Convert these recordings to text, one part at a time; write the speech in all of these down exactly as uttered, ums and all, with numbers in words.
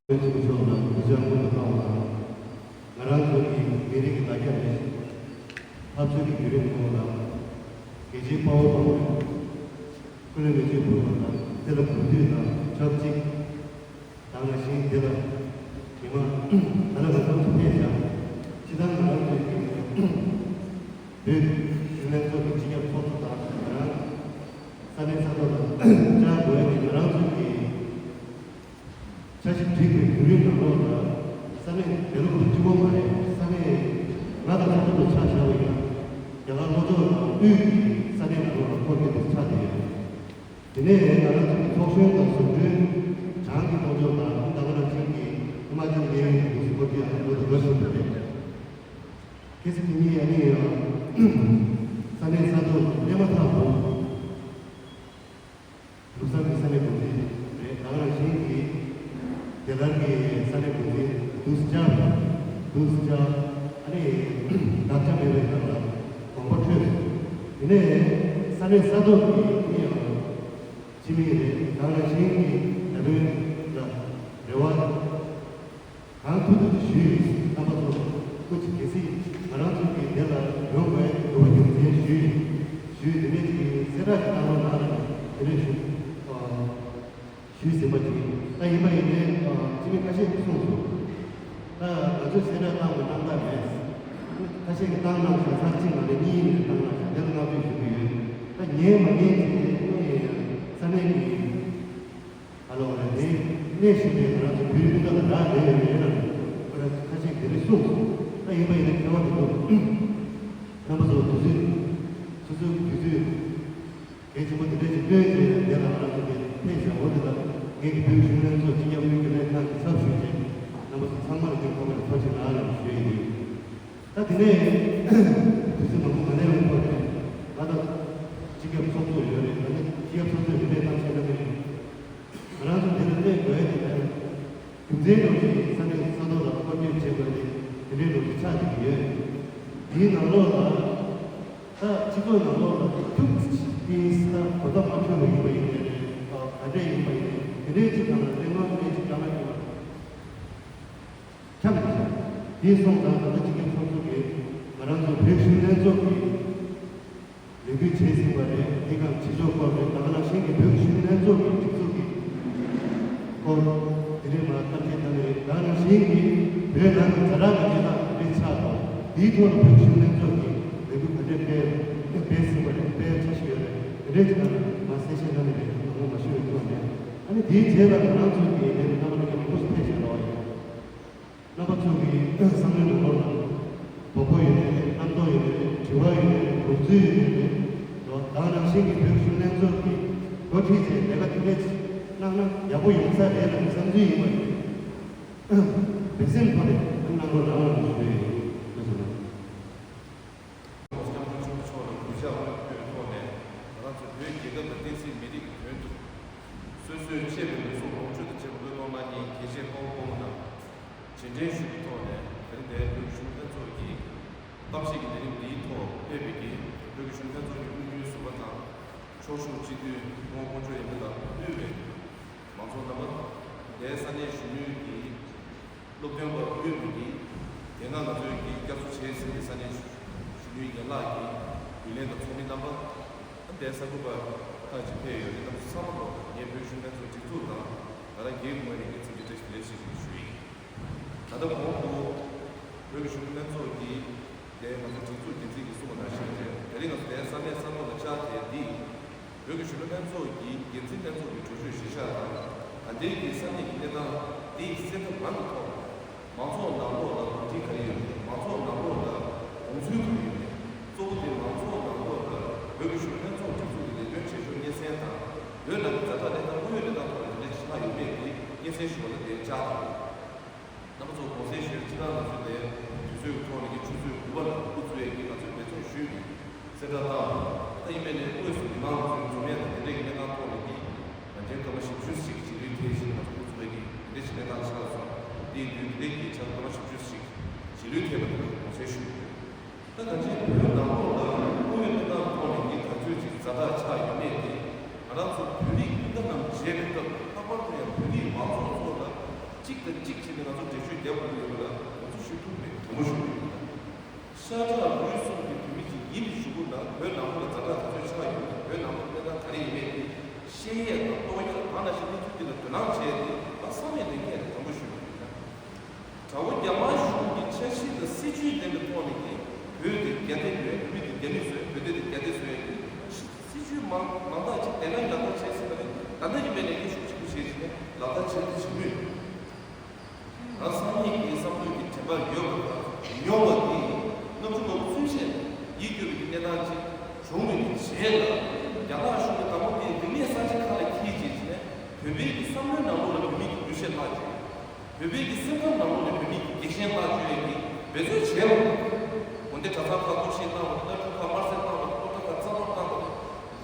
ཆེན་པོ་མཆོག་ལ་གུས་ཕྱག་སྔོན་དུ་བཏང་བ་དང་། ང་རང་ཚོ་གི་མི་རིགས་ཀྱི་དར་རྒྱས་དང་འཐབ་རྩོད་ཀྱི་བརྒྱུད་རིམ་ཐོག་ལ་རྒྱལ་གཅེས་དཔའ་བོ་དཔའ་མོ་སྐུ་ལས་མེ་མཆོད་ཕུལ་བ་དང་། དེ་ལ་གུས་འདུད་དང་ཆབས་ཅིག་དང་། ནང་བཞིན་དེ་ལ་ཉི་མ་ད་ལྟ་ང་ཚོ་ཕེབས་ཤག་སྤྱི་བཏང་ང་རང་ཚོའི་གི་བོད་ཀྱི་ལྷན་ཚོགས་ཀྱི་སྤྱི་ཁྱབ་ཚོགས་གཙོ་དང་། ང་རང་ས་གནས་ས་ཐོག་ལ་བཅར་དགོས་ཡ་དེ་ང་རང་ཚོའི་གི་འཆར་གཞི་སྒྲིག་པའི་བརྒྱུད་རིམ་ནང་ལོགས་ལ། ས་གནས་དེ་ལོ་གཅིག་པོ་མ་རེད། ས་གནས་ང་དང་ཁ་ཐུག་ཏུ་ཆ་བཞག་པ་ཡིན་ན། རྒྱ་གར་ལྷོ་ཕྱོགས་དང་དབུས་ཀྱི་ས་གནས་ནང་ལོགས་ལ་འཁོར་གྱི་འདུག་ཆགས་བསྡད་ཡོད། དེ་ནས་ང་རང་ཚོ་གི་ཚོགས་གཞོན་དང་ཟུང་དྲུང་བྱང་གི་ལྷོ་ཕྱོགས་དང་། ད་ག་ནང་བཞིན་གྱི་ཧི་མ་ཅལ་གནས་ཡུལ་གྱི་འདུག་སུ་འཁོར་གྱི་ཡང་ལོ་དང་ལོ་བཞིན་པ་རེད། གལ་སྲིད་དེ་གཉིས་ཡང་ནི་ཡང་ས་གནས་ས་ཐོག་ལ་སླེབས་མ་ཐག་ཏུ། ལུགས་བཟང་གི་ས་གནས་འགོ་འཛིན་རེད། ད་ག་ནང་བཞིན་གྱི་རྒྱ་གར་གྱི་ས་གནས་འགོ་འཛིན་དུས་ཅག་དུས་ཅག་ཨ་ནི་བདག་ཅག་མེད་པའི་ནང་ལ་དགོངས་པ་འཁྲོལ། དེ་ནས་ས་གནས་ས་ཐོག་གི་མི་ཡང་སྤྱི་མི་རེད། ད་ག་ནང་བཞིན་གྱི་ད་དུང་ལ་རེ་བ། གང་ཐུབ་ཐུབ་ཀྱིས་ཞུས་ཡོད། རྣམ་པ་ཚོ་སྐུ་མཁྱེན། གལ་སྲིད་ང་རང་ཚོ་གིས་དེ་ལ་ཡོང་དགོས་འདུག་པ་རྒྱུ་མཚན་ཞུས་ཞུས། དེ་ནས་ཅིག་གསལ་བསྒྲགས་ཤིག་བཏང་རོགས་གནང་ལབ་ནས་དེ་ནས་ཞུ་ཞུས་ཟིན་པ་ཅིག་ཡིན། ད་ཡིན་པ་ཡིན་ནའི་སྤྱི་མི་ཁ་ཤས་ཀྱིས་གསུངས་སོང་། ད་ང་ཚོས་གསལ་བསྒྲགས་བཏང་དགོས་རྣམ་དག་མེད། ཁ་ཤས་ཀྱིས་བཏང་གནང་བཞག་ཚར་གཅིག་མ་རེད། གཉིས་ཡིན་ནའི་བཏང་གནང་བཞག་དེ་ལ་བསྔགས་བརྗོད་ཞུ་གི་ཡོད། ད་ཉན་མ་ཉན་ཅིག་ནས་ས་གནས་ཀྱི། ཨ་ལོ་རེད། དེ་གནས་བཞིན་པའི་ང་རང་ཚོ་བོད་རིགས་སྤུན་ཟླ་དང་འདྲ་བསྡད་ཡོད་རེད་ལ། ཁོ་རང་ཁ་ཤས་དེ་རིང་གསུངས་སོང་། ད་ཡིན་པ་ཡིན་ན་ཁྱད་པར་དེ་འདུག་རྣམ་པ་ཚོ་དུས་ཚོད་སོ་སོའི་དུས་ཚོད་གལ་ཆེན་པོ་དེ་འདྲ་ཞིག་བཏོན་བྱས་ཡང་དེ་ལ་ང་རང་ཚོ་དེ་ཕེབས་བཞག་འོ་དེ་ལ་ངེད་ཀྱི་བོད་གཞུང་ལྷན་ཚོགས་སྤྱི་ཁྱབ་དབུས་རྒྱུན་ལས་ཁང་གི་ཚབ་ཞུས་ཏེ་རྣམ་པ་ཚོ་ཚང་མར་དེ་ཁོ་པར་ཐུགས་རྗེ་གནང་ལ་ཞུ་ཡི་ཡོད། ད་དེ་ནས་དུས་ཚོད་མང་པོ་མ་གནས་པའི་ཐོག་ནས་ང་དང་སྤྱི་ཁྱབ་ཚོགས་གཙོ་ཡོད་རེད། ད་ནི་སྤྱི་ཁྱབ་ཚོགས་གཙོས་རིམ་པས་གཏམ་བཤད་གནང་གི་རེད། ང་རང་ཚོ་འདི་ལ་གནས་དགོས་ཡ་དེ་ལ་རྒྱུ་མཚན་འདྲ་བོ་ཞིག་ས་གནས་ས་ཐོག་ལ་སྐོར་སྐྱོད་བྱེད་དགོས་ཏེ་དེ་འདྲའི་འདྲ་བོ་ཞིག་ཆགས་བསྡད་ཀྱི་ཡོད། འདིའི་ནང་ལོགས་ལ་ད་སྤྱི་ཚོགས་ནང་ལོགས་ལ་ཐུག་ཏིས་ད་གོ་ཐག་མ་ཆོད་པ་ཡིན་པ་ཡིན་ནའི་རེད། ག་འདྲས་ཡིན་པ་ཡིན་ནའི་དེ་འདྲའི་ཅིག་ནང་ལ་གླེང་སློང་དེ་འདྲའི་ཅིག་བཏང་ན་ཡོང་བ་རེད། ཁྱབ་མི་ཆགས། དེ་སོང་ཙང་ད་ལྟ་སྤྱི་ཁྱབ་ཚོགས་གཙོ་གིས་ང་རང་ཚོ་བོད་གཞོན་ལྷན་ཚོགས་ཀྱི་ལས་འགུལ་བྱས་ཟིན་པ་རེད། དེ་གང་བྱེད་ཕྱོགས་སྐོར་རེད། ད་ག་ནང་བཞིན་གྱི་བོད་གཞོན་ལྷན་ཚོགས་ཀྱི་སྒྲིག་འཛུགས་ཀྱི་སྐོར་དེ་རིང་མ་གཏམ་བཤད་གནང་གི་རེད། ད་ག་ནང་བཞིན་གྱི་བོད་ནང་གི་ཛ་དྲག་གི་གནས་སྟངས་དེ་འདྲའི་ཆགས་སོང་། དེའི་ཐོག་ལ་བོད་གཞོན་ལྷན་ཚོགས་ཀྱི་ལས་འགུལ་ག་འདྲས་སྤེལ་སྤེལ་ཟིན་པ་རེད། སྤེལ་འཆར་གཞི་ཡོད་རེད། དེ་འདྲས་ཀྱི་ནང་ལ་མ་གསལ་བཤད་གནང་གི་རེད། དང་པོ་མ་ཞུ་བའི་ཐོག་ནས། ཨ་ནི་དེའི་རྗེས་ལ་ང་རང་ཚོའི་གི་དེ་རིང་རྣམ་པ་ལྷན་རྒྱས་མང་པོ་ཞིག་ཕེབས་བཞག་པ་ཡིན། རྣམ་པ་ཚོ་གི་བསམ་བློའི་ནང་ལོགས་ལ་དོགས་པ་ཡོད་ནའི་རེད། རྣམ་རྟོག་ཡོད་ནའི་རེད། དྲི་བ་ཡོད་ནའི་རེད། དགོངས་ཚུལ་ཡོད་ནའི་རེད། དོ་ད་ག་ནང་བཞིན་གྱི་བོད་གཞོན་ལྷན་ཚོགས་ཀྱི་འགོ་ཁྲིད་བྱས་ལས་ཀ་དེ་འདྲས་གནང་ན་ཡག་པོ་ཡོང་ས་རེད་ལབ་བསམ་ཚུལ་ཡིན་པ་རེད། འབད་སེམས་ཐོག་ནས་གནང་རོགས་གནང་ལབ་ཞུ་ཡ་ཡིན། ལགས་སོ། སྐྱབས་མགོན་ཆེན་པོ་མཆོག་ལ་གུས་ཕྱག་སྔོན་འབུལ་ཐོག་ནས། ང་རང་ཚོ་བོད་རྒྱལ་ཁབ་དང་བསྟན་སྲིད་མི་རིགས་ཀྱི་དོན་དུ་སོ་སོའི་གཅེས་པའི་ལུས་སྲོག་ལོངས་སྤྱོད་དང་བཅས་པ་བློས་གཏོང་གནང་མཁན་རྒྱལ་གཅེས་དཔའ་བོ་དཔའ་མོ་རྣམས་རྗེས་དྲན་ཞུ་བའི་ཐོག་ནས། དེ་རིང་འདིར་བོད་ཀྱི་གཞོན་ནུ་ལྷན་ཚོགས་ཀྱི་གཏམ་བཤད་ཀྱི་ལས་རིམ་འདིའི་ཐོག་ཕེབས་པའི་གི་བོད་ཀྱི་གཞོན་ནུ་ལྷན་ཚོགས་ཀྱི་དབུ་བརྙེས་ཟུར་པ་དང་། ཚོགས་ཞུགས་སྤྱི་འཐུས་སྐུ་ངོ་དཀོན་མཆོག་ཡར་མེ་ལགས་དབུས་པའི་མང་ཚོགས་རྣམ་པ། འདིའི་ས་གནས་གཞོན་ནུའི་གི་སློབ་སྟོན་པ་དབུས་པའི་གི་དེ་སྔ་ང་ཚོའི་གི་བསྐྱར་གསོ་བྱས་ཟིན་པའི་ས་གནས་གཞོན་ནུའི་ཡན་ལག་གི་རྒྱུན་ལས་དང་ཚོགས་མི་རྣམ་པ། འདིའི་གསར་འགོད་པ་ཁག་ཅིག་ཕེབས་ཡོད་རེད། རྣམ་པ་ཚོ་ཚང་མ་ལ་ངས་བོད་གཞོན་ལྷན་ཚོགས་སྒྲིག་འཛུགས་དང་ང་རང་སྒེར་གྱི་ངོས་ནས་ཀྱི་འཚམས་འདྲི་བཀྲ་ཤིས་བདེ་ལེགས་ཞུ་ཞུ་ཡིན། ད་ལྟ་གོང་དུ་བོད་ཀྱི་གཞོན་ནུ་ལྷན་ཚོགས་ཀྱི་དེ་ང་ཚོ་སྒྲིག་འཛུགས་འགན་འཛིན་གྱིས་གསུངས་པ་ནང་བཞིན་རེད། དེ་རིང་ང་ཚོ་དེའི་ས་གནས་ས་ཐོག་ལ་བཅར་ཏེ་འདི་བོད་ཀྱི་གཞོན་ནུ་ལྷན་ཚོགས་ཀྱི་འགན་འཛིན་ལྷན་ཚོགས་ཀྱི་གྲོས་ཆོད་གཞིར་བཞག་དང་། ད་ལྟའི་གི་ས་གནས་ཀྱི་གནས་སྟངས་འདི་གསལ་ཐབས་མང་གི་ཐོག་མང་ཚོགས་ནང་ལོགས་ལ་གོ་སྒྲིག་ག་རེ་ཡོད་མེད། མང་ཚོགས་ནང་ལོགས་ལ་དགོངས་ཚུལ་ག་རེ་ཡོད་མེད། གཙོ་བོ་དེ་མང་ཚོགས་ནང་ལོགས་ལ་བོད་ཀྱི་གཞོན་ནུ་ལྷན་ཚོགས་སྒྲིག་འཛུགས་ཀྱི་ལས་དོན་བྱེད་ཕྱོགས་སྙན་སེང་དང་། བོད་ནང་གི་ཛ་དྲག་གནས་སྟངས་དངོས་ཡོད་གནས་སྟངས་ཐོག་ནས་ག་འདྲ་ཞིག་ཆགས་ཡོད་མེད་དེ་སྙན་སེང་ཞུ་བ་ལ་དེ་བཅར་དང་། རྣམ་པ་ཚོ་གོང་གསལ་ཞུ་ཡ་སྤྱི་བཏང་ང་ཚོའི་དེ་དུས་ཚོད་ཀྱི་ཐོག་ནས་ཀྱི་ཆུ་ཚོད་དགུ་པ་ལ་སྐུ་ཚུགས་ཡས་ཀྱི་ང་ཚོས་འབད་བརྩོན་ཞུས་ཀྱི་གསལ་བསྒྲགས་བཏང་། ད་ཡིན་པས་ནས་དངོས་སུ་མི་མང་ཚོའི་འཛོམས་ཡས་དང་དེ་འདྲས་ཀྱི་གནས་སྟངས་ཐོག་ནས་ཀྱི་ང་ཚོའི་སྐར་མ་བཞི་བཅུ་ཞིག་རྗེས་ལུས་ཐེབས་ཤིང་ང་ཚོ་སྐུ་ཚུགས་ཡས་ཀྱི་དེ་འདྲས་ཞིག་གནས་སྟངས་ཆགས་སོང་། དེའི་དུས་དེ་འདྲས་ཀྱི་ཆར་སྐར་མ་བཞི་བཅུ་ཞིག་རྗེས་ལུས་ཐེབས་པ་དེ་ལ་གོང་གསལ་ཞུས་ཡོད། ད་ད་ཅི་བོད་ནང་ལོགས་ལ་དངོས་ཡོད་གནས་སྟངས་ཐོག་ནས་ཀྱི་ག་ཚོད་ཅིག་ཛ་དྲག་ཆགས་ཡོད་མེད་དེ་ང་རང་ཚོ་བོད་རིགས་སྤུན་ཟླ་རྣམས་མཇལ་བའི་སྐབས་ལྷག་པར་དུ་ཡང་བོད་རིགས་མང་ཚོགས་ཚོ་ལ་ གཅིག་དང་གཅིག་བྱས་ནས་ང་ཚོ་འགྲེལ་བརྗོད་རྒྱག་དགོས་ཀྱི་ཡོད་པ་ལ་ང་ཚོ་ཞུ་ཐུབ་མེད། དྲང་པོ་ཞུ་གི་ཡོད། ཤ་ཁྲག་ལུས་གསུམ་གྱི་བོད་མི་ཅིག་ཡིན་པའི་གཞུག་གུ་ན་བོད་ནང་ལོགས་ལ་ཛ་དྲག་ག་ཚོད་ཆགས་ཡོད་མེད། བོད་ནང་ལོགས་གནས་སྟངས་ག་རེ་ཡིན་མེད་དེ་ཤེས་ཡས་དང་རྟོགས་ཡས། གང་ནང་བཞིན་གནས་ཚུལ་འདི་ལ་དོ་སྣང་བྱས་ཏེ་ང་བསམ་ཡས་ལས་འགན་དྲང་པོ་ཞུ་གི་ཡོད། དགྲ་བོ་རྒྱ་དམར་གཞུང་གི་འཆར་གཞི་དང་སྲིད་ཇུས་ལྡན་པའི་ཐོག་ནས་ཀྱི་བོད་དེ་རྒྱ་སྡེ་བཟོས། བོད་མི་དེ་རྒྱ་མི་བཟོས། བོད་སྡེ་དེ་རྒྱ་སྡེ་བཟོས་ཡས་ཀྱི་སྲིད་ཇུས་མང་མང་དག་ཅིག་དེ་སྔ་ལག་བསྟར་བྱས་ཟིན་པ་རེད། ད་ལྟ་ཡིན་པའི་ལས་འགན་ཤུགས་ཆེན་པོ་བྱས་བྱས་ནས་ལག་བསྟར་བྱས་ཏེ་བྱེད་མུས། ང་སང་ཉིན་གྱི་བསམ་བློའི་གི་དྲན་པ་ཡོད་པ་དང་མྱོང་བ་འདི་ལྔ་བཅུ་ང་དགུ་ཚུན་ཆད་ཡིད་སྐྱོ་བའི་གི་གནས་སྟངས་ཅིག་བྱུང་བའི་གི་རྗེས་ལ་རྒྱ་ནག་གཞུང་གི་བདག་པོ་དེ་རིག་གནས་གསར་བརྗེ་ཁ་ལ་འཁྱེར་བྱས་བྱས་ནས་བོད་པའི་གི་བསམ་བློའི་ནང་ལོགས་ལ་བོད་མི་གི་འདུ་ཤེས་བརླག་བྱས། བོད་པའི་གི་སེམས་ཁམས་ནང་ལོགས་ནས་བོད་མི་གི་རྒྱལ་ཞེན་བརླག་བཅུག་ཡས་ཀྱི་འབད་བརྩོན་བྱས་པ། དགོན་སྡེ་གྲྭ་ཚང་ཁག་གཏོར་བཤིག་བཏང་བ་དང་། སློབ་ཕྲུག་ཁག་དམར་གསོད་བཏང་བ་དང་། སློབ་གྲྭ་ཁག་རྩ་གཏོར་བཏང་བ་དང་།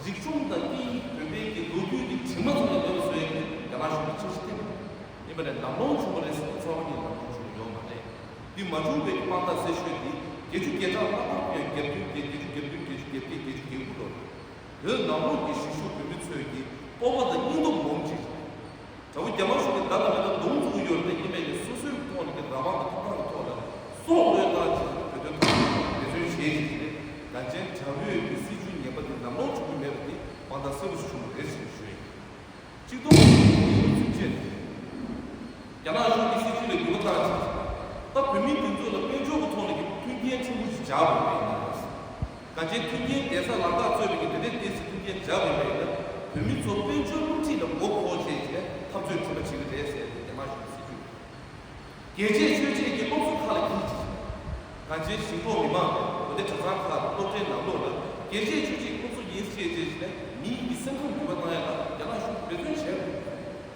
རིག་གཞུང་དང་སྐད་ཡིག་བོད་པའི་གི་ལོ་རྒྱུས་ཀྱི་དྲི་མ་ཚང་མ་མེད་པ་བཟོ་ཡས་ཀྱི་རྒྱ་ནག་གཞུང་གི་འཆར་གཞི་དེ་ཡིན་པ་ལས་ལམ་ལྷོང་བྱུང་བ་རེད་ཟེར་ན་རྩ་བ་ཉིད་ནས་ལམ་ལྷོང་བྱུང་ཡོད་མ་རེད། འདི་མ་བྱུང་བའི་གི་དཔང་རྟགས་གསལ་ཤོས་འདི་བརྒྱད་ཅུ་གྱ་གྲངས་ལྷག་པར་དུ་ཡང་གྱ་བདུན་བརྒྱད་བརྒྱད་ཅུ་གྱ་བདུན་བརྒྱད་ཅུ་གྱ་བརྒྱད་བརྒྱད་ཅུ་གྱ་དགུ་ལོར་བོད་ནང་ལོགས་ཀྱི་གཞིས་བཞུགས་བོད་མི་ཚོས་ཀྱི་སྤོབས་པ་དང་སྙིང་སྟོབས་ངོམ་ཅིག་དགྲ་བོ་རྒྱ་དམར་གཞུང་གིས་ད་ལྟ་མེད་ན་གདོང་བཙུགས་ཡོད་རེད། ཡིན་པས་ནས་སོ་སོའི་ཐོག་ནས་ཀྱི་རང་དབང་དང་ཐོབ་ཐང་གི་ཐོག་ལ་སྲོག་བློས་བཏང་བྱས་བོད་དོན་ཐོག་འབད་བརྩོན་བྱས་ཡིན་པས། ད་ཅན་དགྲ་བོའི་གི་སྲིད་ཇུས་ངན་པ་དེ་ལམ་ལྷོང་བྱུང་གི་མེད་པ་དེ་དཔང་རྟགས་གསལ་པོ་ཞིག་བྱུང་བ་རེད་ཟེར་ཞུ་ཡིན། གཅིག་སྟོང་དགུ་བརྒྱ་ཉི་ཤུ་རྩ་གཅིག་ནས་རྒྱ་ནག་གཞུང་གི་སྲིད་ཇུས་ལ་འགྱུར་བ་བཏང་ཕྱིན། ད་བོད་མི་འདི་ཚོ་ལ་དཔལ་འབྱོར་གྱི་ཐོག་ནས་ཀྱི་མཐུན་རྐྱེན་ཕྲན་བུ་ཞིག་སྦྱར་དགོས་པའི་གནས་སྟངས། གང་ཅི་མཐུན་རྐྱེན་བསྡད་ས་ལག་ཐོག་ཚུད་པའི་གི་དེ་འདྲའི་ཏོག་ཙམ་མཐུན་རྐྱེན་སྦྱར་དགོས་པ་ཡིན་ན་བོད་མི་ཚོ་དཔལ་འབྱོར་སློབ་ཁྲིད་ལ་མགོ་འཁོར་བྱས་བྱས་འཐབ་རྩོད་བྱེད་པ་བྱེད་ཀྱི་རེད་ཟེར་ཏེ་རྒྱ་ནག་གཞུང་གི་སྲིད་ཇུས། རྒྱལ་གཅེས་ཆོས་གཅེས་ཀྱི་སློབ་གསོ་ཁག་ལ་འཁྱེར་ཅིང་། གང་ཅི་ཞིང་འབྲོག་མི་མང་དང་དགོན་སྡེ་གྲྭ་ཚང་ཁག་དང་སློབ་གྲྭའི་ནང་ལོགས་ལ་རྒྱལ་གཅེས་ཆོས་གཅེས་ཀྱི་སློབ་གསོ་ཡིན་ཞེས་བྱས་བྱས་ནས་མིའི་གི་སེམས་ཁམས་འགྱུར་བ་བཏང་ཡ་ལ་རྒྱ་ནག་གཞུང་གིས་འབད་བརྩོན་བྱས་ཡོད།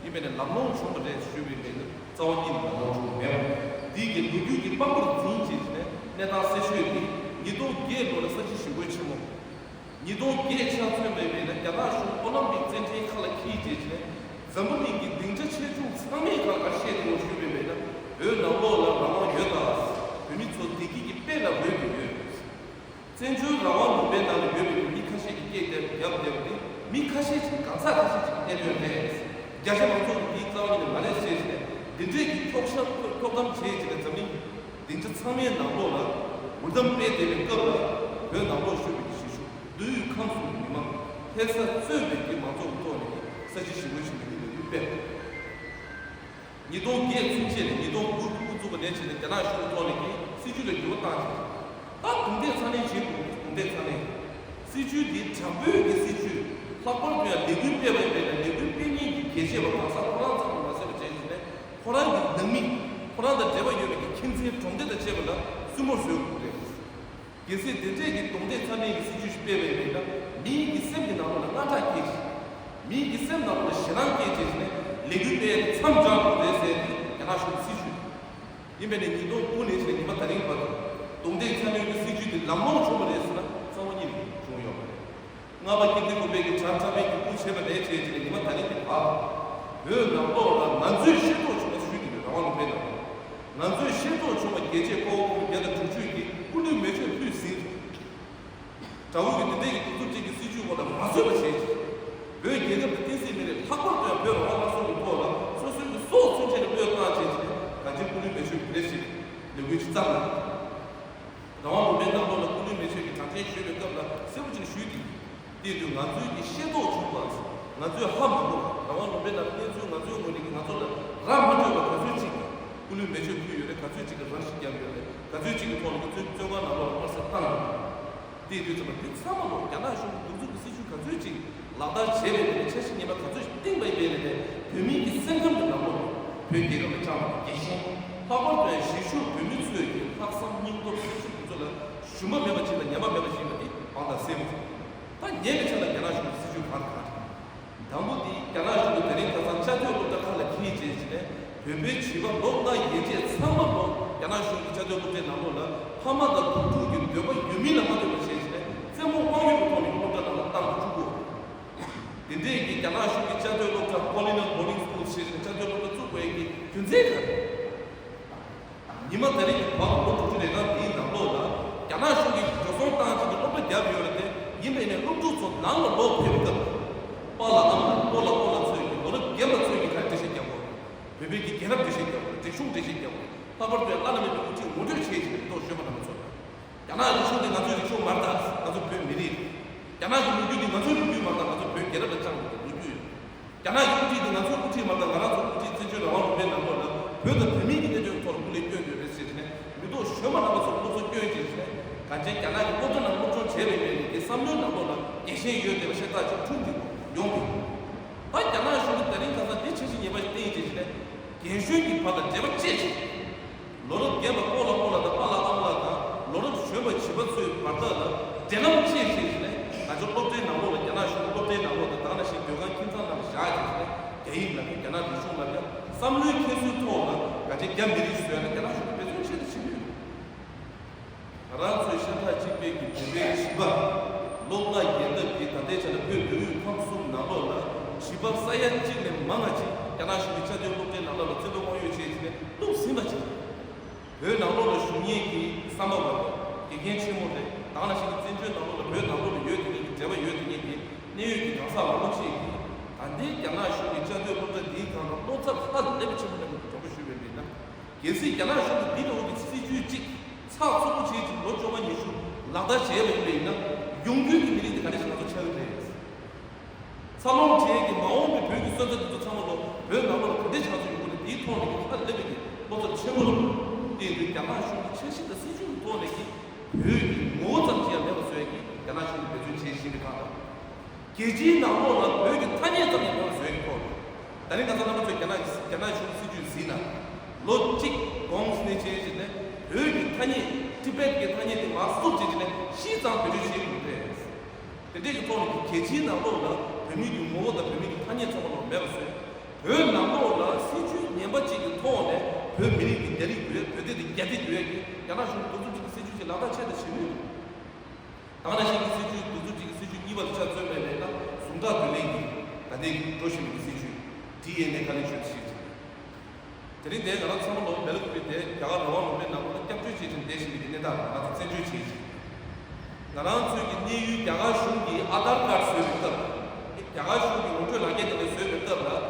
ཡིན་པས་ནས་ལམ་ལྷོང་བྱུང་བ་རེད་ཞུས་པའི་མེད་ན་རྩ་བ་ཉིད་ནས་ལམ་ལྷོང་བྱུང་མེད་པ། འདི་གི་ལོ་རྒྱུས་ཀྱི་དཔང་པོར་འཛིན་བྱས་བྱས་ནས་གནས་སྟངས་གསལ་ཤོས་ནི་ཉིས་སྟོང་བརྒྱད་ལོ་ལ་ས་བྱི་ཞི་རྒོལ་ཆེན་མོ། ཉིས་སྟོང་བརྒྱད་ཆགས་ཚུན་པའི་བར་ན་རྒྱ་ནག་གཞུང་ཨོ་ལིམ་པིག་རྩེད་འགྲན་ཁ་ལ་འཁྱེར་བྱས་བྱས་ནས་འཛམ་བུ་གླིང་གི་སྡིངས་ཆ་ཆེ་ཆུང་ཚང་མའི་ཁར་ཁ་ཤས་དེ་འོ་ཞུས་པའི་བར་ན་བོད་ནང་ལོགས་ལ་རང་དབང་ཡོད་ད། བོད་མི་ཚོ་བདེ་སྐྱིད་ཀྱི་དཔལ་ལ་རོལ་དུ་ཡོད། བཙན་བྱོལ་རང་དབང་ལུང་པའི་ནང་ལ་ཡོད་པའི་མི་ཁ་ཤས་ཀྱིས་སྐད་བརྒྱབ་བརྒྱབ་སྟེ་མི་ཁ་ཤས་ཀྱིས་གང་ཟག་ཁ་ཤས་ཀྱི་གནད་དོན་རེད། རྒྱ་ཆེ་མང་ཚོགས་ཀྱིས་འདིའི་རྩ་བ་ཉིད་ནས་མ་རེད་ཟེར་བྱས་ནས་འདི་འདྲས་ཀྱི་འཁྱོག་བཤད་འཁྱོག་གཏམ་བྱས་བྱས་ནས་འཛམ་གླིང་སྡིངས་ཆ་ཚང་མའི་ནང་ལོགས་ལ་འུར་གཏམ་སྤེལ་བསྡད་པའི་སྐབས་ལ་བོད་ནང་ལོགས་བཞུགས་པའི་གཞིས་བཞུགས་མདོ་དབུས་ཁམས་གསུམ་མི་མང་ལྷ་ས་གཙོས་པའི་གི་མང་ཚོགས་ཀྱི་ཐོག་ནས་ཀྱི་ས་བྱི་ཞི་རྒོལ་ཆེན་མོའི་གི་ལས་འགུལ་སྤེལ། ཉིས་སྟོང་བརྒྱད་ཚུན་ཆད་ནས་ཉིས་སྟོང་དགུ་གི་དབུ་འཛུགས་པ་ནས་བྱས་ནས་རྒྱ་ནག་གཞུང་གི་ཐོག་ནས་ཀྱི་སྲིད་ཇུས་ལ་འགྱུར་བ་བཏང་ཞིང་། ད་རྡུང་རྡེག་ཚ་ནན་བྱེད་དགོས། རྡུང་རྡེག་ཚ་ནན། སྲིད་ཇུས་འདི་དྲག་པོའི་གི་སྲིད་ཇུས། ལྷག་པར་དུ་ཡང་ལས་འགུལ་སྤེལ་བ་ཡིན་པས་ན་ལས་འགུལ་སྤེལ་མཁན་གྱི་གལ་ཆེ་བ་གང་ཟག་ཁོ་རང་ཙམ་དུ་མ་ཟད་པ་བྱས་ནས་ཁོ་རང་གི་ནང་མི། ཁོ་རང་དང་འབྲེལ་བ་ཡོད་པའི་གི་ཁྱིམ་མཚེས་གྲོང་སྡེ་དང་བཅས་པ་ལ་བཙུན་མོར་བཟོ་དགོས་རེད། གལ་སྲིད་དེ་འདྲས་ཀྱི་རྡུང་རྡེག་ཚ་ནན་གྱི་སྲིད་ཇུས་ཤིག་སྤེལ་བ་ཡིན་པས་ན་མིའི་གི་སེམས་ཀྱི་ནང་ལོགས་ལ་དངངས་སྐྲག་སྐྱེས་ཤིང་། མིའི་གི་སེམས་ནང་ལ་ཞེད་སྣང་སྐྱེས་བྱས་ནས་ལས་འགུལ་སྤེལ་ཡས་མཚམས་སྦྱར་དགོས་རེད་ཟེར་ཏེ་རྒྱ་ནག་གཞུང་གི་སྲིད་ཇུས། ཡིན་པས་ནས་ཉིས་སྟོང་དགུ་ནས་བྱས་ཉི་མ་ད་རིང་བར་དུ་རྡུང་རྡེག་ཚ་ནན་གྱི་སྲིད་ཇུས་དེ་ལམ་ལྷོང་བྱུང་བ་རེད་ཟེར་ན་རྩ་བ་ཉིད་ནས་བྱུང་ཡོད་མ་རེད། རྔ་པ་ཀིརྟི་དགོན་པའི་གི་བྱ་བྲལ་བའི་གི་དབུ་བྱས་པ་ནས་བྱས་བྱས་ནས་ཉི་མ་ད་རིང་གི་བར་དུ་བོད་ནང་ལོགས་ལ་ང་ཚོས་ཤེས་རྟོགས་བྱུང་བ་ཞུས་ཀྱི་ཡོད། རང་དབང་ལུང་པའི་ནང་ལ་ང་ཚོས་ཤེས་རྟོགས་བྱུང་བ་རྒྱལ་གཅེས་ཀོ་བོ་བརྒྱ་དང་དྲུག་ཅུ་གི་སྐུ་མདུན་མེ་མཆོད་ཕུལ་ཟིན། དགྲ་བོ་གིས་འདི་འདྲའི་གི་གདུག་རྩུབ་ཅན་གྱི་སྲིད་ཇུས་འོག་ལ་མ་བཟོད་པ་བྱས་ཀྱི། བོད་རྒྱལ་ཁབ་དང་བསྟན་སྲིད་མི་རིགས་ལྷག་པར་དུ་ཡང་བོད་རང་དབང་སླར་གསོ་གི་ཐོག་ལ་སོ་སོའི་གི་སྲོག་ཚུན་ཆད་ལ་བློས་བཏང་བྱས་ཀྱི་གང་ཅིའི་སྐུ་མདུན་མེ་མཆོད་ཀྱི་ལས་ཞིག་ལས་འགུལ་ཅིག་བརྩམས་ཡོད། རང་དབང་ལུང་པའི་ནང་ལོགས་ལ་སྐུ་མདུན་མེ་མཆོད་ཀྱི་གྲངས་ཅན་ཞུས་པའི་སྐབས་ལ་གསལ་པོ་ཅིག་ཞུས་ཏེ། དེ་དུས་ང་ཚོའི་གི་ཤེས་རྟོགས་བྱུང་བ། ང་ཚོས་ཧ་མ་གོ་བ། རང་དབང་ལུང་པའི་ནང་གནས་ཚུལ་ང་ཚོའི་ངོས་ནས་ཀྱི་ང་ཚོ་ལ་རག་མ་འཕྲོད་པ་ག་ཚོད་ཅིག་གི་སྐུ་མདུན་མེ་མཆོད་ཕུལ་ཡོད་རེད། ག་ཚོད་ཅིག་གི་རང་ཤི་བརྒྱབ་ཡོད་རེད། ག་ཚོད་ཅིག་གི་ཐོག་ལ་གི་བཙོན་བཙོན་ཁང་ནང་ལོགས་ལ་དམར་གསོད་བཏང་ཡོད་རེད། དེ་དུས་ཙམ་པ་འདི་ཚང་མ་ལོ་རྒྱ་ནག་གཞུང་གི་གདུག་རྩུབ་ཀྱི་སྲིད་ཇུས་ག་ཚོད་ཅིག་ལག་བསྟར་བྱས་པའི་འཕྲོས་འཆར་གཞི་ངན་པ་ག་ཚོད་ཅིག་བཏིང་བ་ཡིན་པའི་ལས་དེ་བོད་མིའི་གི་སེམས་ཁམས་ཀྱི་ནང་ལོགས་ནས་བོད་རྒྱལ་ཁབ་ལ་བཅངས་པའི་རྒྱལ་ཞེན། ལྷག་པར་དུ་ཡང་གཞིས་བཞུགས་བོད་མི་ཚོའི་གི་ལྷག་བསམ་སྙིང་སྟོབས་སེམས་ཤུགས་དེ་ཚོ་ལ་ཞུམ་པ་མེད་པ་ཅིག་དང་ཉམས་པ་མེད་པ་ཅིག་ཡིན་པ་འདི་དཔང་རྟགས་གསལ་པོ་རེད། ད་ཉེ་བའི་ཆར་ལ་རྒྱ་ནག་གཞུང་གི་སྲིད་ཇུས་གང་དང་གང་རེད། དང་པོ་དེ་རྒྱ་ནག་གཞུང་གིས་ད་རིང་ཁ་སང་བཅའ་སྡོད་སློབ་གྲྭ་ཁག་ལ་འཁྱེར་བྱས་བྱས་ནས་བོད་པའི་བྱིས་པ་ལོ་ལྔ་ཡན་ཆད་ཚང་མ་ལོ་རྒྱ་ནག་གཞུང་གི་བཅའ་སྡོད་སློབ་གྲྭའི་ནང་ལོགས་ལ་ཕ་མ་དང་བུ་ཕྲུག་གི་འདོད་པ་ཡོད་མིན་ལ་མ་ལྟོས་པར་བྱས་བྱས་ནས་རྩེད་མོ་དབང་ཡོད་པའི་ཐོག་ནས་སློབ་གྲྭ་ནང་ལ་བཏང་བཅུག་གོ། དེ་འདྲས་ཀྱི་རྒྱ་ནག་གཞུང་གི་བཅའ་སྡོད་སློབ་གྲྭ་Colonial Boarding School ཞེས་བྱས་ནས་བཅའ་སྡོད་སློབ་གྲྭ་བཙུགས་དགོས་ཡས་ཀྱི་རྒྱུ་མཚན་ག་རེ། ཉི་མ་ད་རེས་ཀྱི་བར་དུ་ལོ་དྲུག་ཅུ་རེ་གྲངས་འདིའི་ནང་ལོགས་ལ་རྒྱ་ནག་གཞུང་གིས་འགྲོ་སོང་བཏང་བྱས་ནས་སློབ་གྲྭ་བརྒྱབ་ཡོད་རེད་དེ། ཡིན་པས་ནས་སློབ་ཕྲུག་ཚོ་ནང་ལ་ལོག་ཕེབས་པའི་སྐབས་པཱ་ལགས་ཨ་མ་ལགས་སྤོ་ལགས་སྤོ་ལགས་ཚོས་ཀྱིས་ལོ་རབས་བརྒྱད་པ་ཚོས་ཀྱིས་ག་རེ་འགྲེལ་བཤད་རྒྱག་དགོས། བོད་པའི་གི་རྒྱལ་རབས་འགྲེལ་བཤད་རྒྱག་ ལྷག་པར་དུ་བླ་ན་མེད་པའི་དབུ་ཁྲིད་ངོ་སྤྲོད་བྱེད་ཅིང་མི་ཐོག་གཞོན་པ་རྣམ་པ་ཚོ། རྒྱ་ནག་རིག་གཞུང་འདི་ང་ཚོའི་རིག་གཞུང་མ་རེད་ད། ང་ཚོ་བོད་མི་རིགས། རྒྱ་ནག་གི་ལོ་རྒྱུས་འདི་ང་ཚོའི་ལོ་རྒྱུས་མ་རེད་ད། ང་ཚོ་བོད་རྒྱལ་རབས་ལ་བཅངས་པའི་ལོ་རྒྱུས་ཡོད། རྒྱ་ནག་གི་དབུ་ཁྲིད་འདི་ང་ཚོའི་དབུ་ཁྲིད་མ་རེད་ད། ང་རང་ཚོའི་དབུ་ཁྲིད་བཙན་བྱོལ་རང་དབང་ལུང་པའི་ནང་ལོགས་ལ་བོད་དང་བོད་མིའི་གི་གནད་དོན་ཐོག་ལ་སྐུ་ལས་བསྐྱོན་ཡོད་རེད་ཟེར་ནས་མི་ཐོག་གཞོན་པ་རྣམ་པ་ཚོར་སློབ་གསོ་སྐྱོན་བྱས་ནས་གང་ཅི་རྒྱ་ནག་གི་སློབ་གྲྭ་ནང་སློབ་སྦྱོང་བྱས་པའི་ངོས་ནས་ཀྱི་བསམ་བློའི་ནང་ལོགས་ལ་རྒྱལ་ཞེན་ཡོད་བསྡད་པ་ཤ་སྟག་ཅིག་འཁྲུངས་འདུག་ཡོང་གི་འདུག་ད་རྒྱ་ནག་གཞུང་གིས་ད་རིང་ཁ་སང་འདི་འཆར་གཞི་ངེས་པ་ཞིག་བཏིང་བྱས་ནས་རྒན་གཞོན་གྱི་བར་ལ་འབྲེལ་བ་བཅད་བྱས། ལོ་རབས་རྒན་པ་སྤོ་ལགས་སྤོ་ལགས་དང་པཱ་ལགས་ཨང་ལགས་དང་ལོ་རབས་གཞོན་པ་བྱིས་པ་ཚོའི་བར་ཐག་ལ་འབྲེལ་ལམ་བཅད་བྱས་ནས་ང་ཚོ་སློབ་གྲྭའི་ནང་ལོགས་ལ་རྒྱ་ནག་གཞུང་གི་སློབ་གྲྭའི་ནང་ལོགས་དང་ད་ག་ནང་བཞིན་སྡོད་ཁང་ཁྱིམ་ཚང་ནང་ལ་བཞག་བྱས་ནས་རྒྱ་ཡིག་ལབ་ཡ་རྒྱ་ནག་རིག་གཞུང་ལབ་ཡ་བསམ་བློའི་ཁྱེར་སོའི་ཐོག་ལ་ག་ཅེ་རྒྱ་མི་རིགས་བཟོས་ན་རྒྱ་ནག་གཞུང་གི་འབད་བརྩོན་ཆེ་རུ་ཕྱིན་ཡོད། ང་རང་ཚོའི་ཤ་ཁྲག་གཅིག་པའི་གི་བོད་པའི་བྱིས་པ་ལོ་ལྔ་བརྒྱད་ལྡབ་ཀྱི་ད་ལྟའི་ཆ་ལ་བོད་བོད་ཡུལ་ཁམས་གསུམ་ནང་ལོགས་ལ་བྱིས་པ་ས་ཡ་གཅིག་ནས་མང་བ་ཅིག་རྒྱ་ནག་གཞུང་གི་བཅའ་སྡོད་སློབ་གྲྭའི་ནང་ལོགས་ལ་བཙན་པོའི་དབང་ཡོད་བྱས་བྱས་ནས་བླུགས་ཟིན་པ་ཅིག་བོད་ནང་ལོགས་ལ་བཞུགས་མཁན་གྱི་བསམ་པ་བ་དགེ་རྒན་ཆེན་མོ་རེད། ད་ག་ནང་བཞིན་གྱི་བཙན་བྱོལ་ནང་ལོགས་ལ་བོད་ནང་ལོགས་ལ་ཡོད་དེ་ཉིད་ཀྱི་འབྲེལ་བ་ཡོད་དེ་ཉིད་ཀྱི་གནད་ཡོད་ཀྱི་གང་ཟག་མང་པོ་ཅིག་གིས་ད་ལྟའི་རྒྱ་ནག་གཞུང་གི་བཅའ་སྡོད་སློབ་གྲྭ་འདིའི་སྒང་ལ་བློ་འཚབ་ཧ་ལས་པའི་ཆེན་པོ་གནང་གི་འདུག་དྲང་པོ་ཞུས་པ་ཡིན་ན། གལ་སྲིད་རྒྱ་ནག་གཞུང་གིས་འདི་འདྲ་བོ་གི་སྲིད་ཇུས་གཅིག་ཚགས་ཚུད་པོ་བྱས་ཅིག་ལོ་བཅོ་ལྔ་ཉི་ཤུ་ལག་བསྟར་བྱས་པ་ཡིན་པ་ཡིན་ན་ཡོང་རྒྱུའི་གི་མི་རིགས་དེ་ག་འདྲ་ཞིག་ང་ཚོ་ཆགས་ཀྱི་རེད། འཚར་ལོངས་བྱེད་ཀྱི་མ་འོངས་པའི་བོད་ཀྱི་སོན་རྩ་དེ་ཚོ་ཚང་མ་ལོ་བོད་ནང་ལོགས་ལ་ག་འདྲ་ཞིག་ང་ཚོ་ཡོང་གི་རེད། དེའི་ཐོག་ནས་ཀྱི་ཧ་ལས་པའི་གི་བློ་འཚབ་ཆེན་པོ་རེད། དེ་ཡིན་དུས་རྒྱ་ནག་གཞུང་གི་འཆར་གཞི་དང་སྲིད་ཇུས་ཀྱི་ཐོག་ནས་ཀྱི་བོད་ཀྱི་ངོ་བོ་ཙམ་ཅིག་ཡང་མེད་པ་བཟོ་ཡ་གི་རྒྱ་ནག་གཞུང་གིས་འབད་བརྩོན་བྱེད་བཞིན་པའི་སྒང་ལ། རྒྱལ་སྤྱིའི་ནང་ལོགས་ལ་བོད་ཀྱི་ཐ་སྙད་ཙམ་ཡང་མེད་པ་བཟོ་ཡ་གི་ཐོག་ནས། ད་རིང་ཁ་སང་རྣམ་པ་ཚོས་རྒྱ་ནག་རྒྱ་ནག་གཞུང་གི་སྲིད་ཇུས་གཟིགས་ན། ལོ་གཅིག་གོང་ནས་བྱས་བྱས་ནས་བོད་ཀྱི་ཐ་སྙད་ཊི་བེཊ་ཀྱི་ཐ་སྙད་དེ་མར་བསུབ་བྱས་བྱས་ནས་ཤི་ཙང་བེད་སྤྱོད་བྱེད་དགོས་རེད། དེ་འདྲས་ཀྱི་ཐོག་ནས་རྒྱལ་སྤྱིའི་ནང་ལོགས་ལ་བོད་མི་གི་ངོ་བོ་དང་བོད་མི་གི་ཐ་སྙད་ཚང་མ་ལོག་མེད་པ་བཟོས། བོད་ནང་ལོགས་ལ་སྲིད་ཇུས་ངན་པ་གཅིག་གི་ཐོག་ནས་བོད་མི་རིགས་ཀྱི་རྒྱ་རིགས་དགོས། བོད་སྡེ་དེ་རྒྱ་སྡེ་དགོས་ཀྱི་རྒྱ་ནག་གཞུང་གི་གདུག་རྩུབ་ཅིག་གི་སྲིད་ཇུས་ཅིག་ལག་བསྟར་བྱས་དང་བྱེད་མུས་ཡོད། ད་ག་ནང་བཞིན་གྱི་སྲིད་ཇུས་གདུག་རྩུབ་ཅིག་གི་སྲིད་ཇུས་གཉིས་པ་དེ་ཆ་མཚོན་པ་ཡིན་ན་ཟུངས་ཁྲག་བསྡུ་ལེན་གྱི་ད་ལྟའི་འགྲོ་བཞིན་པའི་སྲིད་ཇུས་ཌི་ཨེན་ཨེ་ཀ་ལེན་ཞུས་ཞེས་བྱས། དེ་རིང་འདིར་ང་རང་ཚང་མ་ལོ་མེ་ལ་ཁུ་པའི་དེ་རྒྱ་གར་རང་དབང་ལུང་པའི་ནང་ལོགས་ལ་སྐྱབས་བཅོལ་བྱེད་ཅིང་བསྡད་བཞིན་པའི་གནས་སྟངས་ལ་ང་ཚོ་བཙན་བྱོལ་བྱེད་ཅིང་། ང་རང་ཚོའི་གི་གནས་ཡུལ་རྒྱ་གར་གཞུང་གིས་ཨ་དྷར་ཀར་བཟོས་པའི་སྐབས་ལ། རྒྱ་གར་གཞུང་གིས་ངོ་སྤྲོད་ལག་ཁྱེར་དེ་འདྲ་བཟོས་པའི་སྐབས་ལ།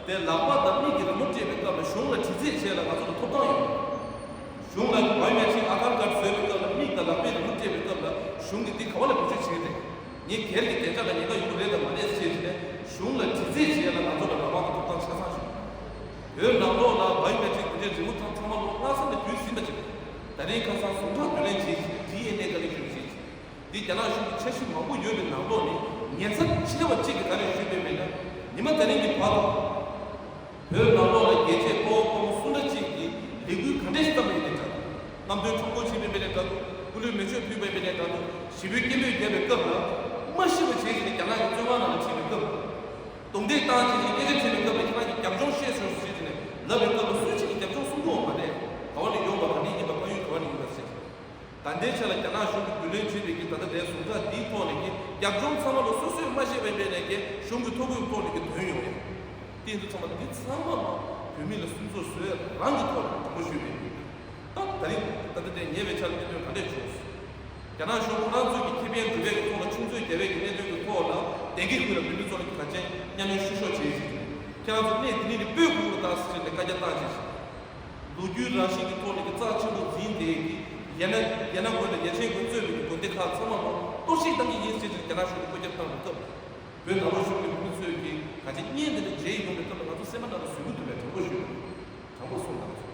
དེ་ལག་པ་དང་མིག་གི་རི་མོ་སྤྲད་པའི་སྐབས་ལ་གཞུང་ལ་དྲི་རྩད་བྱས་ལ་ང་ཚོ་ལ་ཐོབ་ཐང་ཡོད། གཞུང་ལ་བའི་མེ་ཊིག་ཨ་དྷར་ཀར་བཟོས་པའི་སྐབས་ལ་མིག་དང་ལག་པའི་རི་མོ་སྤྲད་པའི་སྐབས་ལ་གཞུང་གིས་འདི་ག་བ་ལ་བེད་སྤྱོད་བྱེད་ཀྱི་རེད། ངས་སྒེར་གྱི་བདེ་འཇགས་ལ་ཉེན་ཁ་ཡོང་གི་རེད་དམ་མ་རེད་ཟེར་བྱས་ནས་གཞུང་ལ་དྲི་རྩད་བྱས་ལ་ང་ཚོ་ལ་རང་དབང་དང་ཐོབ་ཐང་ཆ་ཚང་བྱུང་། བོད་ནང་ལོགས་ལ་བའི་མེ་ཊིག་དེ་འདྲའི་རི་མོ་ཚང་ཚང་མ་ལོ་ལྷག་བསམ་དང་རྒྱུས་ཟིན་པ་ཅིག་ད་རིང་ཁ་སང་ཟུངས་ཁྲག་བསྡུ་ལེན་བྱེད་བཞིན་ཌི་ཨེན་ཨེ་ཀ་ལེན་ཞུ་བྱེད་བཞིན་འདི་རྒྱ་ནག་གཞུང་གི་འཆར་གཞི་མང་པོ་ཡོད་པའི་ནང་ལོགས་ནས་ཉེན་ཚབས་ཆེ་བ་གཅིག་གི་ག་རེ་ཞུས་པའི་མེད་ན་ཉི་མ་ད་རིང་གི་བར་དུ་བོད་ནང་ལོགས་ལ་རྒྱལ་གཅེས་དཔའ་བོ་དཔའ་མོ་སུ་འདྲ་གཅིག་གིས་ལས་འགུལ་ག་འདྲས་ཤིག་བརྩམས་པ་ཡིན་ནའི་འདྲ་འདུག་རྔམ་སྟོན་ཁྲོམ་སྐོར་བྱས་པའི་མེད་ནའི་འདྲ་འདུག་སྐུ་ལུས་མེ་མཆོད་ཕུལ་བའི་མེད་ནའི་འདྲ་འདུག་ཞི་བའི་སྐད་འབོད་བརྒྱབ་པའི་སྐབས་ལ་མ་ཤི་བ་བྱས་ནས་རྒྱ་ནག་གི་བཙོན་ཁང་ནང་ལ་ཕྱིན་པའི་སྐབས། རྡུང་རྡེག་བཏང་བྱས་ཀྱི་སྐད་ཆ་དྲིས་པའི་སྐབས་ལ་ཁྱེད་རང་གིས་རྒྱབ་ལྗོངས་ཤེས་སོང་ཞེས་བྱས་ནས་ལབ་པའི་སྐབས་ལ་སུ་གཅིག་གིས་རྒྱབ་ལྗོངས་གསུང་གི་ཡོད་མ་རེད། ག་བ་ནས་ཡོང་བ་ག་ནས་ཡིན་པ་ཕ་ཡུལ་ག་བ་ནས་ཡིན་པ་ཟེར། ད་ལྟའི་ཆ་ལ་རྒྱ་ནག་གཞུང་གིས་བསྡུ་ལེན་བྱས་པའི་གི་ད་ལྟ་དེའི་ཟུངས་ཁྲག་འདིའི་ཐོག་ནས་ཀྱི་རྒྱབ་ལྗོངས་ཚང་མ་ལ་སོ་སོས་མ་ཤེས་པའི་སྦས་ནས་ཀྱི་གཞུང་གི་ཐོ་འགོད་ཐོག་ནས་ཀྱི་ཐོན་ཡོང་ཡ། དེ་ཡིན་དུས་ཚང་མ་འདི་ཚང་མ་ལ་བོད་མི་ལ་སུན་གཙེར་བཟོས་རང་གི་ཐོག་ནས་དྲང་པོ་ཞུས་པའི་ཡིན། ད་ད་རིང་ད་ལྟ་དེ་ཉེ་བའི་ཆར་གནད་དོན་ག་འདྲས་བྱུང་སོང་། རྒྱ་ནག་གཞུང་ཁོ་རང་ཚོའི་གི་ཁེ་ཕན་སྒྲུབ་པའི་གི་ཐོག་ལ་ཆུ་མཛོད་རྒྱབ་པའི་གི་གནད་དོན་གི་ཐོག་ལ་བདེན་དགེ་ཁུལ་ལ་བོད་མི་ཚོ་ལ་གི་ག་ཅན་མཉམ་ལེན་བཤུ་གཞོག་བྱེད་ཅིང་། ཁྱེད་རང་ཚོ་གནས་འདི་ནས་ནི་སྤོས་དགོས་ལ་ད་ཟེར་ནས་བཀའ་རྒྱ་བཏང་བྱེད་ཅིང་། ལོ་རྒྱུས་རང་བཞིན་གི་ཐོག་ནས་གི་རྩ་ཆེན་པོ་འཛིན་དེ་གི་ཡན་ན་ཡན་ན་དགོན་དང་རྒྱལ་ཆེན་དགོན་གཙོས་པའི་གི་དགོན་སྡེ་ཁག་ཚང་མ་ལ་གཏོར་བཤིག་བཏང་གི་ཡིན་ཟེར་ཅིག་རྒྱ་ནག་གཞུང་གི་བཀའ་རྒྱ་བཏང་བའི་སྐབས། བོད་ནང་ལོགས་བཞུགས་པའི་བོད་མི་ཚོས་ཀྱིས་ག་ཅི་བརྙན་འདི་འདྲ་མཇལ་ཡོང་བའི་སྐབས་ལ་ང་ཚོ་སེམས་པ་ནང་ལ་ཟུག་གི་འདུག་པས་དྲང་པོ་ཞུ་དགོས། དྲང་པོ་གསུངས་དང་།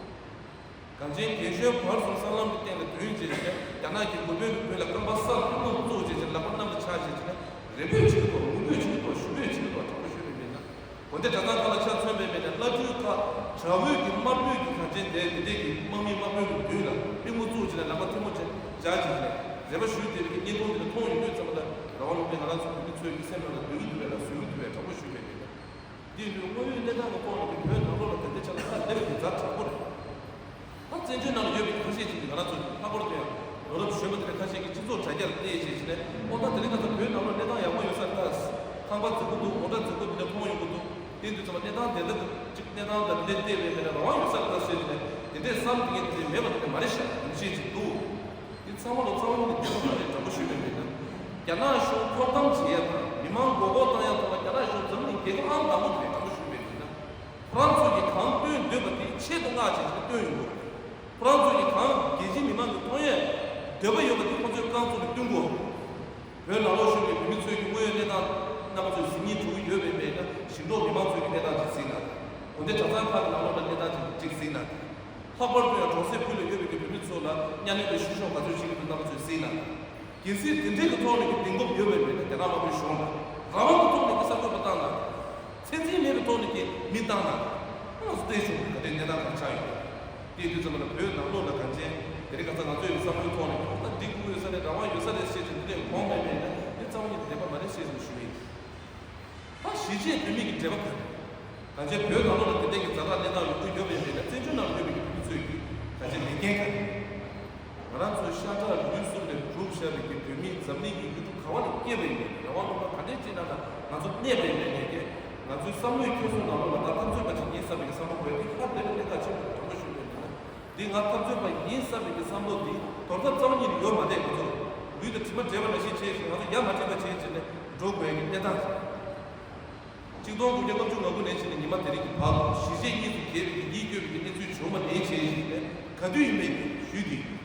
གངས་ཅན་རྒན་གཞོན་བར་གསུམ་སྲང་ལམ་གྱི་སྟེང་ལ་ཐོན་བྱས་ནས་རྒྱ་ནག་གི་འགོ་དཔོན་གྱིས་བོད་ལ་རྐང་པ་སར་ཐུག་མ་བཙུགས་བྱས་ནས་ལག་པ་གནམ་ལ་འཕྱར་བྱས་ནས་རེ་འབོད་བྱེད་ཀྱི་འདུག་ངུ་འབོད་བྱེད་ཀྱི་འདུག་ཞུ་འབོད་བྱེད་ཀྱི་འདུག་དྲང་པོ་ཞུས་པ་ཡིན་ན། དགོན་སྡེ་གྲྭ་ཚང་ཁག་ལ་ཆ་མཚོན་པའི་མེད་ན་བླ་སྤྲུལ་ཁག་གྲྭ་བོད་ཀྱི་དམར་པོའི་གི་གངས་ཅན་དེ་འདི་འདྲས་ཀྱི་དམག་མི་དམར་པོའི་གི་མདུན་ལ་པུས་མོ་བཙུགས་བྱས་ནས་ལག་པ་ཐལ་མོ་སྦྱར་བྱས་ནས་རེ་བ་ཞུས་བསྡད་པའི་གི་བརྙན་ཐུང་འདི་ལ་མཐོང་ཡོང་དུས་ཙམ་པ་ལ་རང་དབང་ལུང་པའི་ང་རང་ཚོ་བོད་མི་ཚོའི་གི་སེམས་ནང་ལ་སྡུག་གི་འདུག་པས་ལ་ཟུག་གི་འདུག་པས་དྲང་པོ་ཞུས་པ་ཡིན་ན། འདི་ཡིན་དུས་དངོས་ཡོད་གནས་སྟངས་ཀྱི་ཐོག་ནས་ཀྱི་བོད་ནང་ལོགས་ལ་དེ་འདྲའི་ཆ་ལ་ཧ་ལས་པའི་གི་ཛ་དྲག་པོ་རེད། ད་བཙན་བྱོལ་ནང་ལ་ཡོད་པའི་ཁ་ཤས་ཅིག་གིས་ང་རང་ཚོ་ལྷག་པར་དུ་ཡང་ལོ་རབས་གཞོན་པ་དེ་འདྲ་ཁ་ཤས་ཀྱིས་སྤྱི་ཚོགས་དྲ་རྒྱར་བལྟས་བྱས་བྱས་ནས་ཨོ་ད་དེ་རིང་ཁ་སང་བོད་ནང་ལོགས་གནས་སྟངས་ཡག་པོ་ཡོད་ས་རེད་ད། ཁང་པ་རྫིག་པོ་འདུག་ངོ་ཊ་རྫིག་པོ་འདི་འདྲ་མཐོང་ཡོང་གི་འདུག་དེ་དུས་ཚང་མ་གནས་སྟངས་དེ་འདྲ་ཅིག་གནས་སྟངས་དང་དེ་འདྲ་བལྟས་པའི་མེད་ན་རང་དབང་ཡོད་ས་རེད་ད་ཟེར་བྱས་ནས་དེ་འདྲས་བསམ་དེ་ངས་དེ་འདྲས་མེད་པ་དེ་འདྲ་མ་རེད་ཤག་ཡིན་ཤེས་ཅིག་འདུག་འདི་ཚང་མ་ལ་རྩ་བ་ཉིད་ནས་འགྱུར་བ་མ་རེད་དྲང་པོ་ཞུས་པའི་མེད་ན། རྒྱ་ནག་གཞུང་འཁོར་དམ་བྱེད་ཡ་དང་མི་མང་མགོ་སྐོར་བཏང་ཡ་ཐོག་ལ་རྒྱ་ནག་གཞུང་འཛམ་གླིང་རྒྱལ་ཁབ་ཨང་དང་པོ་དེ་རེད་དྲང་པོ་ཞུས་པའི་མེད་ན། ཁོ་རང་ཚོས་ཀྱིས་གང་སྟོན་འདོད་པ་དེ་ཆེད་དུ་མངགས་བྱས་ཀྱི་སྟོན་ཡོང་གི་རེད། ཁོ་རང་ཚོ་གིས་གང་རྒྱལ་སྤྱིའི་མི་མང་གིས་མཐོང་ཡས་འདོད་པ་ཡོད་པ་དེ་ཁོ་ཚོས་རྐང་བཙུགས་ནས་སྟོན་དགོས། བོད་ནང་ལོགས་བཞུགས་པའི་བོད་མི་ཚོས་ཀྱི་དངོས་ཡོད་གནས་སྟངས་རྣམ་པ་ཚོས་གཟིགས་ཉན་བྱེད་ཀྱི་ཡོད་པས་མེད་ན། ཞིང་འབྲོག་མི་མང་ཚོས་ཀྱི་གནས་སྟངས་ཅིག་གཟིགས་ན། དགོན་སྡེ་གྲྭ་ཚང་ཁག་གི་ནང་ལོགས་ལ་གནས་སྟངས་ཅིག་ཅིག་གཟིགས་ན། ལྷག་པར་དུ་ཡང་གྲོང་གསེབ་ཁུལ་ལ་ཡོད་པའི་གི་བོད་མི་ཚོ་ལ་གཉའ་གནོན་དང་བཤུ་གཞོག་ག་ཚོད་བྱེད་ཀྱི་འདུག་རྣམ་པ་ཚོས་གཟིགས་ན། གལ་སྲིད་དེ་འདྲའི་གི་ཐོག་ནས་ཀྱི་གདེང་སྤོབས་ཡོད་པའི་མེད་ན། རྒྱ་ནག་དམར་པོའི་གཞུང་ལ་རང་དབང་གི་ཐོག་ནས་ཀྱི་གསར་འགོད་པ་བཏང་ན། ཚད་འཛིན་མེད་པའི་ཐོག་ནས་ཀྱི་མི་བཏང་ན། ང་ཚོ་བལྟས་བྱུང་ག་དེ་གནས་སྟངས་ག་རེ་ཆགས་ཡོད། དེ་དུས་ཙམ་པ་ལ་བོད་ནང་ལོགས་ལ་གང་ཅན་དེ་རིང་ཁ་སང་ང་ཚོའི་བསམ་བློའི་ཐོག་ནས་ཀྱི་ད་འགྲིག་གི་ཡོད་ས་རེད། རང་དབང་ཡོད་ས་རེད་ཟེར་ཅིག་འདི་ལས་གོང་མེད་མེད་ན་དེ་རྩ་བ་ཉིད་བདེན་པ་མ་རེད་ཟེར་ཅིག་ཞུ་ཡིན། ད་གཞིས་བྱེས་བོད་མི་གི་འབྲེལ་བ་ག་རེ། གང་ཅན་བོད་ནང་ལོགས་ལ་དེ་འདྲའི་གི་ཛ་དྲག་གནས་སྟངས་ཡོང་གི་ཡོད་པའི་མེད་ན། བཙན་བྱོལ་ནང་ལ་ཡོད་པའི་གི་བོད་མི་ཚོའི་གི་གང་ཅན་ལས་འགན་ག་རེ། ང་རང་ཚོའི་ཤ་ཁྲག་ལུས་གསུམ་ལས་གྲུབ་བཞག་པའི་གི་བོད་མི་འཛམ་གླིང་གི་ཡུལ་གྲུ་ག་བ་ལ་སྐྱེས་པའི་མེད། རང་དབང་ལུང་པ་ག་འདྲའི་ཅིག་ནང་ལ་ང་ཚོ་གནས་པའི་མེད་ནས་ཀྱི། ང་ཚོའི་བསམ་བློའི་འཁྱེར་སོ་ནང་ལོགས་ལ་ད་འཐབ་རྩོད་པ་ཅིག་ཡིན་བསམ་པའི་གི་བསམ་བློ་དགོས་ཏེ་ཧ་ལས་པའི་གནད་འགག་ཆེན་པོ་དྲང་པོ་ཞུས་པའི་མེད་ན། འདི་ང་འཐབ་རྩོད་པ་ཡིན་བསམ་པའི་གི་བསམ་བློ་འདི་དོར་ཐབས་རྩ་བ་ཉིད་ཡོད་མ་རེད། ང་ཚོ་ལུས་དང་གྲིབ་མ་བྲལ་བ་ནང་བཞིན་བྱས་ཤིང་། ང་ཚོ་ཡ་མ་བྲལ་བ་བྱས་བྱས་ནས་འགྲོ་དགོས་ཀྱི་གནས་སྟངས་རེད། ཆིག་སྟོང་དགུ་བརྒྱ་ལྔ་བཅུ་ང་དགུ་ནས་བྱས་ནས་ཉི་མ་དེ་རིང་གི་བར་དུ་གཞིས་བྱེས་གཉིས་སུ་གྱེས་པའི་གི་ཡིད་སྐྱོ་བའི་གི་གནས་ཚུལ་བྱུང་བ་ནས་བྱས་ཤིང་ནས་ག་དུས་ཡིན་པའི་གི་ཞུས་ཏེ།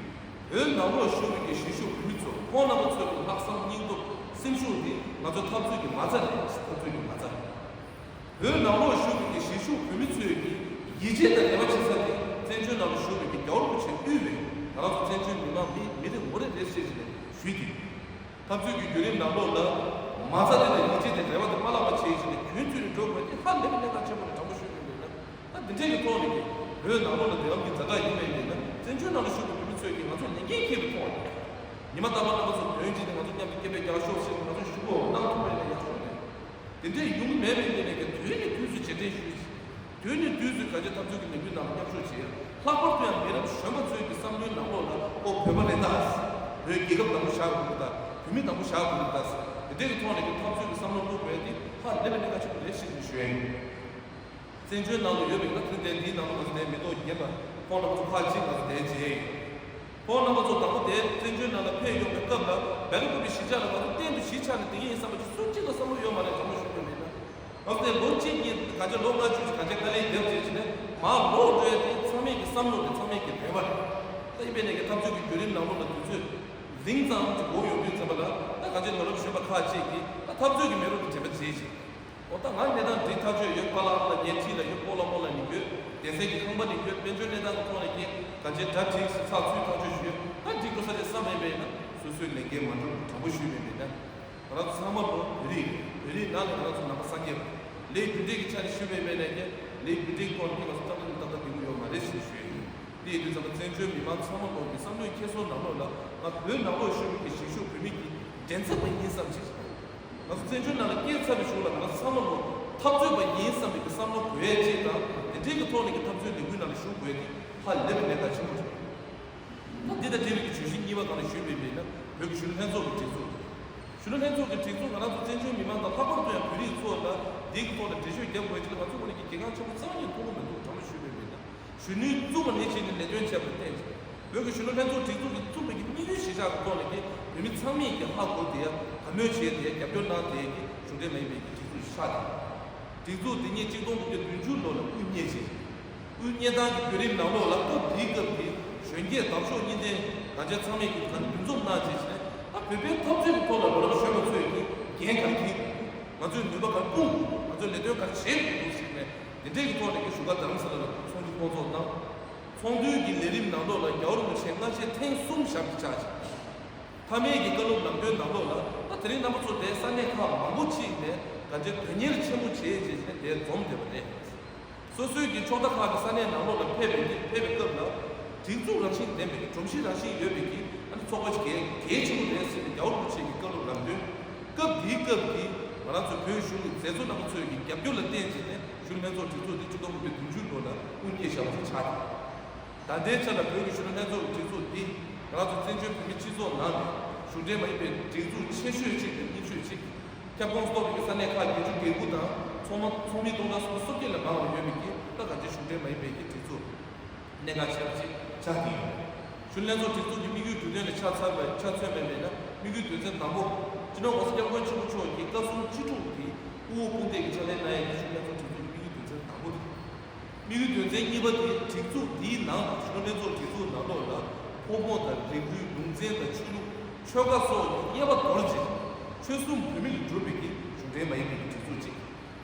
བོད་ནང་ལོགས་བཞུགས་པའི་གི་གཞིས་བཞུགས་བོད་མི་ཚོ་ཁོང་རྣམ་པ་ཚོའི་གི་ལྷག་བསམ་སྙིང་སྟོབས་སེམས་ཤུགས་འདི་ང་ཚོའི་འཐབ་རྩོད་ཀྱི་མ་རྩ་རེད། འཐབ་རྩོད་ཀྱི་མ་རྩ་རེད། བོད་ནང་ལོགས་བཞུགས་པའི་གི་གཞིས་བཞུགས་བོད་མི་ཚོས་ཀྱི་ཡིད་ཆེས་དང་རེ་བ་བྱེད་ས་དེ་བཙན་བྱོལ་ནང་ལ་བཞུགས་པའི་གི་རྒྱལ་བ་རིན་པོ་ཆེས་དབུས་པའི་ང་རང་ཚོ་བཙན་བྱོལ་མི་མང་མི་མི་རེ་ངོ་རེ་རེད་ཟེར་བྱས་ནས་ཞུས་ཏེ། འཐབ་རྩོད་ཀྱི་བརྒྱུད་རིམ་ནང་ལོགས་ལ་མ་རྩ་དེ་དང་ཡིད་ཆེས་དེ་རེ་བ་དེ་མ་བརླག་པ་བྱས་བྱས་ནས་རྒྱུན་མཐུད་ནས་འགྲོ་དགོས་དེ་ཧ་ལས་པའི་གནད་འགག་ཆེན་པོ་རེད། དྲང་པོ་ཞུ་དགོས་འདུག་ན། ད་འདི་འདྲའི་གི་ཐོག་ནས་ཀྱི་བོད་ནང་ལོགས་ལ་འདི་ལམ་གྱི་ཛ་དྲག་ཡིན་པའི་མིན་ན། བཙན་བྱོལ་ནང་ལ་བཞུགས་པའི་བོད་མི་ཚོས་ཀྱི་ང་ཚོ་ལས་འགན་འཁྱེར་བའི་ཐོག་ནས་ཉི་མ་རྟག་པར་རྣམ་པ་ཚོ་དོན་གཅིག་ནས་ང་ཚོ་མཉམ་དུ་སྐད་འབོད་རྒྱག་ཤོག་ཟེར་ནས་ང་ཚོ་ཞུ་སྒོ་གནང་ཐུབ་པ་ཡིན་ན་ཡག་ཤོས་རེད། དེ་འདྲས་ཡོང་གི་མེད་པའི་ཉིན་ནས་ཀྱི་དུས་ནས་དུས་སུ་རྗེས་དྲན་ཞུས། དུས་ནས་དུས་སུ་ག་ཅི་འཐབ་རྩོད་ཀྱི་ལས་འགུལ་ནང་ལ་མཉམ་ཞུགས་བྱས། ལྷག་པར་དུ་ཡང་མི་རབས་གཞོན་པ་ཚོའི་གི་བསམ་བློའི་ནང་ལོགས་ལ་ཨོ་བོད་པ་རེད་ད། བོད་རྒྱལ་ཁབ་དང་པོ་བཞག་དགོས་ཀྱི་ད། བོད་མི་དང་པོ་བཞག་དགོས་ཀྱི་ད། དེ་འདྲས་ཀྱི་ཐོག་ནས་ཀྱི་འཐབ་རྩོད་ཀྱི་བསམ་བློ་བླུག་དགོས་ཡ་དེ་ཧ་ལས་པའི་གནད་འགག་ཆེན་པོ་རེད་ཟེར་ནས་ཞུ་ཡ་ཡིན། བཙན་བྱོལ་ནང་དུ་ཡོད་པའི་ང་ཚོ་དེ་འདིའི་ནང་དུ་ང་ཚོ་དེ་མི་ཐོག་རྒྱན་པ་ཁོང་རྣམ་པ་ཚོ་ཁག་ཅིག་ང་ཚོ་དེ་མཇལ་ཡོད། ཁོང་རྣམ་པ་ཚོ་དང་པོ་དེ་བཙན་བྱོལ་ནང་ལ་ཕེབས་ཡོང་བའི་སྐབས་ལ་སྦེལ་ཀོབ་པའི་གཞིས་ཆགས་ལ་ང་ཚོ་གཏན་དུ་གཞིས་ཆགས་ནས་བསྡད་ཀྱི་ཡིན་བསམ་པ་ཅིག་སུ་གཅིག་ལ་བསམ་བློ་ཡོད་མ་རེད། དྲང་པོ་ཞུ་དགོས་མེད་ན། ང་ཚོ་དེ་ལོ་གཅིག་གཉིས་ག་ཚོད་ལོ་ལྔ་བཅུ་ཞིག་ག་ཚོད་དཀའ་ལས་བརྒྱབ་བྱས་བྱས་ནས་མར་ལོག་འགྲོ་ཡ་དེ་ཚང་མས་ཀྱི་བསམ་བློ་དེ་ཚང་མས་ཀྱི་འདོད་པ་རེད། ད་ཡིན་པའི་ནས་ཀྱི་འཐབ་རྩོད་ཀྱི་བརྒྱུད་རིམ་ནང་ལོགས་ལ་དུས་ཚོད་རིང་ཙམ་ཅིག་འགོར་ཡོང་དུས་ཙམ་པ་ལ་ད་ག་ཚོད་ནོར་ལམ་གཞོན་པ་ཁག་ཅིག་གིས་ད་འཐབ་རྩོད་ཀྱི་མེ་རོ་དེ་དྲན་པ་བརྗེད་བྱས། འོ་ད་ང་གནས་སྟངས་འདི་ཐག་ཆོད་ཡོད། པཱ་ལགས་ལ་ངས་ཁྲིད་ལ་ཡོད། སྤོ་ལགས་སྤོ་ལགས་ནི་ཡོད། སྡེ་ཚན་གྱི་ཁང་པ་ནི་ཡོད། དཔལ་འབྱོར་གནས་སྟངས་ཀྱི་ཐོག་ནས་ཀྱི་ག་ཅེ་གྲ་སྒྲིག་ཚགས་ཚུད་ཐག་ཆོད་ཞུས་ཡོད། ད་འགྲིག་འགྲོ་ས་རེད་བསམ་ཡིན་པས་ན་སོ་སོའི་ལས་འགན་མ་འགྲུབ་དྲང་པོ་ཞུས་པས་མེད་ན། ང་རང་ཚོ་ཚང་མ་ལོ་བོད་རིགས་བོད་རིགས་ནང་ནས་ང་རང་ཚོ་ནང་པ་སངས་རྒྱས་པ་ལས་རྒྱུ་འབྲས་ཀྱི་ཆ་ནས་ཞུས་པས་མེད་ན་ཀྱི་ལས་རྒྱུ་འབྲས་ཀྱི་ཐོག་ནས་ཀྱི་ང་ཚོ་ཏག་ཏག་ཏག་ཏག་འགྲིག་གི་ཡོད་མ་རེད་ཞེས་ཞུས་ཡོད། དེ་ཡིན་དུས་ཙམ་པ་བཙན་བྱོལ་མི་མང་ཚང་མ་ལོག་གི་བསམ་བློའི་འཁྱེར་སོ་ནང་ལོགས་ལ་ང་བོད་ནང་ལོགས་བཞུགས་པའི་གི་གཞིས་བཞུགས་བོད་མི་གི་འགྲན་ཚབ་པ་ཡིན་བསམ་ཅིག་ང་ཚོ་བཙན་བྱོལ་ནང་ལ་སྐྱེས་ཚར་བའི་གཞུག་ལ་ང་ཚོ་ཚང་མ་ལོ་འཐབ་རྩོད་པ་ཡིན་བསམ་པའི་གི་བསམ་བློ་དགོས་ཡས་ཅིག་དང་དེ་འབྲེལ་གྱི་ཐོག་ནས་ཀྱི་འཐབ་རྩོད་ལས་འགུལ་ནང་ལ་ཞུགས་དགོས་ཡས་དེ་ཧ་ལས་པའི་གནད་འགག་ཆེན་པོ་རེད། ད་འདི་དང་འབྲེལ་བའི་གི་བརྗོད་གཞི་གཉིས་པ་སྒང་ལ་ཞུས་པའི་མེད་ན་བོད་ཀྱི་གཞོན་ནུ་ལྷན་ཚོགས་ཀྱི་སྒྲིག་འཛུགས་རེད། གཞོན་ནུ་ལྷན་ཚོགས་ཀྱི་སྒྲིག་འཛུགས་ང་རང་ཚོ་བཙན་བྱོལ་མི་མང་དང་ལྷག་པར་དུ་ཡང་བོད་རིགས་ཚོ་ལ་འདིའི་གི་ཐོག་ལ་འགྲེལ་བརྗོད་རྒྱབ་དགོས་ཡས་ཅིག་ལ་ང་ཚོ་ངོས་ནས་ཀྱི་གལ་འགངས་ཆེན་པོ་རྩ་བ་ཉིད་མཐོང་གི་མི་འདུག་དྲང་པོ་ཞུས་པའི་མེད་ན། གཞོན་ནུའི་བཙུན་མ་ནས་བྱས་ནས་ལས་དོན་བྱས་པ་ལ་བརྟེན་བྱས། བོད་ཀྱི་གཞོན་ནུ་ལྷན་ཚོགས་སྒྲིག་འཛུགས་ཀྱི་བཙུགས་པའི་གི་དམིགས་ཡུལ་གཞིར་བཞག་གི་ཐོག་ནས་ཀྱི་བོད་མི་ཚང་མས་ཀྱི་ཧ་གོ་བསྡད་ཡ་དགའ་མོས་བྱས་བསྡད་ཡ་རྒྱབ་སྐྱོར་གནང་བསྡད་ཡ་གི་གཞུང་འབྲེལ་མ་ཡིན་པའི་གི་སྒྲིག་འཛུགས་ཤིག་ཆགས་ཏེ། སྒྲིག་འཛུགས་འདི་ཉིད་གཅིག་སྟོང་དགུ་བརྒྱ་བདུན་ཅུ་ལོ་ལ་དབུ་བརྙེས་ཤིང་། དབུ་བརྙེས་སྟངས་ཀྱི་བརྒྱུད་རིམ་ནང་ལོགས་ལ་སྐབས་དེའི་སྐབས་ཀྱི་གཞོན་སྐྱེས་འདབ་གཤོག་གཉིས་ལྡན་གང་ཅི་ཚང་མས་ཀྱི་གང་འདུ་འཛོམས་གནང་བྱས་ཤིང་ད་བོད་པའི་འཐབ་རྩོད་ཀྱི་ཐོག་ལ་ལོ་ལ་གཞོན་པ་ཚོས་ཀྱི་འགན་ག་རེ་འཁྱེར་དགོས་འདུག་ང་ཚོས་ནུས་པ་ག་རེ་སྤུངས་དགོས་འདུག་ང་ཚོས་ལས་དོན་ག་རེ་བྱེད་དགོས་འདུག་ཟེར་ནས་འདི་འདྲའི་གི་ཐོག་ནས་ཀྱི་བཞུགས་སྒར་རྡ་རམ་ས་ལ་ལ་ཚོགས་འདུ་སྐོང་ཚོགས་གནང་། ཚོགས་འདུའི་གི་ལས་རིམ་ནང་ལོགས་ལ་རྒྱལ་བ་རིན་པོ་ཆེ་སྔ་རྗེས་ཐེངས་གསུམ་ཞབས་ཀྱིས་བཅགས་ཤིང་། མཐའ་མའི་གི་བཀའ་སློབ་ལམ་སྟོན་ནང་ལོགས་ལ་ད་དེ་རིང་རྣམ་པ་ཚོ་དེ་ས་གནས་ཁག་མང་པོ་ཅིག་ནས་གང་ཅི་དོན་གཉེར་ཆེན་པོ་བྱས་རྗེས་ནས་དེ་འཛོམས་བསྡད་པ་རེད། སོ་སོའི་གི་ཕྱོགས་མཐའ་ཁག་གི་ས་གནས་ནང་ལོགས་ལ་ཕེབས་པའི་གི་ཕེབས་པའི་སྐབས་ལ་སྒྲིག་འཛུགས་རང་བཞིན་ལྡན་པའི་གི་སྒྲོམ་གཞི་རང་བཞིན་ཡོད་པའི་གི་ཨ་ནི་ཚོགས་པ་ཞིག་གལ་གལ་ཆེན་པོ་རེད་ཟེར་ནས་རྒྱལ་བ་རིན་པོ་ཆེ་གི་བཀའ་སློབ་ལམ་སྟོན། སྐབས་དེའི་སྐབས་ཀྱི་ང་རང་ཚོ་བོད་གཞུང་གི་མཛད་གཙོ་རྣམ་པ་ཚོའི་གི་རྒྱབ་སྐྱོར་ལ་བརྟེན་བྱས་ནས་གཞོན་ནུ་ལྷན་ཚོགས་སྒྲིག་འཛུགས་འདི་ཆིག་སྟོང་དགུ་བརྒྱ་བདུན་ཅུ་ལོ་ལ་དབུ་བརྙེས་བཞག་པ་ཞིག་ཆགས་ཡོད། ད་ལྟའི་ཆ་ལ་བོད་ཀྱི་གཞོན་ནུ་ལྷན་ཚོགས་ཀྱི་སྒྲིག་འཛུགས་འདི་ང་རང་ཚོ་བཙན་བྱོལ་བོད་མིའི་སྤྱི་ཚོགས་ནང་ནས་གཞུང་འབྲེལ་མ་ཡིན་པའི་སྒྲིག་འཛུགས་ཆེ་ཤོས་གཅིག་དང་རྙིང་ཤོས་གཅིག་ཁྱབ་ཁོངས་གཏོགས་པའི་ས་གནས་ཁག་བརྒྱད་ཅུ་གྱ་དགུ་དང་ཚོགས་མ་ཚོགས་མི་སྟོང་ཕྲག་སུམ་ཅུ་སོ་བརྒྱད་ལས་མང་བ་ཡོད་པའི་གི་ད་ག་ཅི་གཞུང་འབྲེལ་མ་ཡིན་པའི་གི་སྒྲིག་འཛུགས་གནད་འགག་ཆེ་བ་ཅིག་ཆགས་ཀྱི་ཡོད། གཞོན་ནུ་ལྷན་ཚོགས་སྒྲིག་འཛུགས་ཀྱི་དམིགས་ཡུལ་དུས་སྟོན་ལ་ཆ་མཚོན་པ་ཆ་མཚོན་པ་མེད་ན་དམིགས་ཡུལ་དོན་ཚན་དང་པོ་སྤྱི་ནོར་༸གོང་ས་༸སྐྱབས་མགོན་ཆེན་པོ་མཆོག་གིས་བཀའ་གསུང་ཅི་སྒྲུབ་ཀྱི་དབུ་བོ་དཔུང་འདེགས་ཀྱི་ཕྱག་ལས་གནང་ཡས་ཀྱི་གཞོན་ནུ་ལྷན་ཚོགས་སྒྲིག་འཛུགས་ཀྱི་དམིགས་ཡུལ་དོན་ཚན་དང་པོ་དེ། དམིགས་ཡུལ་དོན་ཚན་གཉིས་པ་དེ་སྒྲིག་ འཛུགས་འདིའི་ནང་དུ་གཞོན་ནུ་ལྷན་ཚོགས་སྒྲིག་འཛུགས་ནང་ལོགས་ལ་ཕོ་མོ་དང་རིགས་རུས་ལུང་ཚན་དང་ཆོས་ལུགས་ཆོལ་ཁ་སོགས་ཀྱི་དབྱེ་བ་དོར་རྗེས་ཆོལ་གསུམ་བོད་མི་ལ་གྲུབ་པའི་གི་གཞུང་འབྲེལ་མ་ཡིན་པའི་གི་སྒྲིག་འཛུགས་གཅིག་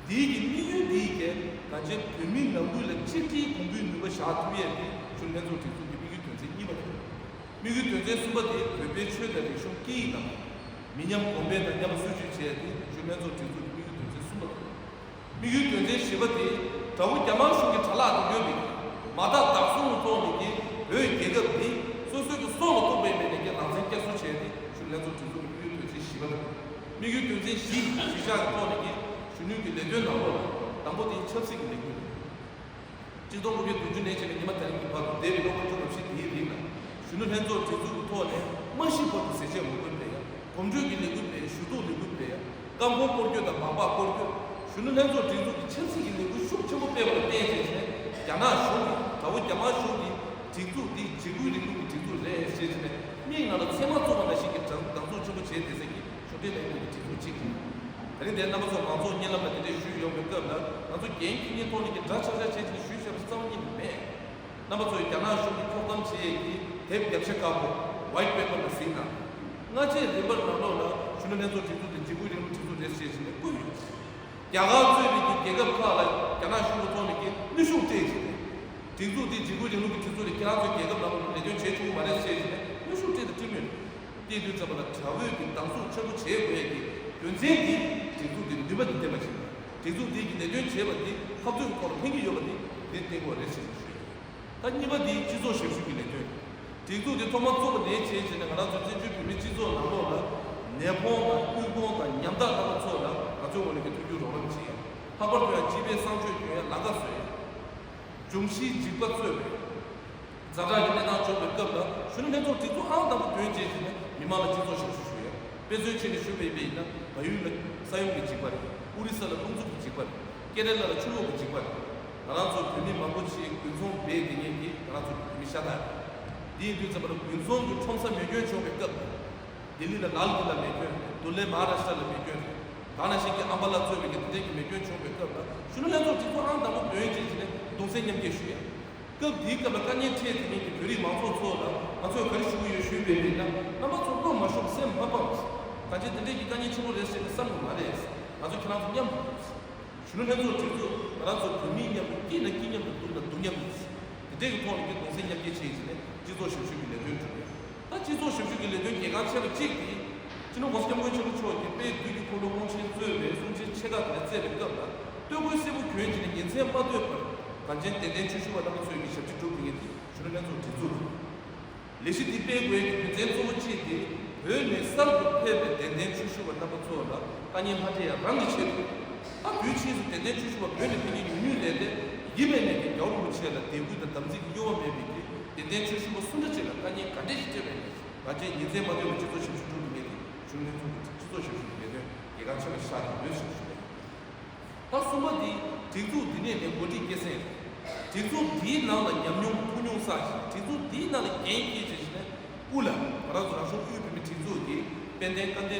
འདིའི་གི་དམིགས་ཡུལ་འདིའི་གི་གང་ཅི་བོད་མི་ནང་ཁུལ་ལ་གཅིག་སྒྲིལ་གོང་འཕེལ་ནུས་པ་བཞག་ཐུབ་ཡས་དེ་གཞོན་ནུ་ལྷན་ཚོགས་སྒྲིག་འཛུགས་ཀྱི་དམིགས་ཡུལ་དོན་ཚན་གཉིས་པ་དང་། དམིགས་ཡུལ་དོན་ཚན་གསུམ་པ་དེ་བོད་པའི་ཆོས་དང་རིག་གཞུང་སྐད་ཡིག་དང་མི་ཉམས་གོང་འཕེལ་དང་མཉམ་པ་སྲུང་སྐྱོབ་བྱས་ཏེ་གཞོན་ནུ་ལྷན་ཚོགས་སྒྲིག་འཛུགས་ཀྱི་དམིགས་ཡུལ་དོན་ཚན་གསུམ་པ་དང་། དམིགས་ཡུལ་དོན་ཚན་བཞི་པ་དེ་དགྲ་བོ་རྒྱ་དམར་གཞུང་གི་དྲ་ལག་ཏུ་ཡོད་པའི་མ་དག་བདག་བཟུང་གི་ཐོག་ནས་ཀྱི་བོད་རྒྱལ་ཁབ་འདི་སོ་སོའི་གི་སྲོག་ལ་གཏུགས་པའི་མེད་ནས་ཀྱི་རང་བཙན་བསྐྱར་གསོ་བྱས་ཏེ་གཞོན་ནུ་ལྷན་ཚོགས་སྒྲིག་འཛུགས་ཀྱི་དམིགས་ཡུལ་དོན་ཚན་བཞི་པ་དང་། དམིགས་ཡུལ་དོན་ཚན་བཞི་གཞི་བཞག་གི་ཐོག་ནས་ཀྱི་གཞོན་ནུ་གི་ལས་དོན་ནང་ལོགས་ལ་དང་པོ་དེ་ཆབ་སྲིད་ཀྱི་ལས་འགུལ། གཅིག་སྟོང་དགུ་བརྒྱ་བདུན་ཅུ་ནས་བྱས་ནས་ཉི་མ་དེ་རིང་གི་བར་དུ་འདས་པའི་ལོ་ལྔ་བཅུ་ང་བཞི་དེའི་རིང་ལ་གཞོན་ནུ་ལྷན་ཚོགས་སྒྲིག་འཛུགས་ཀྱི་ཐོག་ནས་མ་ཤི་བར་དུ་ཟས་བཅད་ངོ་རྒོལ་སྤེལ་ཡ། གོམ་བགྲོད་ཀྱི་ལས་འགུལ་སྤེལ། ཞུ་གཏུག་ལས་འགུལ་སྤེལ་ཡ། རྐང་འཁོར་སྐོར་སྐྱོད་དང་སྦག་སྦག་སྐོར་སྐྱོད། གཞོན་ནུ་ལྷན་ཚོགས་སྒྲིག་འཛུགས་ཀྱི་ཆབ་སྲིད་ཀྱི་ལས་འགུལ་ཤུགས་ཆེན་པོ་སྤེལ་བ་ལ་བརྟེན་བྱས་ནས་རྒྱ་ནག་གཞུང་གིས་དགྲ་བོ་རྒྱ་དམར་གཞུང་གིས་སྒྲིག་འཛུགས་འདི་འཇིགས་སྐུལ་རིང་ལུགས་ཀྱི་སྒྲིག་འཛུགས་རེད་ཞེས་བྱས་ནས་མིག་ནང་ལ་ཚེར་མ་བཙུགས་པ་ནང་བཞིན་གྱི་སྒྲ་སྒྲ་འཛུགས་ཆེན་པོ་བྱས་བསྡད་ས་གི་གཞུང་འབྲེལ་ལས་འགུལ་གྱི་སྒྲིག་འཛུགས་གཅིག་རེད། དེ་རིང་འདིར་རྣམ་པ་ཚོ་མང་ཚོགས་བརྙན་ལམ་ལ་དེ་འདྲའི་ཞུས་ཡོང་བའི་སྐབས་ལ་ང་ཚོ་འགན་འཁྱེར་མཁན་ཐོག་ནས་ཀྱི་འདྲ་ཆགས་ཆགས་བྱས་ཀྱི་ཞུས་བཞག་པའི་རྩ་བ་ཉིད་ནས་མེད། རྣམ་པ་ཚོས་རྒྱ་ནག་གཞུང་གི་འཁྱོག་གཏམ་བྱེད་ཡས་ཀྱི་དེབ་རྒྱབ་ཤ་དཀར་པོ་White Paper་ལ་གཟིགས་དང་། སྔ་རྗེས་རིམ་པར་ནང་ལོགས་ལ་གཞོན་ནུ་ལྷན་ཚོགས་སྒྲིག་འཛུགས་དེ་འཇིགས་སྐུལ་རིང་ལུགས་སྒྲིག་འཛུགས་རེད་ཞེས་བྱས་ནས་བཀོད་ཡོད། རྒྱ་གར་གཙོས་པའི་གི་རྒྱལ་ཁབ་ཁག་ལ་རྒྱ་ནག་གཞུང་གི་ཐོག་ནས་ཀྱི་གནོན་ཤུགས་སྤྲད་བྱས་ཏེ། སྒྲིག་འཛུགས་འདི་འཇིགས་སྐུལ་རིང་ལུགས་ཀྱི་སྒྲིག་འཛུགས་རེད། ཁྱེད་རང་ཚོའི་རྒྱལ་ཁབ་ནང་ལོགས་ལ་ལས་དོན་བྱེད་ཆོག་གི་མ་རེད་ཟེར་བྱས་ནས་གནོན་ཤུགས་སྤྲད་དེ་སྤྲད་མུས་རེད། དེ་དུས་ཙམ་པ་ལ་དྲག་པོའི་གི་སྡང་ཟུག་ཆེན་པོ་བྱེད་དགོས་ཡས་ཀྱི་རྒྱུ་མཚན་འདི་སྒྲིག་འཛུགས་འདི་ནུས་པ་འདི་ལྡན་པ་ཞིག་རེད། སྒྲིག་འཛུགས་འདིའི་གི་ལས་དོན་བྱེད་པ་འདི་འཐབ་རྩོད་ཀྱི་ཐོག་ལ་ཕན་གྱི་ཡོད་པ་འདི་འདི་བསྟན་དགོས་རེད་ཞེས་ཞུས་ཡོད། ད་གཉིས་པ་འདི་སྤྱི་ཚོགས་ཞབས་ཞུ་གི་ལས་དོན། སྒྲིག་འཛུགས་འདི་ཐོག་མར་བཙུགས་པ་ནས་བྱས་བྱས་ནས་ང་རང་ཚོ་བཙན་བྱོལ་བོད་མིའི་སྤྱི་ཚོགས་ནང་ལོགས་ལ་ནད་ཕོག་དང་དབུལ་ཕོངས་དང་ཉམ་ཐག་རྣམ་པ་ཚོ་ལ་ང་ཚོའི་ངོས་ནས་ཀྱི་མཐུན་འགྱུར་རོགས་རམ་བྱེད་ཡ། ལྷག་པར་དུ་ཡང་སྤྱི་པའི་གསང་སྤྱོད་སྐྱོན་ཡ་ལམ་ཁ་བཟོ་ཡ། འབྱུང་བཞིའི་འཇིགས་པ་གཙོས་པའི་ཛ་དྲག་གི་གནས་སྟངས་བྱུང་བའི་སྐབས་ལ་གཞོན་ནུ་ལྷན་ཚོགས་སྒྲིག་འཛུགས་ཨང་དང་པོ་དོན་བྱེད་བཞིན་ནས་མི་མང་ལ་སྤྱི་ཚོགས་ཞབས་ཞུ་ཞུ་ཡ། དཔེ་མཚོན་ཆེད་ནས་ཞུ་བ་ཡིན་ན་བལ་ཡུལ་ལ་ས་ཡོམ་གྱི་འཇིགས་པ་རེད། ཨོ་རི་ས་ལ་རླུང་འཚུབ་ཀྱི་འཇིགས་པ་རེད། ཀེ་ར་ལ་ལ་ཆུ་ལོག་གི་འཇིགས་པ་རེད། ང་རང་ཚོ་བོད་མི་མང་པོ་ཞིག་དགུན་ཚོང་སྦས་བསྡད་མཁན་གྱི་ང་རང་ཚོ་བོད་མི་ཤ་སྟག་རེད། འདི་ཡིན་དུས་ཙམ་པ་ལ་དགུན་ཚོང་གི་ཁྲོམ་ས་མེ་སྐྱོན་བྱུང་བའི་སྐབས་ལ། ལྡི་ལི་ལ་ལཱལ་ཀི་ལ་མེ་སྐྱོན་རེད། དུ་ལེ་མ་ཧཱ་རཱ་ཤྲ་ལ་མེ་སྐྱོན་རེད། ད་ནང་བཞིན་གྱི་ཨམ་བ་ལ་གཙོས་པའི་གི་དེ་འདྲས་ཀྱི་མེ་སྐྱོན་བྱུང་བའི་སྐབས་ལ་གཞོན་ནུ་ལྷན་ཚོགས་སྒྲིག་འཛུགས་ཨང་དང་པོ་དོན་བྱེད་བྱས་ནས་གདུང་སེམས་མཉམ་སྐྱེད་ཞུ་ཡ། སྐབས་དེའི་སྐབས་ལ་དཀའ་ངལ་འཕྲད་དེ་ཉིད་ཀྱི་བོད་རིགས་མང་ཚོགས་ཚོ་ལ་ང་ཚོས་ག་རེ་ཞུ་གི་ཡོད་ཞུས་པས་མིན་ན་རྣམ་པ་ཚོ་བློ་མ་ཤོར་སེམས་མ་ཕམ། གང་ཅི་དེ་འདྲས་ཀྱི་དཀའ་ངལ་ཆེན་པོ་རེད་ཟེར་ནས་བསམ་གི་མ་རེད། ང་ཚོ་ཁྱེད་རང་ཚོ་མཉམ་དུ་ཡོད། གཞོན་ནུ་ལྷན་ཚོགས་སྒྲིག་འཛུགས་ང་རང་ཚོ་བོད་མི་མཉམ་དུ་སྐྱིད་ན་སྐྱིད་མཉམ་དུ་སྡུག་ན་སྡུག་མཉམ་དུ། དེ་འདྲས་ཀྱི་ཐོག་ནས་ཀྱི་གདུང་སེམས་མཉམ་སྐྱེད་བྱེད་ཀྱི་ནས་སྤྱི་ཚོགས་ཞབས་ཞུ་གི་ལས་དོན་སྒྲུབ་ཡ། ད་སྤྱི་ཚོགས་ཞབས་ཞུ་གི་ལས་དོན་གལ་འགངས་ཆེ་བ་གཅིག་དེ། སྤྱི་ནོར་༸གོང་ས་༸སྐྱབས་མགོན་ཆེན་པོ་མཆོག་གིས་དཔལ་དུས་ཀྱི་འཁོར་ལོ་དབང་ཆེན་གཙོས་པའི་གསུང་ཆོས་ཆེ་ཁག་དེ་ལ་བསྩལ་བའི་སྐབས་ལ་སྟོད་གོས་སེར་པོ་གྱོན་བྱས་ནས་ཉིན་མཚན་མ་ལྟོས་པར་གངས་ཅན་དད་ལྡན་ཆོས་ཞུ་བ་རྣམ་པ་ཚོས་ཀྱི་ཞབས་ཕྱི་སྒྲུབ་མཁན་དེ་གཞོན་ནུ་ལྷན་ཚོགས་སྒྲིག་འཛུགས་རེད། ལས་གཞི་འདི་སྤེལ་དགོས་ཀྱི་རྒྱུ་མཚན་གཙོ་བོ་གཅིག་དེ་བོད་ནས་གསར་དུ་ཕེབས་པའི་དད་ལྡན་ཆོས་ཞུ་བ་རྣམ་པ་ཚོ་ལ་དཀའ་ངལ་མ་འཕྲད་ཡ་རང་གི་ཆེད་དུ། ད་དུས་ཕྱིས་སུ་དད་ལྡན་ཆོས་ཞུ་བ་བོད་ནས་ཕེབས་མཁན་ཉུང་ཉུང་ལས་ཏེ་ཡིན་པའི་ནས་ཀྱི་རྒྱལ་བ་རིན་པོ་ཆེ་ལ་དད་གུས་དང་དམ་ཚིག་གི་གཡོ་བ་མེད་པའི་གི་དད་ལྡན་ཆོས་ཞུ་བ་སུ་འདྲ་ཅིག་ལ་དཀའ་ངལ་ག་འདྲས་ཤིག་འཕྲད་པ་ཡིན་ན་ང་བཅས་ཉིན་མཚན་མ་ལྟོས་པར་སྤྱི་ཚོགས་ཞབས་ཞུ་སྒྲུབ་ཐུབ་མཁན་དེ་གཞོན་ནུ་ལྷན་ཚོགས་ཀྱི་སྤྱི་ཚོགས་ཞབས་ཞུ་གི་ལས་དོན་གལ་འགངས་ཆེ་བ་ཤར་ཏེ་ཡོད་ཞེས་ཞུ་བ་ཡིན། ད་གསུམ་པ་འདི་སྒྲིག་འཛུགས་འདི་ནས་ནས་འགོ་ཁྲིད་སྐྱེད་སྲིང་། སྒྲིག་འཛུགས་འདིའི་ནང་ལ་ཉམས་མྱོང་ཐུགས་མྱོང་བསགས་ཤིང་སྒྲིག་འཛུགས་འདིའི་ནང་ལ་འགན་འཁྱེར་བྱས་ཤིང་ནས་དབུ་ལ་ང་རང་ཚོ་རང་སྐྱོང་དབུས་བོད་མིའི་སྒྲིག་འཛུགས་ཀྱི་དཔལ་ལྡན་བཀའ་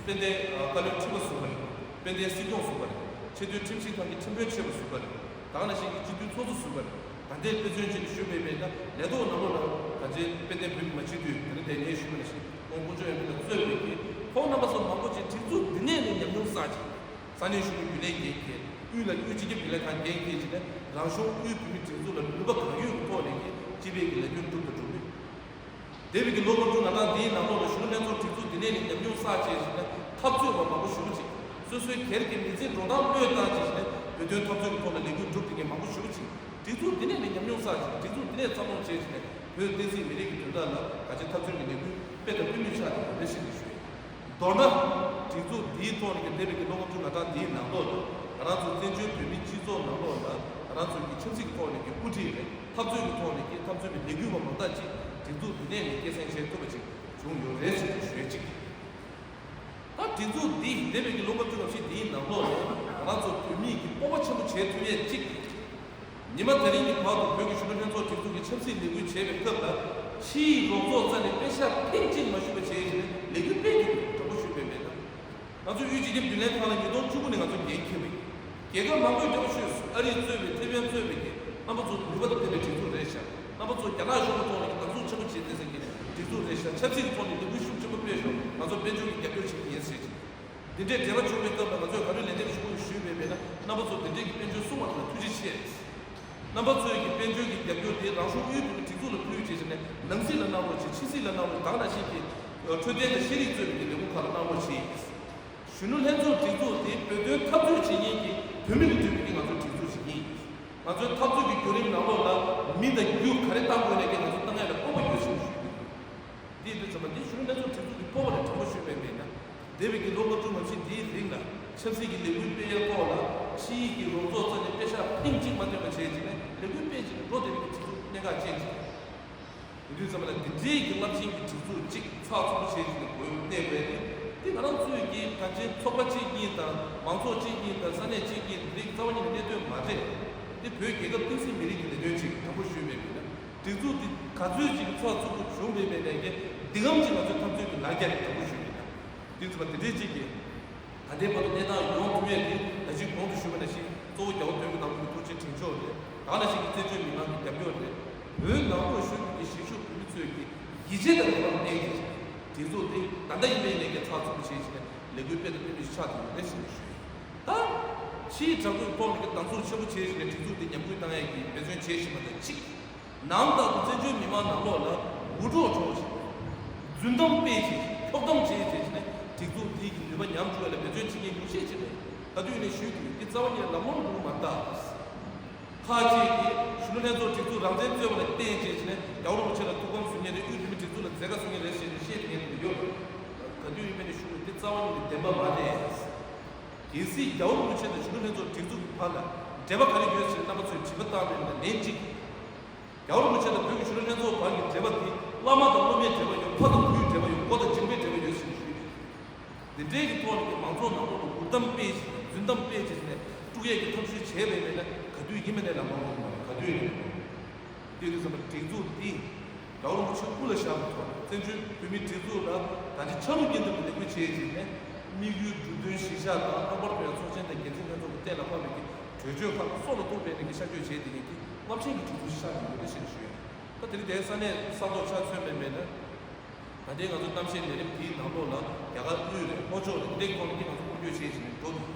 བསྟན་དཔལ་ལྡན་བཀའ་བློན་ཁྲི་པ་ཟུར་པ་རེད། དཔལ་ལྡན་སྲིད་སྐྱོང་ཟུར་པ་རེད། ཆེས་མཐོའི་ཁྲིམས་ཞིབ་ཁང་གི་ཁྲིམས་དཔོན་ཆེ་བ་ཟུར་པ་རེད། ད་ག་ནང་བཞིན་གྱི་སྤྱི་འཐུས་ཚོགས་གཙོ་ཟུར་པ་རེད། ད་ལྟའི་དཔེ་མཚོན་ཅིག་ཞུས་པས་མེད་ན་ལས་ཐོག་ནང་ལོགས་ལ་ག་ཚོད་དཔལ་ལྡན་བོད་མི་མང་སྤྱི་འཐུས་དེ་ནི་དེ་ངས་ཞུས་པ་ནང་བཞིན་ཁོང་དཀོན་མཆོག་ཡོད་མེད་ལ་རྩོད་པའི་གི་ཁོང་རྣམ་པ་ཚོ་མང་པོ་ཅིག་སྒྲིག་འཛུགས་འདི་ནས་ནས་ཉམས་མྱོང་བསགས་ཅིང་། ས་གནས་གཞོན་ནུ་རྒྱུན་ལས་འགན་འཁྱེར། དབུས་ལ་དབུས་སྤྱི་ཁྱབ་རྒྱུན་ལས་ཁང་འགན་འཁྱེར་བྱས་ནས་རང་གཞུང་དབུས་བོད་མིའི་སྒྲིག་འཛུགས་ལ་ནུས་པ་གང་ཡོད་ཀྱི་ཐོག་ནས་ཀྱི་སྤྱི་པའི་གི་ལས་དོན་སྒྲུབ་དང་སྒྲུབ་མུས། འདས་པའི་གི་ལོ་ལྔ་བཅུ་ང་གྲངས་འདིའི་ནང་ལོགས་ལ་གཞོན་ནུ་ལྷན་ཚོགས་སྒྲིག་འཛུགས་འདི་ནས་ནི་ཉམས་མྱོང་བསགས་བྱས་བྱས་ནས་འཐབ་རྩོད་པ་མང་པོ་ཞུ་བ་ཅིག་སོ་སོའི་སྒེར་གྱི་མི་ཚེ་འགྲོ་སྟངས་བློས་བཏང་བྱས་བྱས་ནས་བོད་དོན་འཐབ་རྩོད་ཀྱི་ཐོག་ལ་ལས་འགུལ་སྒྲུབ་བསྡད་མཁན་མང་པོ་ཞུ་བ་ཅིག་སྒྲིག་འཛུགས་འདི་ནས་ནི་ཉམས་མྱོང་བསགས་ཅིག་སྒྲིག་འཛུགས་འདི་ནས་འཚར་ལོངས་བྱས་བྱས་ནས་བོད་བསྟན་སྲིད་མི་རིགས་ཀྱི་དོན་དག་ལ་ག་ཚད་འཐབ་རྩོད་ཀྱི་ལས་འགུལ་སྤེལ་དང་སྤེལ་མུས་ཆགས་ཀྱི་ཡོད་རེད་ཞེས་ཞུ་ཡོད། མདོར་ན། སྒྲིག་འཛུགས་འདིའི་ཐོག་ནས་ཀྱི་འདས་པའི་གི་ལོ་ལྔ་བཅུ་ང་གྲངས་འདིའི་ནང་ལོགས་ལ་ང་རང་ཚོ་བཙན་བྱོལ་བོད་མིའི་སྤྱི་ཚོགས་ནང་ལོགས་ལ་ང་རང་ཚོ་གི་ཆབ་སྲིད་ཀྱི་ཐོག་ནས་ཀྱི་དབུ་ཁྲིད་རེད། འཐབ་རྩོད་ཀྱི་ཐོག་ནས་ཀྱི་འཐབ་རྩོད་པའི་ལས་འགུལ་བ་མང་དག་ཅིག་སྒྲིག་འཛུགས་འདི་ནས་ནས་སྐྱེད་སྲིང་བྱེད་ཐུབ་པ་ཅིག་བྱུང་ཡོད་རེད་ཞེས་ཞུ་ཡས་གཅིག་ད་སྒྲིག་འཛུགས་འདི་འདས་པའི་གི་ལོ་ལྔ་བཅུ་ང་བཞི་འདིའི་ནང་ལོགས་ལ་ང་རང་ཚོ་བོད་མིས་ཀྱི་སྤོབས་པ་ཆེན་པོ་བྱེད་ཐུབ་ཡས་གཅིག་ཉི་མ་དེ་རིང་གི་བར་དུ་བོད་ཀྱི་གཞོན་ནུ་ལྷན་ཚོགས་སྒྲིག་འཛུགས་ཀྱི་ཆབ་སྲིད་ལས་འགུལ་བྱེད་པའི་སྐབས་ལ་ཕྱིའི་རོགས་ཚོགས་རྩ་ནས་པེ་ཤག་ཕིང་གཅིག་མ་ཞུགས་པ་བྱས་ཡིན་ནས་ལས་འགུལ་སྤེལ་ཐུབ་པའི་དྲང་པོ་ཞུས་པའི་མེད་ན། ང་ཚོ་དབུས་སྤྱི་ཁྱབ་རྒྱུན་ལས་ཁང་ལ་ཉིས་སྟོང་བཅུ་དགུ་ནས་ང་ཚོ་འགན་འཁྱེར་བའི་རྒྱལ་ཁབ་མང་པོས་འབྲེལ་བ་ཤོད་སུ་ཨ་རིས་གཙོས་པའི་ཐེ་ཝན་གཙོས་པའི་གི་ རྣམ་པ་ཚོ་ནུས་པ་དང་ལྡན་པའི་སྒྲིག་འཛུགས་རེད་ཤག་རྣམ་པ་ཚོ་རྒྱ་ནག་གཞུང་གི་ཐོག་ནས་ཀྱི་བདག་འཛུགས་ཆེན་པོ་བྱེད་བསྡད་ས་གི་སྒྲིག་འཛུགས་རེད་ཤག་ཆབ་སྲིད་ཀྱི་ཐོག་ནས་ལས་འགུལ་ཤུགས་ཆེན་པོ་སྤེལ་ཤོག་ང་ཚོ་དཔལ་འབྱོར་གྱི་རྒྱབ་སྐྱོར་བྱེད་ཀྱི་ཡིན་ཟེར་གྱི། འདི་འདྲའི་འབྲེལ་བ་བྱུང་བའི་སྐབས་ལ་ང་ཚོས་ག་རེ་ལན་འདེབས་ཞུ་དགོས་ཞུས་པས་མེད་ན། རྣམ་པ་ཚོ་འདི་འདྲའི་གི་དཔལ་འབྱོར་སྲུང་བ་དང་ཐུགས་རྗེ་ཆེ། རྣམ་པ་ཚོའི་གི་དཔལ་འབྱོར་གྱི་རྒྱབ་སྐྱོར་དེ་རང་གཞུང་དབུལ་པོའི་གི་སྒྲིག་འཛུགས་ལ་ཕུལ་བྱས་བྱས་ནས་ནང་སྲིད་ལ་གནང་རོགས་བྱེད། ཕྱི་སྲིད་ལ་གནང་རོགས། ད་ག་ནང་བཞིན་གྱི་འཕྲོད་བསྟེན་དང་ཤེས་རིག་གཙོས་པའི་གི་ལས་ཁུངས་ཁག་ལ་གནང་རོགས་བྱེད། གཞོན་ནུ་ལྷན་ཚོགས་སྒྲིག་འཛུགས་དེ་བོད་དོན་འཐབ་རྩོད་བྱེད་མཁན་གྱི་བོད་མི་ལ་བསྟུན་པའི་གི་ང་ཚོའི་སྒྲིག་འཛུགས་ཤིག་ཡིན། ང་ཚོའི་འཐབ་རྩོད་ཀྱི་བརྒྱུད་རིམ་ནང་ལོགས་ལ་མི་དང་རྒྱུ་ག་རེ་བཏང་དགོས་ནས་ཀྱི་ང་ཚོ་བཏང་ཡ་ལ་སྤོབས་པ་ཡོད་ཞེས་ཞུ་གི་ཡོད། འདི་ཡིན་དུས་ཙམ་པ་འདི་གཞོན་ནུ་ལྷན་ཚོགས་སྒྲིག་འཛུགས་ཀྱི་སྤོབས་པ་ལས་དྲང་པོ་ཞུས་པ་ཡིན་ན། འདས་པའི་གི་ལོ་ལྔ་བཅུ་ང་བཞི་འདིའི་རིང་ལ་ཆབ་སྲིད་ཀྱི་ལས་འགུལ་སྤེལ་ཡ་ཐོག་ལ་ཕྱིའི་གི་རོགས་ཚོགས་རྩ་ནས་པེ་ཤག་ཕིང་གཅིག་མ་བཏོན་པ་བྱས་བྱས་ནས་ལས་འགུལ་སྤེལ་བྱས་ནས་འགྲོ་བསྡད་པའི་གི་སྒྲིག་འཛུགས་གནད་འགག་ཅན་ཅིག་ཡིན་དུས་ཙམ་པ་ལ་འདི་འདྲའི་གི་རླབས་ཆེན་གྱི་སྒྲིག་འཛུགས་གཅིག་ཚགས་ཚུད་པོ་བྱས་བྱས་ནས་གོ་གནས་དགོས་ཏེ། འདི་ང་རང་ཚོའི་གི་གང་ཅིའི་ཚོགས་པ་གཅིག་གཉིས་དང་མང་ཚོགས་གཅིག་གཉིས་དང་ས་གནས་གཅིག་གཉིས་འདི་རིགས་རྩ་བ་ཉིད་ནས་གནད་དོན་མ་རེད། འདི་བོད་རྒྱལ་ཁབ་བསྟན་སྲིད་མི་རིགས་ཀྱི་ལས་དོན་ཅིག་དྲང་པོ་ཞུས་མེད་པས་ན། སྒྲིག་འཛུགས་འདི་ག་ཚོད་ཅིག་ཚགས་ཚུད་པོ་བྱུང་མེད་པའི་ལས་འགན་འདི་གམ་ཅིག་ང་ཚོའི་འཐབ་རྩོད་ཀྱི་ལ་རྒྱ་རེད་དྲང་པོ་ཞུས་མེད་ན། འདི་ཚོ་བ་འདི་འདྲའི་གཅིག་གིས། ད་ལྟའི་བར་དུ་གནས་སྟངས་ཡོང་ཐུབ་ཡས་དེ་ད་ཅི་གོང་དུ་ཞུས་པ་ནང་བཞིན་གཙོ་བོ་རྒྱལ་བ་དོན་གྱི་བདག་པོ་གི་ཐུགས་རྗེ་དྲིན་ཕྱོགས་རེད། ད་ནང་བཞིན་གྱི་བཙན་བྱོལ་མི་མང་གི་རྒྱབ་སྐྱོར་རེད། བོད་ནང་ལོགས་བཞུགས་པའི་གཞིས་བཞུགས་བོད་མི་ཚོས་ཀྱི་ཡིད་ཆེས་དང་རེ་བ་ལ་བརྟེན་ཏེ་སྒྲིག་འཛུགས་དེ་ད་ལྟ་ཡིན་པའི་ལས་འགན་ཚགས་ཚུད་པོ་བྱས་བྱས་ནས་ལས་འགུལ་སྤེལ་དང་སྤེལ་མུས་ཆགས་ཏེ་ཡོད་རེད་ཟེར་ནས་ཞུ་ཡིན། ད་ཕྱིའི་དྲག་པོའི་ཐོག་ནས་ཀྱི་བདག་འཛུགས་ཆེན་པོ་བྱས་བྱས་ནས་སྒྲིག་འཛུགས་དེ་ཉམས་རྒུད་བཏང་ཡས་ཀྱི་འབད་བརྩོན་བྱེད་བཞིན་པ་དང་གཅིག་ནང་ལྟར་དུ་བཙན་བྱོལ་མི་མང་ནང་ལོགས་ལ་འུར་སྒྲོག་སྒྲོག་བྱས། རྫུན་གཏམ་སྤེལ་བྱས། འཁྱོག་གཏམ་བྱས་བྱས་ནས་སྒྲིག་འཛུགས་འདི་གི་ནུས་པ་ཉམས་འགྲོ་བ་ལ་འབད་བརྩོན་བྱེད་མཁན་ཉུང་ཤས་ཅིག་རེད། ག་དུས་ནས་ཞུས་དུས་འདི་རྩ་བ་ཉིད་ལམ་ལྷོང་འགྲོ་གི་མ་རེད་ད། ཁག་ཅིག་གིས་གཞོན་ནུ་ལྷན་ཚོགས་སྒྲིག་འཛུགས་རང་བཙན་རྩོད་པ་ལ་བརྟེན་བྱས་ནས་རྒྱལ་བ་རིན་པོ་ཆེ་ལ་ཐུགས་ཕམ་བཟོ་མཁན་རེད། དབུས་བོད་མིའི་སྒྲིག་འཛུགས་ལ་མཛད་དཀའ་བཟོ་མཁན་རེད་ཟེར་ནས་བཤད་མཁན་དེ་ཡོད། ག་དུས་ཡིན་མིན་ནས་ཞུ་དགོས། འདི་རྩ་བ་ཉིད་ནས་བདེན་པ་མ་རེད། གལ་སྲིད་རྒྱལ་བ་རིན་པོ་ཆེ་དང་གཞོན་ནུ་ལྷན་ཚོགས་སྒྲིག་འཛུགས་ཀྱི་བར་ལ་འབྲེལ་བ་ག་རེ་ཡོད་ཟེར་རྣམ་པ་ཚོས་དྲི་བ་བཏང་བའི་ནང་ལན་གཅིག་རྒྱལ་བ་རིན་པོ་ཆེ་དང་བོད་ཀྱི་གཞོན་ནུ་ལྷན་ཚོགས་བར་གྱི་འབྲེལ་བ་དེ་བླ་མ་དང་སློབ་མའི་འབྲེལ་བ་ཡོད། ཕ་དང་བུའི་འབྲེལ་བ་ཡོད། མགོ་དང་མཇིང་པའི་འབྲེལ་བ་ཡོད་ཟེར་ནས་ཞུས་ཡོད། འདི་འདྲའི་གི་ཐོག་ནས་ཀྱི་མང་ཚོགས་ནང་ལོགས་ལ་འུར་གཏམ་སྤེལ་བྱས་རྫུན་གཏམ་སྤེལ་བྱས་ནས་དཀྲུག་ཡས་ཀྱི་ཐབས་ཤེས་བྱས་པ་ཡིན་ན་ག་དུས་ཡིན་མིན་ནས་ལ་མང་བ་ཡིན་པ་ག་དུས་ཡིན་ནས་དེ་དུས་ཙམ་པ་སྒྲིག་འཛུགས་འདི་རྒྱལ་བ་རིན་པོ་ཆེ་སྐུ་ལ་བཞག་པའི་ཐོག་བཙན་བྱོལ་བོད་མིའི་སྒྲིག་འཛུགས་ལ་ད་ཆ་ཆ་ལུགས་ཀྱི་འདུག་ལས་འགུལ་བྱས་བྱས་ནས་དམིགས་ཡུལ་འགྲུབ་དོན་གཞིར་བཞག་དང་ལྷག་པར་དུ་ཡང་ཚོགས་ཆེན་དང་འགན་འཛིན་ལྷན་ཚོགས་ཀྱི་གཏན་ལ་ཕབ་པའི་གི་གྲོས་ཆོད་ཁག་སྲོག་ལ་གཏུགས་པའི་ནས་ཀྱི་ཤར་བསྐྱོད་བྱས་དེ་ཡིན་གྱི་རླབས་ཆེན་གྱི་གྲུབ་འབྲས་ཤར་ཡོད་པ་ཞེས་ཞུ་ཡ། ད་དེ་རིང་དེའི་ས་གནས་ས་ཐོག་ཆ་མཚོན་པའི་མེད་ན། ད་ལྟའི་ང་ཚོ་གཏམ་བཤད་ལས་རིམ་དེའི་ནང་ལོགས་ལ་རྒྱ་གར་དབུས་རེད། ལྷོ་ཕྱོགས་རེད། འདི་འདྲའི་ཐོག་ནས་ཀྱི་ང་ཚོ་སྐུ་སྐྱོད་བྱེད་བཞིན་པའི་འགྲོ་འདུག་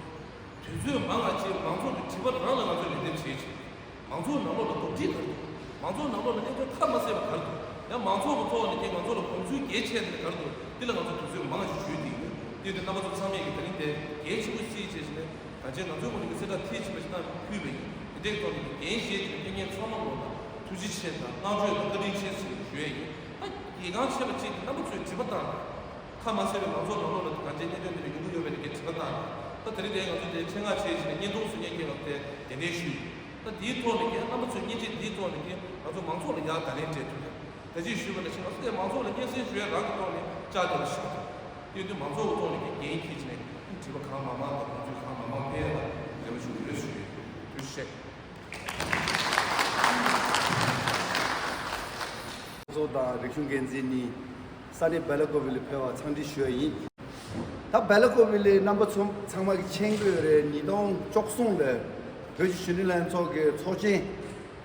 དུས་ཚོད་མང་བ་ཅིག་མང་ཚོགས་ཀྱི་དྲི་བ་རང་ལ་ང་ཚོས་ལན་འདེབས་བྱེད་ཅིང་། མང་ཚོགས་ནང་ལོགས་ལ་དོགས་འདྲི་ག་རེ་འདུག་མང་ཚོགས་ནང་ལོགས་ལ་གནད་དོན་ཁ་མ་གསལ་བ་ག་རེ་འདུག་ཡང་མང་ཚོགས་ཀྱི་ཐོག་ནས་ཀྱི་ང་ཚོ་ལ་དགོངས་ཚུལ་གལ་ཆེ་དེ་ག་རེ་འདུག་འདི་ལ་ང་ཚོ་དུས་ཚོད་མང་ཞིག་ཞུས་ཏེ་ཡིན། དེ་དུས་རྣམ་པ་ཚོ་ཚང་མས་ཀྱི་ད་རིང་དེ་གལ་ཆེན་པོ་བརྩིས་བྱས་བྱས་ནས། ད་ཆའི་ང་ཚོའི་ངོས་ནས་ཀྱི་གསལ་བསྒྲགས་མཐིལ་ཕྱིན་པ་ཞིག་བཏང་ཕུལ་བ་ཡིན། དེ་འདྲའི་ཐོག་ནས་ཀྱི་འགན་བཞེས་ཀྱི་ཕེབས་མཁན་ཚང་མ་ལོ་ལ་ཐུགས་རྗེ་ཆེ་དང་བསྔགས་བརྗོད་དང་བཀའ་དྲིན་ཆེ་ཞེས་ཞུ་ཡས་ཡིན། ད་རྒྱལ་ཁང་ཆེ་བ་གཅིག་གི་རྣམ་པ་ཚོས་དྲི་བ་བཏང་ནས། ཁ་མ་གསལ་བའི་མང་ཚོགས་ནང་ལོགས་ལ་གང་ཅིའི་གནད་དོན་དེ་འདྲ་ཡོང་གི་ཡོད་པའི་ནས་ཀྱི་དྲི་བ་བཏང་ནས། ད་དེ་རིང་དེ་ང་ཚོ་དེ་ཆེད་མངགས་བྱས་བྱས་ནས་བརྙན་ཐུང་བཟོ་མཁན་གྱི་ལག་དེ་གདན་འདྲེན་ཞུས་ཡིན། ད་དེའི་ཐོག་ནས་ཀྱི་རྣམ་པ་ཚོས་བརྙན་འཕྲིན་འདིའི་ཐོག་ནས་ཀྱི་ང་ཚོ་མང་ཚོགས་ལ་ཡར་བརྡ་ལན་སྤྲད་ཐུབ་ཡ། ད་ཅི་ཞུས་པ་ནང་བཞིན་ང་ཚོ་དེ་མང་ཚོགས་ལ་སྙན་སེང་ཞུ་ཡ་རང་གི་ཐོག་ནས་བཅར་བསྡད་པ་ཞིག་རེད། དེ་དུས་མང་ཚོགས་ཀྱི་ཐོག་ནས་ཀྱི་འགན་འཁྱེར་བྱས་ནས་དྲི་བ་གང་མང་མང་དང་དགོངས་ཚུལ་གང་མང་མང་སྤེལ་ཡ་ལ་འབྲེལ་བ་ཞུ་གི་ཡོད་ཞུ་ཡོད། ཐུགས་རྗེ་ཆེ། ཚོགས་དང་རིག་གཞུང་འགན་འཛིན་ནི་ས་གནས་སྦེ་ལ་ཀོ་བི་ལ་ཕེབས་པར་འཚམས་འདྲི་ཞུ་ཡ་ཡིན། ད་སྦེ་ལ་ཀོ་བི་ལ་རྣམ་པ་ཚོ་ཚང་མ་གི་མཁྱེན་གྱི་ཡོད་རེད། ཉིས་སྟོང་བཅུ་གསུམ་ལ་བོད་ཀྱི་གཞོན་ནུ་ལྷན་ཚོགས་ཀྱི་ཚོགས་ཆེན་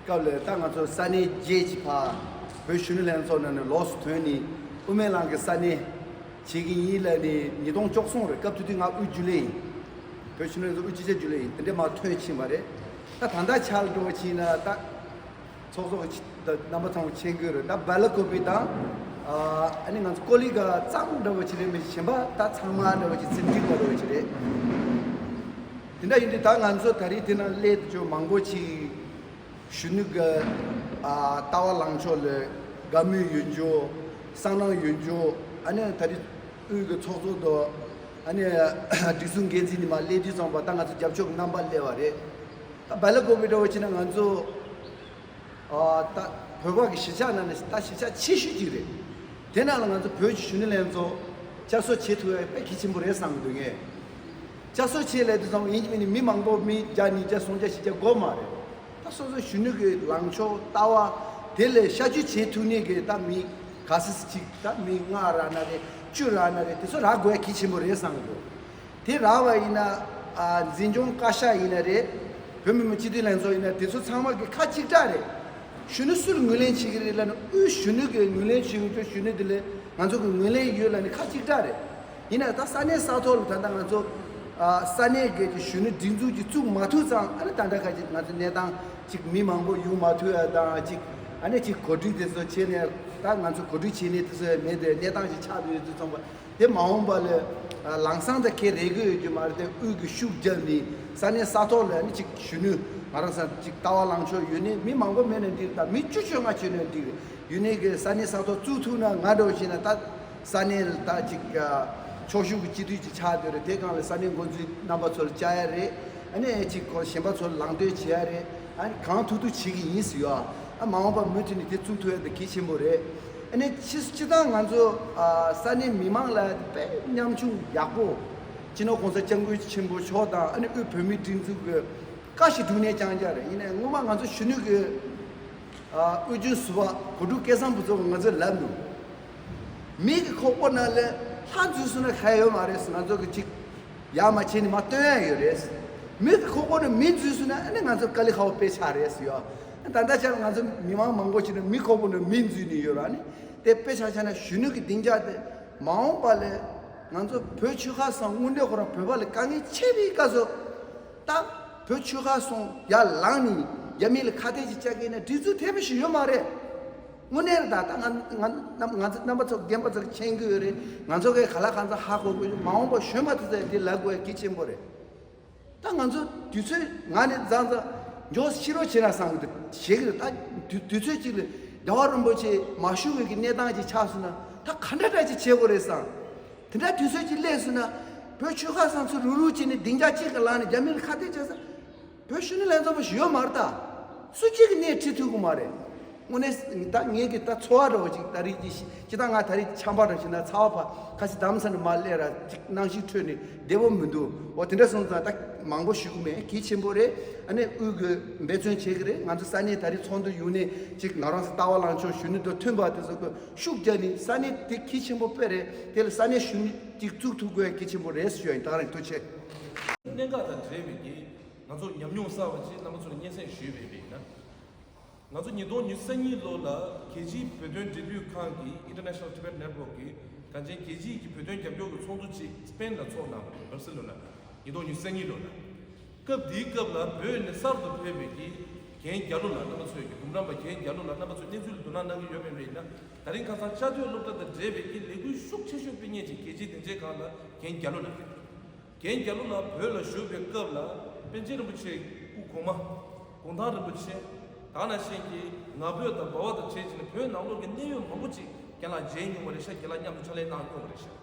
སྐབས་ལ་ད་ང་ཚོ་ས་གནས་བརྒྱད་ཀྱི་ཕར་བོད་གཞོན་ནུ་ལྷན་ཚོགས་ནང་ནས་ལོགས་སུ་ཐོན་ནས་དབུ་མའི་ལམ་གྱི་ས་གནས་བྱེད་ཀྱི་ཡིན་ལབ་ནས་ཉིས་སྟོང་བཅུ་གསུམ་རེད། སྐབས་དེ་དུས་ང་དབུས་རྒྱུན་ལས་ཡིན། བོད་གཞོན་ནུ་ལྷན་ཚོགས་དབུས་སྤྱི་ཁྱབ་རྒྱུན་ལས་ཡིན། དེ་འདྲས་མར་ཐོན་ཕྱིན་པ་རེད། ད་ད་ལྟ་ཆ་ལ་འགྲོ་བ་ཕྱིན་ན་ད་ཚོགས་གཙོ་གི་ད་རྣམ་པ་ཚང་མ་མཁྱེན་གྱི་ཡོད་རེད། ད་སྦེ་ལ་ཀོ་བི་དང་ཨ་ནི་ང་ཚོ་ཀོ་ལི་གྷལ་ཙམ་འདྲ་བོ་ཅིག་རེད། མི་གཞན་པ་ད་ཚང་མ་འདྲ་བོ་ཅིག་ཟིན་བྲིས་འདྲ་བོ་ཅིག་རེད། དེ་འདྲ་ཡིན་དུས་ད་ང་ཚོ་ད་རེས་དེ་ནང་སླེབས་ཚར་མང་པོ་ཅིག་གཞོན་ནུ་གི་ཨ་ལྟ་བ་ལངས་ཕྱོགས་ལ་དགའ་མོས་ཡོད་འཇོག་བསམ་གནང་ཡོད་འཇོག་ཨ་ནི་ད་རེས་དབུས་ཀྱི་ཚོགས་གཙོ་དང་ཨ་ནི་སྒྲིག་འཛུགས་འགན་འཛིན་ནི་མར་སླེབས་དུས་ཙམ་པ་ད་ང་ཚོ་རྒྱབ་ཕྱོགས་ཀྱི་རྣམ་པ་སླེབས་པ་རེད། ད་སྦེ་ལ་ཀོ་བི་འདྲ་བོ་བྱས་ན་ང་ཚོ་ཨ་ད་བོད་པ་གི་གཞིས་ཆགས་ནང་ནས་ད་གཞིས་ཆགས་ཆེ་ཤོས་ཅིག་རེད། དེ་ནང་ལ་ང་ཚོ་བོད་ཀྱི་གཞོན་ནུ་ལྷན་ཚོགས་བསྐྱར་གསོ་བྱེད་ཐུབ་ཡ་དཔེ་གལ་ཆེན་པོ་རེད་བསམ་གྱི་འདུག་ངས། བསྐྱར་གསོ་བྱེད་ལས་དུས་ཙམ་ཡིན་གྱི་མིན་ནི་མི་མང་པོ་མི་བརྒྱ་ཉིས་བརྒྱ་སུམ་བརྒྱ་བཞི་བརྒྱ་དགོས་མ་རེད། ད་སོ་སོའི་གཞོན་ནུ་གི་ལངས་ཕྱོགས་ལྟ་བ་དེ་ལས་བཤད་སྤྱོད་བྱེད་ཐུབ་ནས་གི་ད་མི་ག་ཚོད་ཅིག་ད་མི་ལྔ་རག་ན་རེད། བཅུ་རག་ན་རེད། དེ་ཚོ་རག་དགོས་ཡ་གལ་ཆེན་པོ་རེད་བསམ་གྱི་འདུག་དེ་རག་པ་ཡིན་ན་ཨ་འཛིན་སྐྱོང་བཀའ་ཤག་ཡིན་ན་རེད། བོད་མི་མང་སྤྱི་འཐུས་ལྷན་ཚོགས་ཡིན་ན་དེ་ཚོ་ཚང་མ་གི་ཁ་གཅིག་གྲགས་རེད། གཞོན་ནུ་སུ་ལ་ངོས་ལེན་བྱེད་ཀྱི་རེད་ལབ་ན་དབུས་གཞོན་ནུ་གི་ངོས་ལེན་བྱེད་ཀྱི་ཡོད། གཞོན་ནུ་དེ་ལ་ང་ཚོ་གི་ངོས་ལེན་ཡོད་ལབ་ནས་ཁ་གཅིག་གྲགས་རེད། ཡིན་ན་ད་ས་གནས་ས་ཐོག་ལ་ད་ལྟ་ང་ཚོ་ཨ་ས་གནས་གི་གཞོན་ནུ་སྒྲིག་འཛུགས་ཀྱི་བཙུགས་མ་ཐུབ་ཙང་ཨ་ནི་ད་ལྟ་ཁ་ཅིག་ང་ཚོ་གནས་སྟངས་ཅིག་མི་མང་པོ་ཡོང་མ་ཐུབ་ཡ་དང་ཅིག་ཨ་ནི་ཅིག་གོ་སྒྲིག་དེ་ཚོ་བྱས་ནས་ད་ང་ཚོ་གོ་སྒྲིག་བྱས་ནས་དེ་ཚོ་ཡང་མེད་དེ་གནས་སྟངས་ཅིག་ཆགས་བསྡད་ཡོད་དུས་ཙམ་པ། དེ་མ་འོངས་པ་ལ་ཨ་ལམ་སང་ད་ཁེ་རེ་དགོས་ཡོད་རྒྱུ་མ་རེད་དེ། དབུས་ཀྱི་ཤུགས་བརྒྱབ་ནས་ས་གནས་ས་ཐོག་ལ་ནི་ཅིག་གཞོན་ནུ་ང་རང་ཚོ་ཅིག་ལྟ་བ་ལངས་ཕྱོགས་ཡོད་ནས་མི་མང་པོ་མེད་ན་འགྲིག་རེད། ད་མི་བཅུ་ཞེ་ལྔ་བྱས་ན་འགྲིག་རེད། ཡོད་ནས་གི་ས་གནས་ས་ཐོག་བཙུགས་ཐུབ་ན་ང་འདྲ་བོ་བྱས་ན་ད་ས་གནས་ལ་ད་ཅིག་ཨ་ཕྱོགས་བཞུགས་ཀྱི་སྤྱི་འཐུས་ཅིག་ཆགས་བསྡད་རེད། དེ་སྒང་ལ་ས་གནས་འགོ་འཛིན་རྣམ་པ་ཚོ་ལ་བཅར་ཡ་རེད། ཨ་ནི་ཅིག་ཁོ་གཞན་པ་ཚོ་ལ་ལམ་སྟོན་བྱེད་ཡ་རེད། ཨ་ནི་གང་ཐུབ་ཐུབ་བྱེད་ཀྱི་ཡིན་ཟེར་ཡ། ཨ་མ་འོངས་པ་མུ་མཐུད་ནས་དེ་བཙུགས་ཐུབ་ཡ་དེ་གལ་ཆེན་པོ་རེད། ཨ་ནི་ཕྱི་སྤྱི་བཏང་ང་ཚོ་ཨ་ས་གནས་མི་མང་ལ་དཔེ་ཉམ་ཆུང་ཡག་པོ། སྤྱི་ནོར་༸གོང་ས་༸སྐྱབས་མགོན་ཆེན་པོ་མཆོག་དང་ཨ་ནི་དབུས་བོད་མིའི་སྒྲིག་འཛུགས་ཀྱི་བཀའ་ཞིག་སྒྲུབ་ནས་བསྐྱངས་རྒྱུ་རེད། ཡིན་ནའི་སྔོན་མ་ང་ཚོ་གཞོན་ནུ་གི་ཨ་དབུས་རྒྱུན་ཟུར་པ་གོ་དྲུག་སྐལ་བཟང་ཕུན་ཚོགས་ཀྱིས་ང་ཚོར་ལབ་འདུག་མི་གི་ཁོག་པ་ནང་ལ་ལྷ་འཛུལ་སོང་ན་ག་ཡོད་མ་རེད། ང་ཚོ་གི་ཅིག་ཡར་མར་བྱས་ནས་མར་སྟོན་ཡ་ཡོད་རེད། མི་གི་ཁོག་པ་ནང་མི་འཛུལ་སོང་ན་ཨ་ནི་ང་ཚོ་དཀའ་ལས་ཁག་པོ་དཔེ་ཆགས་རེད་ཟེར་ཡ། ད་ལྟ་ཆར་ང་ཚོ་མི་མང་མང་པོ་ཞིག་ནི་མི་ཁོག་པ་ནང་མི་འཛུལ་ནས་ཡོད་ར། ཨ་ནི་དེ་དཔེ་ཆ་བཞག་ན་གཞོན་ནུ་གི་སྡིངས་ཆ་དེ་མ་འོངས་པ་ལ་ང་ཚོ་བོད་ཆོལ་ཁ་གསུམ་དངོས་འབྲེལ་ཁོ་རང་བོད་པ་ལ་དཀའ་ངལ་ཆེ་བའི་སྐབས་སུ་ད་བོད་ཆོལ་ཁ་གསུམ་ཡར་ལངས་ནས་རྒྱ་མི་ལ་ཁ་གཏད་ཅིག་བཅག་གི་ཡིན་ན་སྒྲིག་འཛུགས་དེ་བས་ཞིག་ཡོད་མ་རེད། དངོས་གནས་རེད། ད་ད་ང་ང་རྣམ་ང་ཚོ་རྣམ་པ་ཚོ་རྒན་པ་ཚོ་མཁྱེན་གྱི་ཡོད་རེད། ང་ཚོ་གས་ག་ལ་གང་འཚམ་ཧ་གོ་དགོས། མ་འོངས་པ་གཞོན་པ་དེ་ཚོས་འདི་ལབ་དགོས་ཡ་གལ་ཆེན་པོ་རེད། ད་ང་ཚོ་དུས་ཚོད་ང་ནི་ཙང་ཙང་མགྱོགས་ཤི་རོགས་བྱེད་ན་བསམ་གི་འདུག་བྱེད་ཀྱི་རེད། ད་དུས་དུས་ཚོད་གཅིག་ལ་རྒྱལ་བ་རིན་པོ་ཆེ་མ་བཞུགས་པའི་གི་གནས་སྟངས་ཅིག་ཆགས་སོང་ན་ད་ག་འདྲ་འདྲ་ཅིག་བྱེད་དགོས་རེད་བསམ། དེ་འདྲ་དུས་ཚོད་ཅིག་སླེབས་སོང་ན་བོད་ཆོལ་ཁ་གསུམ་ཚོ་རུག་རུག་བྱས་ནས་སྡིངས་ཆ་གཅིག་ག་ལངས་ནས་རྒྱ་མི་ལ་ཁ་གཏད་བྱས་ས། བོད་གཞོན་ནུ་ལྷན་ཚོགས་པ་ཞིག་ཡོད་མ་རེད་ད། སུ་གཅིག་གིས་སྣེ་ཁྲིད་ཐུབ་ཀྱི་མ་རེད། དངོས་གནས་ད་ངེད་ཀྱི་ད་ཚོར་བ་འདྲ་བོ་ཅིག་ད་རེས་ཀྱི་ཅི་ད་ང་ད་རེས་ཆམ་པ་འདྲ་ཞིག་ན་ཚ་བ་ཕ་ཁ་ཤས་དམ་ས་ནས་མར་སླེབས་ར་ཅིག་སྣང་ཞིག་འཕྲོད་ནས་བདེ་བོ་མི་འདུག་འོ་དེ་འདྲ་སོང་ཙང་ད་མང་པོ་ཞུ་གི་མེད། གལ་ཆེན་པོ་རེད། ཨ་ནི་དབུས་གི་འབད་བརྩོན་བྱེད་ཀྱི་རེད། ང་ཚོ་ས་གནས་ད་རེས་ཚོགས་འདུ་ཡོང་ནས་ཅིག་ང་རང་ཚོ་ལྟ་བ་ལངས་ཕྱོགས་གཞོན་ནུ་དང་མཐུན་པ་དེ་ཚོ་གི་ཤུགས་རྒྱག་ནས་ས་གནས་དེ་གལ་ཆེན་པོ་དཔེ་རེད། དེ་ལ་ས་གནས་གཞོན་ནུ་ཅིག་བཙུགས་ཐུབ་དགོས་ཡ་གལ་ཆེན་པོ་རེད་ཞུ་ཡ་ཡིན། ད་ག་རང་ཐུགས་རྗེ་ཆེ། གནད་འགག་དང་འབྲེལ་བའི་གི་ང་ཚོ་ཉམས་མྱོང་གསར་བ་ཅིག་རྣམ་པ་ཚོ་ལ་སྙན་སེང་ཞུས་པ་ཡིན་ན། ང་ཚོ་ཉིས་སྟོང་ཉི་ཤུ་རྩ་གཉིས་ལོ་ལ་རྒྱལ་སྤྱིའི་བོད་དོན་འབྲེལ་མཐུད་ཁང་གི་International Tibet Network གི་གངས་ཅན་རྒྱལ་སྤྱིའི་གི་བོད་དོན་རྒྱབ་སྐྱོར་གྱི་ཚོགས་འདུ་ཅིག་སི་པེན་ལ་ཚོགས་གནང་བ་རེད། བར་སི་ལོ་ན། ཉིས་སྟོང་ཉི་ཤུ་རྩ་གཉིས་ལོ་ལ། སྐབས་དེའི་སྐབས་ལ་བོད་ནས་གསར་དུ་ཕེབས་པའི་གི་རྒན་རྒྱ་ལོ་ལགས་རྣམ་པ་ཚོས་གི་འབུམ་རམས་པ་རྒན་རྒྱ་ལོ་ལགས་རྣམ་པ་ཚོས་གནས་ཚུལ་ལ་དོ་སྣང་གནང་གི་ཡོད་པ་ཡིན་ན། ད་རིང་ཁ་སང་བཅའ་སྡོད་སློབ་གྲྭ་དང་འབྲེལ་བའི་གི་ལས་འགུལ་ཤུགས་ཆེ་ཤོས་སྤེལ་མཁན་ཅིག་རྒྱལ་སྤྱིའི་སྡིངས་ཆའི་སྒང་ལ་རྒན་རྒྱ་ལོ་ལགས་རེད། རྒན་རྒྱ་ལོ་ལགས་བོད་ལ་བཞུགས་པའི་སྐབས་ལ་པཎ་ཆེན་རིན་པོ་ཆེ་སྐུ་གོང་མ་གུང་ཐང་རིན་པོ་ཆེ་དེ་ནང་བཞིན་གྱི་ང་ཕོད་དང་འབའ་བ་དང་བཅས་བྱས་ནས་བོད་ནང་ལོགས་ཀྱི་གནད་ཡོད་མང་པོ་ཅིག་རྒན་ལགས་མཇལ་མྱོང་བ་རེད་ཤག་རྒན་ལགས་མཉམ་དུ་ཕྱག་ལས་གནང་མྱོང་བ་རེད་ཤག་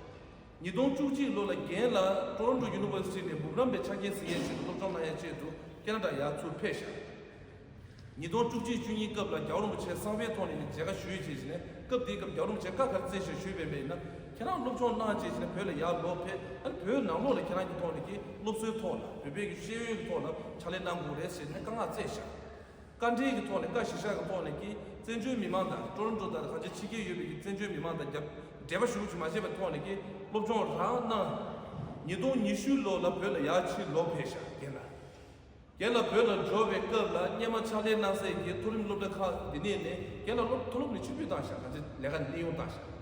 ཉིས་སྟོང་བཅུ་གཅིག་ལོ་ལ་རྒན་ལགས་Toronto University ནས་འབུམ་རམས་པའི་ཆ་རྐྱེན་གཟིགས་མཁན་ཞིག་ཏུ་སློབ་སྦྱོང་གནང་ཡའི་ཆེད་དུ་ཁེ་ན་ཌ་ཡར་ཚུར་ཕེབས་ཤག་ཉིས་སྟོང་བཅུ་གཅིག་བཅུ་གཉིས་སྐབས་ལ་རྒྱལ་བ་རིན་པོ་ཆེ་གསང་བའི་ཐོག་ནས་མཇལ་ཁ་ཞུས་བྱས་ནས། སྐབས་དེའི་སྐབས་རྒྱལ་བ་རིན་པོ་ཆེ་བཀའ་ག་རེ་སྩལ་ཞེས་ཞུས་པ་ཡིན་ན། ཁྱེད་རང་སློབ་སྦྱོང་གནང་བྱས་ནས་བོད་ལ་ཡར་ལོག་ཕེབས། ཨ་ནི་བོད་ནང་ལོགས་ལ་ཁྱེད་རང་གི་ཐོག་ནས་ཀྱི་སློབ་གསོའི་ཐོག་ལ་བོད་པའི་གི་ཤེས་ཡོན་གྱི་ཐོག་ལ་ཕྱག་ལས་གནང་དགོས་རེད་ཟེར་ནས་བཀའ་མངགས་བསྩལ་ཤག་བཀའ་འབྲེལ་གྱི་ཐོག་ནས་བཀའ་ཞིབ་བཞག་གི་ཐོག་ནས་ཀྱི་བཙན་བྱོལ་མི་མང་དང་ཊོ་རོན་ཊོ་དང་གང་ཅི་ཕྱི་རྒྱལ་ཡོད་པའི་གི་བཙན་བྱོལ་མི་མང་དང་རྒྱབ་འབྲེལ་བ་ཞུ་རྒྱུ་མ་བྱས་པའི་ཐོག་ནས་ཀྱི་སློབ་སྦྱོང་རང་གནང་། ཉིས་སྟོང་ཉི་ཤུ་ལོ་ལ་བོད་ལ་ཡར་ཕྱིར་ལོག་ཕེབས་ཤག་རྒན་ལགས། རྒན་ལགས་བོད་ལ་འབྱོར་བའི་སྐབས་ལ་སྔོན་མ་ཕྱག་ལས་གནང་སའི་གི་མཐོ་རིམ་སློབ་གྲྭ་ཁག་འདི་ནས་ནས་རྒན་ལགས་སློབ་མཐོ་སློབ་ནས་ཕྱིར་འབུད་བཏང་ཤག་གང་ཅི་ལས་ཀ་གནས་དབྱུང་བཏང་ཤག་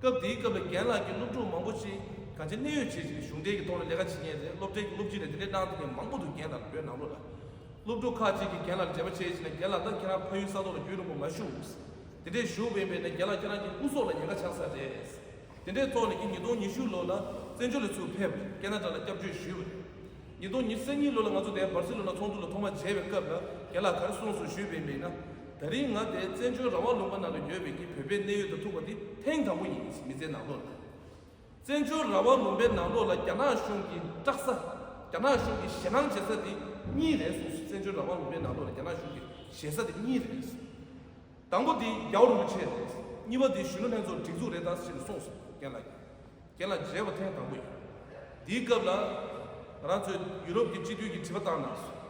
སྐབས་དེའི་སྐབས་ལ་རྒན་ལགས་ཀྱིས་སློབ་ཕྲུག་མང་པོ་ཞིག་གང་ཅི་གནད་ཡོད་བྱེད་ཅིག་གཞུང་འབྲེལ་གྱི་ཐོག་ལ་ལས་ཀ་བྱེད་མཁན་རེད། སློབ་གྲྭའི་གི་སློབ་སྤྱི་རེད། དེ་འདྲའི་གནང་ཐུབ་མཁན་མང་པོ་འདུག་རྒན་ལགས་བོད་ནང་ལོགས་ལ། སློབ་ཕྲུག་ཁག་ཅིག་གིས་རྒན་ལགས་འབྲེལ་བ་བྱས་ཕྱིན་ན་རྒན་ལགས་ད་ཁྱེད་རང་ཕ་ཡུལ་ས་ཐོག་ལ་རྒྱུན་རིང་པོ་མ་བཞུགས། དེ་འདྲས་བཞུགས་པ་ཡིན་པས་ན་རྒན་ལགས་ཁྱེད་རང་གི་སྐུ་སྲོག་ལ་ཉེན་ཁ་ཆགས་ས་རེད། དེ་འདྲའི་ཐོག་ནས་ཀྱི་ཉིས་སྟོང་ཉི་ཤུ་ལོ་ལ་བཙན་བྱོལ་ལ་ཚུར་ཕེབས་པ་རེད། ཁེ་ན་ཌ་ལ་སྐྱབས་བཅོལ་ཞུས་པ་རེད། ཉིས་སྟོང་ཉི་ཤུ་རྩ་གཉིས་ལོ་ལ་ང་ཚོ་དེ་སྦར་སི་ལོ་ན་ཚོགས་འདུ་ལ་ཐོག་མ་མཇལ་བའི་སྐབས་ལ་རྒན་ལགས་ག་རེ་གསུངས་སོང་ཞུས་པ་ཡིན་པས་ན། ད་རིང་ང་དེ་བཙན་བྱོལ་རང་དབང་ལུང་པ་ནང་ལ་ཡོད་པའི་གི་བོད་པའི་གནད་ཡོད་དང་ཐུག་པ་དེ་ཐེངས་དང་པོ་ཡིན། མི་ཚེའི་ནང་ལོགས་ལ། བཙན་བྱོལ་རང་དབང་ལུང་པའི་ནང་ལོགས་ལ་རྒྱ་ནག་གཞུང་གི་སྐྲག་ས། རྒྱ་ནག་གཞུང་གི་ཞེད་སྣང་བྱེད་ས་དེ་གཉིས་རེད་གསུངས་སོང་། བཙན་བྱོལ་རང་དབང་ལུང་པའི་ནང་ལོགས་ལ་རྒྱ་ནག་གཞུང་གི་ཞེད་ས་དེ་གཉིས་རེད། དང་པོ་དེ་རྒྱལ་བ་རིན་པོ་ཆེ་རེད། གཉིས་པ་དེ་གཞོན་ནུ་ལྷན་ཚོགས་སྒྲིག་འཛུགས་རེད་ད་ཟེར་ནས་གསུངས་སོང་རྒན་ལགས་ཀྱིས། རྒན་ལགས་མཇལ་བ་ཐེངས་དང་པོ་ཡིན། དེའི་སྐབས་ལ་ང་རང་ཚོས་ཡུ་རོབ་ཀྱི་སྤྱི་འཐུས་ཀྱི་དྲི་བ་བཏང་གནང་སོང་།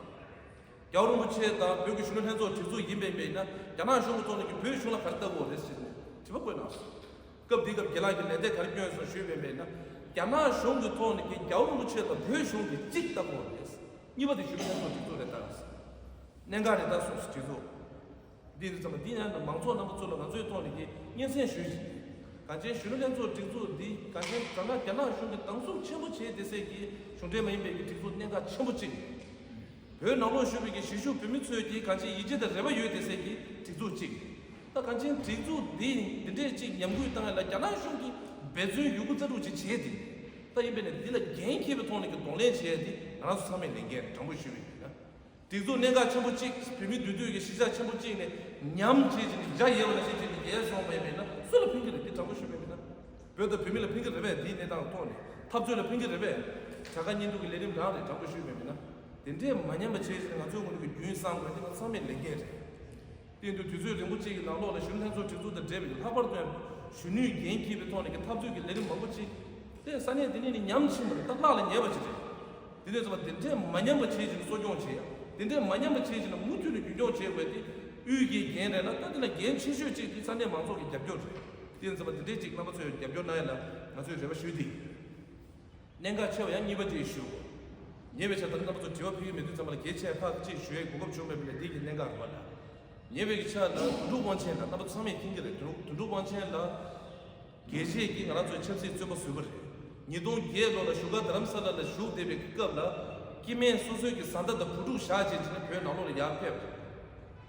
རྒྱལ་བ་རིན་པོ་ཆེ་དང་བོད་ཀྱི་གཞོན་ནུ་ལྷན་ཚོགས་སྒྲིག་འཛུགས་ཡིན་པ་ཡིན་ན་རྒྱ་ནག་གཞུང་གི་ཐོག་ནས་ཀྱི་བོད་གཞུང་ལ་ག་རེ་ལྟ་དགོས་རེད་ཟེར་ནས་དྲི་བ་བཀོད་གནང་སོང་། སྐབས་འདིའི་སྐབས་རྒན་ལགས་ཀྱིས་ལན་འདེབས་ག་རེ་བསྐྱོན་སོང་ཞུས་པ་ཡིན་ན། རྒྱ་ནག་གཞུང་གི་ཐོག་ནས་ཀྱི་རྒྱལ་བ་རིན་པོ་ཆེ་དང་བོད་གཞུང་གི་གཅིག་ལྟ་དགོས་རེད། གཉིས་པ་དེ་གཞོན་ནུ་ལྷན་ཚོགས་སྒྲིག་འཛུགས་རེད་ད། གནད་འགག་རེད་ད་གསུངས་སོང་སྒྲིག་འཛུགས། འདི་ཡིན་དུས་ཙམ་པ་འདི་ཡང་མང་ཚོགས་རྣམ་པ་ཚོ་ལ་ང་ཚོའི་ཐོག་ནས་ཀྱི་སྙན་སེང་ཞུས་ཤིང་། གངས་ཅན་གཞོན་ནུ་ལྷན་ཚོགས་སྒྲིག་འཛུགས་འདི་གངས་ཅན་ཛ་དྲག་རྒྱ་ནག་གཞུང་གིས་སྡང་ཟུག་ཆེན་པོ་བྱས་བསྡད་སའི་གི་གཞུང་འབྲེལ་མ་ཡིན་པའི་གི་སྒྲིག་འཛུགས་གནད་འགག་ཆེན་པོ་གཅིག་བོད་ནང་ལོགས་བཞུགས་པའི་གི་གཞིས་བཞུགས་བོད་མི་ཚོས་ཀྱིས་གང་ཅིའི་ཡིད་ཆེས་དང་རེ་བ་ཡོད་བསྡད་སའི་གི་སྒྲིག་འཛུགས་གཅིག་ད་གང་ཅིའི་སྒྲིག་འཛུགས་འདི་འདི་འདྲས་གཅིག་ཉམས་རྒུད་བཏང་ཡ་ལ་རྒྱ་ནག་གཞུང་གིས་འབད་བརྩོན་ཡོད་རྒུ་རྩལ་སྤྲུགས་ཅིག་བྱས་ཏེ། ད་ཡིན་པས་ན་འདི་ལ་འགན་འཁྱེར་བའི་ཐོག་ནས་ཀྱི་གདོང་ལེན་བྱས་ཏེ་ང་རང་ཚོ་ཚང་མས་ལས་འགན་དྲང་པོ་ཞུས་པ་ཡིན་ན། སྒྲིག་འཛུགས་གནད་འགག་ཆེན་པོ་གཅིག་བོད་མི་འདུས་སྡོད་ཀྱི་གཞིས་ཆགས་ཆེན་པོ་གཅིག་ནས་ཉམས་བྱས་ཀྱི་ནི་འཇའ་ཡལ་བ་ནང་བཞིན་བྱས་ནས་ཡལ་སོང་བ་ཡིན་པས་ན་སུ་ལ་ཕན་གྱི་རེད། འདི་དྲང་པོ་ཞུས་པ་ཡིན་ན། བོད་དང་བོད་མི་ལ་ཕན་གྱི་རེད་པས། འདིའི་གནས་སྟངས་ཐོག་ནས་འཐབ་རྩོད་ལ་ཕན་གྱི་རེད་པས། བྱ་དགའ་གཉེན་སྒྲིག་གི་ལས་རིམ་རང་རེད། དྲང་པོ་ཞུས་པ་ཡིན་ན། དེ་འདྲས་མ་ཉམས་པ་བྱས་ཀྱི་ནི་ང་ཚོའི་ངོས་ནས་ཀྱི་རྒྱུན་བསྲང་དགོས། འདི་ང་ཚང་མའི་ལས་འགན་རེད། དེ་ཡིན་དུས་དུས་ཚོད་རིང་པོ་གཅིག་གི་ནང་ལོགས་ལ་གཞོན་ནུ་ལྷན་ཚོགས་སྒྲིག་འཛུགས་དང་འབྲེལ་བའི་ལྷག་པར་དུ་ཡང་གཞོན་ནུས་འགན་འཁྱེར་བའི་ཐོག་ནས་ཀྱི་འཐབ་རྩོད་ཀྱི་ལས་རིམ་མང་པོ་གཅིག་དེ་ས་གནས་དེ་ནས་ནི་ཉམས་ཕྱིན་པ་རེད། ད་བརླག་ལ་ཉེ་བ་ཅིག་རེད། དེ་འདྲས་ཙམ་པ་དེ་འདྲས་མ་ཉམས་པ་བྱེད་ཅིག་གསོ་སྐྱོང་བྱེད་ཡ། དེ་འདྲས་མ་ཉམས་པ་བྱེད་ཅིག་ན་མུ་མཐུད་ནས་རྒྱུན་འཁྱོངས་བྱེད་དགོས་ཏེ། དབུས་ཀྱི་འགན་རེད་ན་ད་དེ་ལ་འགན་ཆེ་ཤོས་གཅིག་དེ་ས་གནས་མང་ཚོགས་ཀྱི་རྒྱབ་སྐྱོར་རེད། དེ་ཙམ་པ་དེ་འདྲས་ཅིག་རྣམ་པ་ཚོས་རྒྱབ་སྐྱོར་གནང་ཡ་ལ་ང་ཚོས་རེ་བ་ཞུས་ཏེ། གནད་འགག་ཆེ་བ་ཡང་གཉིས་པ་དེ་ཞུ། ཉེ་བའི་ཆར་ད་རྣམ་པ་ཚོ་དྲི་བ་ཕུལ་གྱི་མེད་དུས་ཙམ་པ་ལ་གལ་ཆེ་ཁག་ཅིག་ཞུ་ཡའི་གོ་སྐབས་བྱུང་མེད་པ་ལས་འདི་གི་གནད་འགག་རེད་བ་ལ། ཉེ་བའི་གི་ཆར་ལ་དོན་གྲུབ་དབང་ཆེན་ལགས་རྣམ་པ་ཚང་མས་མཁྱེན་གྱི་རེད། དོན་དོན་གྲུབ་དབང་ཆེན་ལགས་དགེ་བཤེས་ཀྱིས་ང་རང་ཚོའི་ཆབ་སྲིད་བཙོན་པ་བཟོས་པ་རེད། ཉིས་སྟོང་བརྒྱད་ལོ་ལ་བཞུགས་སྒར་རྡ་རམ་ས་ལ་ལ་བཞུགས་བསྡད་པའི་སྐབས་ལ། སྐྱེ་དམན་སོ་སོའི་གི་བཟའ་ཟླ་དང་བུ་ཕྲུག་བཞག་བྱས་བྱས་ནས་བོད་ནང་ལོགས་ལ་ཡར་ཕེབས་པ་རེད།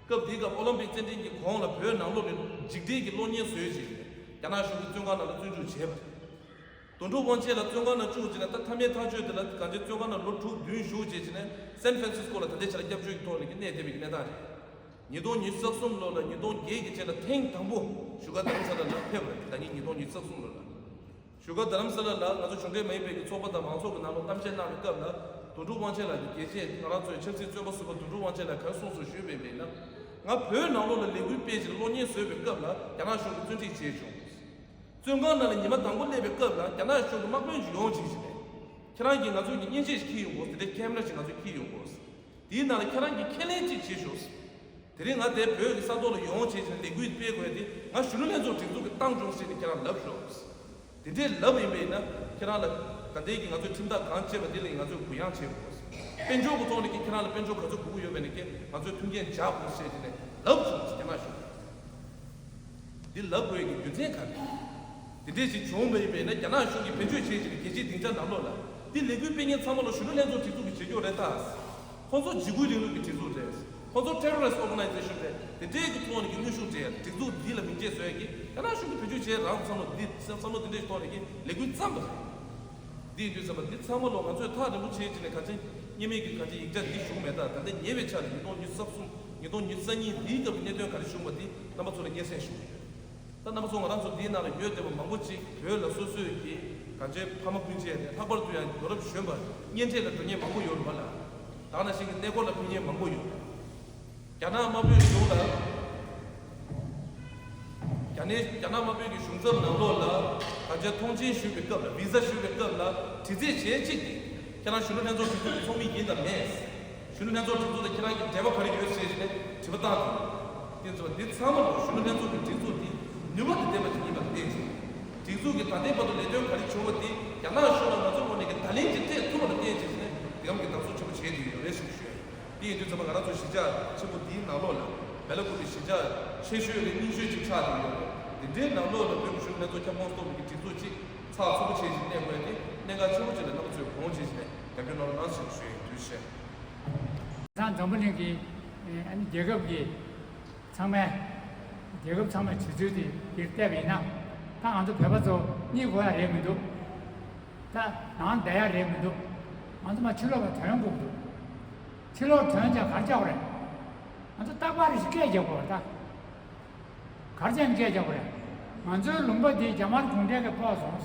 སྐབས་དེའི་སྐབས་ཨོ་ལིམ་པིག་རྩེད་འགྲན་གྱི་གོང་ལ་བོད་ནང་ལོགས་ནས་འཇིགས་བྲལ་གྱི་གློག་བརྙན་བཟོས་བྱས་ནས་རྒྱ་ནག་གཞུང་གིས་བཙོན་ཁང་ནང་ལ་བཙོན་འཇུག་བྱས་པ་རེད། དོན་གྲུབ་དབང་ཆེན་ལགས་བཙོན་ཁང་ནང་བཅུག་བྱས་ནས་ད་མཐའ་མའི་ཐག་གཅོད་དེ་ལ་གང་ཅི་བཙོན་ཁང་ནང་ལོ་དྲུག་བདུན་བཞུགས་བྱས་བྱས་ནས་སན་ཧྥ་རན་སིས་ཀོ་ལ་ད་ལྟའི་ཆར་སྐྱབས་བཅོལ་གྱི་ཐོག་ནས་ཀྱི་གནས་བསྡད་པའི་གནས་སྟངས་རེད། ཉིས་སྟོང་ཉི་ཤུ་རྩ་གསུམ་ལོ་ལ་ཉིས་སྟོང་བརྒྱད་ཀྱི་རྗེས་ལ་ཐེངས་དང་པོ་བཞུགས་སྒར་རྡ་རམ་ས་ལ་ལ་ཕེབས་པ་རེད། ད་ཉིད་ཉིས་སྟོང་ཉི་ཤུ་རྩ་གསུམ་ལོ་ལ། བཞུགས་སྒར་རྡ་རམ་ས་ལ་ལ་ང་ཚོ་གཞུང་འབྲེལ་མ་ཡིན་པའི་གི་ཚོགས་པ་དང་མང་ཚོགས་ཀྱི་ནང་ལ་གཏམ་བཤད་གནང་བའི་སྐབས་ལ་དོན་གྲུབ་དབང་ཆེན་ལགས་ཀྱིས་རྒྱལ་གཅེས་ང་རང་ཚོའི་ཆབ་སྲིད་བཙོན་པ་ཟུར་པ་དོན་གྲུབ་དབང་ཆེན་ལགས་ག་རེ་གསུངས་སོང་ཞུས་པ་ཡིན་ན། ང་བོད་ནང་ལོགས་ལ་ལས་འགུལ་སྤེལ་ཕྱིར་གློག་བརྙན་བཟོས་པའི་སྐབས་ལ་རྒྱ་ནག་གཞུང་གིས་བཙན་ཁྲིད་བྱས་བྱུང་། བཙོན་ཁང་ནང་ལ་ཉི་མ་དང་པོ་སླེབས་པའི་སྐབས་ལ་རྒྱ་ནག་གཞུང་གི་དམག་དཔོན་ཅིག་ཡོང་བྱས་བྱས་ནས། ཁྱེད་རང་གིས་ང་ཚོ་གི་མཉེན་ཆས་ཤིག་འཁྱེར་ཡོང་དགོས། དེ་འདྲའི་ཁེ་མ་ར་ཞིག་ང་ཚོས་འཁྱེར་ཡོང་དགོས། དེའི་ནང་ལ་ཁྱེད་རང་གིས་ཁས་ལེན་ཅིག་བྱེད་ཤོག་དེ་རིང་ང་དེ་བོད་ཀྱི་ས་ཐོག་ལ་ཡོང་བྱས་བྱས་ནས་ལས་འགུལ་སྤེལ་དགོས་ཏེ་ང་གཞོན་ནུ་ལྷན་ཚོགས་སྒྲིག་འཛུགས་ཀྱིས་བཏང་བྱུང་ཟེར་ནས་ཁྱེད་རང་ལབ་ཤོག་དེ་འདྲའི་ལབ་ཡིན་པ་ཡིན་ན་ཁྱེད་རང་ལ་ད་ལྟའི་གི་ང་ཚོའི་ཁྲིམས་ཐག་གང་བཅད་པ་དེ་ལ་ང་ཚོས་གུ་ཡངས་བྱེད་དགོས། དཔལ་འབྱོར་གྱི་ཐོག་ནས་ཀྱི་ཁྱེད་རང་ལ་དཔལ་འབྱོར་ག་ཚོད་དགོས་ཀྱི་ཡོད་པ་ཡིན་ན་ཀྱི་ང་ཚོས་མཐུན་རྐྱེན་སྦྱར་དགོས་ཟེར་བྱས་ནས་ལབ་བྱུང་ཟེར་རྒྱ་ནག་གཞུང་། འདི་ལབ་དགོས་ཀྱི་རྒྱུ་མཚན་ག་རེ། དེ་འདྲས་ཞིག་བྱུང་བ་ཡིན་པས་ན་རྒྱ་ནག་གཞུང་གིས་བེད་སྤྱོད་བྱས་བྱས་ཀྱི་རྒྱལ་སྤྱིའི་སྡིངས་ཆ་ནང་ལོགས་ལ་འདི་ལས་འགུལ་སྤེལ་མཁན་ཚང་མ་ལ་གཞོན་ནུ་ལྷན་ཚོགས་སྒྲིག་འཛུགས་ཀྱི་བྱེད་སྐྱོང་རེད་ད། ཁོང་ཚོ་འཇིགས་སྐུལ་རིང་ལུགས་ཀྱི་སྒྲིག་འཛུགས་རེད། ཁོང་ཚོ་terrorist organization་རེད། དེ་འདྲས་ཀྱི་ཐོག་ནས་ཀྱི་གནོན་ཤུགས་སྤྲད་ཡ་སྒྲིག་འཛུགས་འདི་ལ་མིང་ཆད་བཟོ་ཡ་གི་རྒྱ་ནག་གཞུང་གིས་བེད་སྤྱོད་བྱས་རང་བསམ་བློ་འདི་བསམ་བློ་དེ་འདྲས་ཐོག་ནས་ཀྱི་ལས་འགུལ་བརྩམས་པ་རེད། འདི་ཡིན་དུས་ཙམ་པ་འདི་ཚང་མ་ལོ་ང་ཚོས་ཐག་རིང་པོ་བྱས་ཀྱི་ནས་ག་ཚོད་སྔོན་མའི་གི་ག་ཚོད་ཡིག་ཆ་འདི་བྱུང་མེད་ད། ད་ལྟ་ཉེ་བའི་ཆར་ལ་ཉིས་སྟོང་ཉི་ཤུ་རྩ་གསུམ་ཉིས་སྟོང་ཉི་ཤུ་རྩ་གཉིས་འདིའི་སྐབས་ཀྱི་གནད་དོན་ག་རེ་བྱུང་བ་འདི་རྣམ་པ་ཚོ་ལ་སྙན་སེང་ཞུ་གི་ཡོད། ད་རྣམ་པ་ཚོ་ང་རང་ཚོ་འདིའི་ནང་ལ་ཡོད་བསྡད་པ་མང་པོ་ཅིག་བོད་ལ་སོ་སོའི་གི་ག་ཚོད་ཕ་མ་སྤུན་མཆེད་རེད། ལྷག་པར་དུ་ཡང་ཡོ་རོབ་གཞོན་པ་གཉེན་འཕྲད་ལ་འགྲོ་མཁན་མང་པོ་ཡོད་རེད་བ་ལ། ད་ནང་བཞིན་གྱི་གནས་སྐོར་ལ་ཕེབས་མཁན་མང་པོ་ཡོད། རྒྱ་ནག་དམར་པོའི་གཞུང་ལ། རྒྱ་ནག་རྒྱ་ནག་དམར་པོའི་གི་གཞུང་ཚབ་ནང་ལོགས་ལ་ད་ཆ་ཐོངས་མཆན་ཞུས་པའི་སྐབས་ལ་བི་ཟ་ཞུས་པའི་སྐབས་ལ་དྲི་རྩད་བྱས་གཅིག་གིས་ཁྱེད་རང་གཞོན་ནུ་ལྷན་ཚོགས་སྒྲིག་འཛུགས་ཀྱི་ཚོགས་མི་ཡིན་དང་མེད། གཞོན་ནུ་ལྷན་ཚོགས་སྒྲིག་འཛུགས་དང་ཁྱེད་རང་གི་འབྲེལ་བ་ག་རེ་ཡོད་ཟེར་ནས་དྲི་བ་བཏང་དུས། དེ་ཚོ་འདི་ཚང་མ་ལ་གཞོན་ནུ་ལྷན་ཚོགས་ཀྱི་སྒྲིག་འཛུགས་འདི་ནུས་པ་དང་ལྡན་པ་ཞིག་ཡིན་པ་བརྟེན་ཅིང་། སྒྲིག་འཛུགས་ཀྱི་ད་ལྟའི་བར་དུ་ལས་དོན་ག་རེ་བྱུང་བ་འདི་རྒྱ་ནག་གཞུང་ལ་ང་ཚོ་ངོས་ནས་ཀྱི་བརྡ་ལན་ཅིག་སྤྲད་ཐུབ་པ་ལ་བརྟེན་བྱས་ནས་འདི་གམ་གྱི་བདག་བཟུང་ཆེན་པོ་བྱས་ཡོད་རེད་ཞེས་ཞུ་ཡ་ཡིན། དེ་ཡིན་དུས་ཙམ་པ་ང་རང་ཚོ་གཞིས་ཆགས་ཆེན་པོ་འདིའི་ནང་ལོགས་ལ་བེ་ལ་ཀུ་རི་གཞིས་ཆགས་ཆེ་ཤོས་རེད། རྙིང་ཤོས་ཅིག་ཆགས་བསྡད་ཡོད་རེད། དེ་འདྲའི་ནང་ལོགས་ལ་བོད་ཀྱི་གཞོན་ནུ་ལྷན་ཚོགས་ཁྱབ་ཁོངས་གཏོགས་པའི་གི་སྒྲིག་འཛུགས་ཅིག་ཚགས་ཚུད་པོ་བྱས་ཤིང་གནས་དགོས་ཏེ་གནད་འགག་ཆེན་པོ་ཅིག་ལ་རྣམ་པ་ཚོས་དགོངས་བཞེས་ཤིང་ནས་རྒྱབ་སྐྱོར་གནང་རོགས་གནང་ཞེས་ཞུ་ཡ་ཡིན། ཐུགས་རྗེ་ཆེ། ད་འཛམ་བུ་གླིང་གི་ཨ་ནི་རྒྱལ་ཁབ་ཀྱི་ཚང་མས་རྒྱལ་ཁབ་ཚང་མས་དུས་ཚོད་དེ་འདིར་བལྟས་པ་ཡིན་ན་ད་ང་ཚོ་བོད་པ་ཚོ་གཉིད་ཁུག་ཡ་རེད་མི་འདུག་ད་ནང་བསྡད་ཡ་རེད་མི་འདུག་ང་ཚོ་མ་ཕྱི་ལོགས་ལ་ཐོན་དགོས་འདུག་ཕྱི་ལོགས་ཐོན་ཙང་ག་རེ་བྱ་དགོས་རེད། ང་ཚོ་རྟག་པར་རེ་ཞིག་སྐད་རྒྱག་དགོས་རེད་ད། ག་རེ་བྱས་ནས་སྐད་རྒྱག་དགོས་རེད། ང་ཚོའི་ལུང་པ་འདི་རྒྱ་དམར་གུང་ཁྲན་གྱིས་ཕོག་སོང་།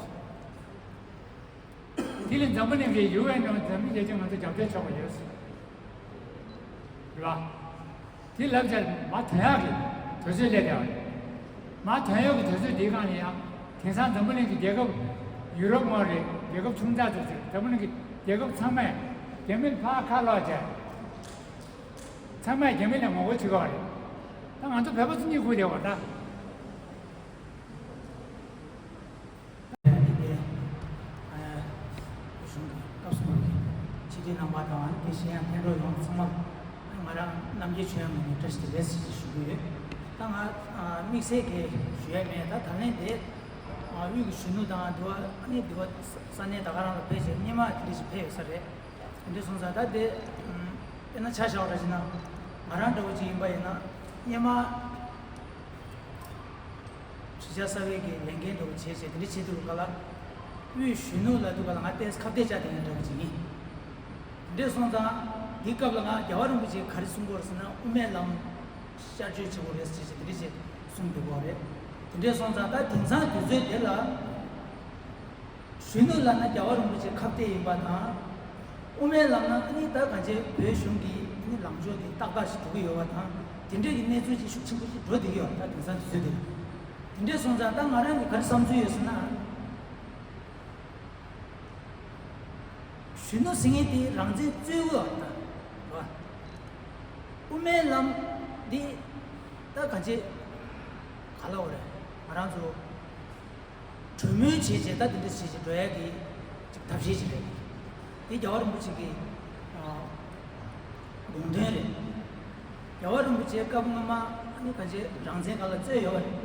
དེ་ལས་འཛམ་བུ་གླིང་གི་ཡུ་ཨེན་ནང་འཛམ་གླིང་རྒྱལ་སྤྱིས་ང་ཚོ་རྒྱབ་སྐྱོར་ཆོག་པ་ཡོད། རེད་བ། དེ་ལབ་བྱས་མར་ཐོན་ཡག་གི་དུས་ཚོད་སླེབས་བསྡད་པ་རེད། མར་ཐོན་ཡག་གི་དུས་ཚོད་འདིའི་སྒང་ལ་ཡང་དེང་སང་འཛམ་བུ་གླིང་གི་རྒྱལ་ཁབ་ཡུ་རོབ་ངོས་རེད། རྒྱལ་ཁབ་ཆུང་ཙག་ཙག་ཅིག་འཛམ་བུ་གླིང་གི་རྒྱལ་ཁབ་ཚང་མས་རྒྱ་མི་ལ་ཕར་ཁ་ལོག་བྱས། ཚང་མས་རྒྱ་མི་ལ་ངོ་རྒོལ་བྱེད་ཀྱི་ཡོད་རེད། ད་ང་ཚོ་བོད་པ་ཚོ་གཉིད་ཁུག་བསྡད་ཡོད་རེད་ད། གཞུང་གི་སྐབས་སུ་བབས་པའི་ཕྱི་དྲིལ་རྣམ་པ་ དང་དེ་བཞིན་ཡང་མཁན་སློབ་ཡོངས་ཚང་མ་ང་རང་རྣམ་རྒྱལ་ཆོས་དབྱངས་ངོས་ནས་བཀྲ་ཤིས་བདེ་ལེགས་ཞེས་ཞུ་གི་ཡོད། ད་ང་དམིགས་བསལ་གྱི་ཞུ་ཡ་མེད། ད་ད་ལན་དེ་དབུས་ཀྱི་གཞོན་ནུ་དང་འདི་བ་ཨ་ནི་འདི་བ་ས་གནས་ད་ག་རང་ལ་ཕེབས་བྱས་སྔོན་མ་དེ་འདྲ་ཞིག་ཕེབས་ཡོད་ས་རེད། དེ་འདྲ་སོང་ཙང་ད་དེ་དཔེར་ན་ཆ་བཞག་པ་འདྲ་བྱས་ན་ང་རང་འདྲ་བོ་ཅིག་ཡིན་པ་ཡིན་ན་སྔོན་མ། ཕྱི་རྒྱལ་གསར་བའི་གི་ལས་འགན་འདྲ་བོ་བྱས་བྱས་དེ་འདྲ་བྱེད་དུས་སྒང་ལ། དབུས་གཞོན་ནུ་ལབ་དུས་སྒང་ལ་ང་ཏོག་ཙམ་ཁ་གཏད་བཅག་བསྡད་མཁན་འདྲ་བོ་ཅིག་ཡིན། དེ་འདྲ་སོང་ཙང་འདི་སྐབས་ལ་ང་རྒྱལ་བ་རིན་པོ་ཆེས་ག་རེ་གསུང་གི་ཡོད་རེད་ཟེར་ན་དབུ་མའི་ལམ་ཤར་བསྐྱོད་བྱེད་དགོས་རེད་ཟེར་བྱས་དེ་འདྲ་བྱས་གསུངས་འདུག་གོ་རེད། དེ་འདྲ་སོང་ཙང་ད་དེང་སང་དུས་ཚོད་དེ་ལ། གཞོན་ནུ་ལབ་ན་རྒྱལ་བ་རིན་པོ་ཆེ་ཁ་གཏད་ཡིན་པ་དང་། དབུ་མའི་ལམ་ན་ཨ་ནི་ད་གང་ཅི་བོད་གཞུང་གི་ཨ་ནི་ལངས་ཕྱོགས་དེ་ཏག་ཏག་ཞིག་འགྲོ་གི་ཡོད་པ་དང་དེ་འདྲའི་གི་གནས་ཚུལ་ཅིག་ཤུགས་ཆེན་པོ་ཞིག་འགྲོ་བསྡད་ཀྱི་ཡོད་ད་དེང་སང་དུས་ཚོད་དེ་ལ། དེ་འདྲ་སོང་ཙང་ད་ང་རང་གི་ག་རེ་བསམ་ཚུལ་ཡོད་ཟེར་ན། གཞོན་ནུ་ཟེར་མཁན་དེ་རང་བཙན་རྩོད་དགོས་པ་དང་། རེད་བ། དབུ་མའི་ལམ་འདི་ད་གང་ཅི་ག་ལབ་དགོས་རེད་ང་རང་ཚོ། གྲོས་མོལ་བྱས་བྱས་ད་དེ་འདྲ་བྱས་བྱས་འགྲོ་ཡ་གི་ཅིག་ཐབས་ཤེས་ཅིག་རེད། དེ་རྒྱལ་བ་རིན་པོ་ཆེ་གི་ཨ་དགོངས་དོན་རེད། རྒྱལ་བ་རིན་པོ་ཆེ་སྐབས་སྔ་མ་ཨ་ནི་ག་ཅེ་རང་བཙན་སྒང་ལ་རྩོད་ཡོད་པ་རེད།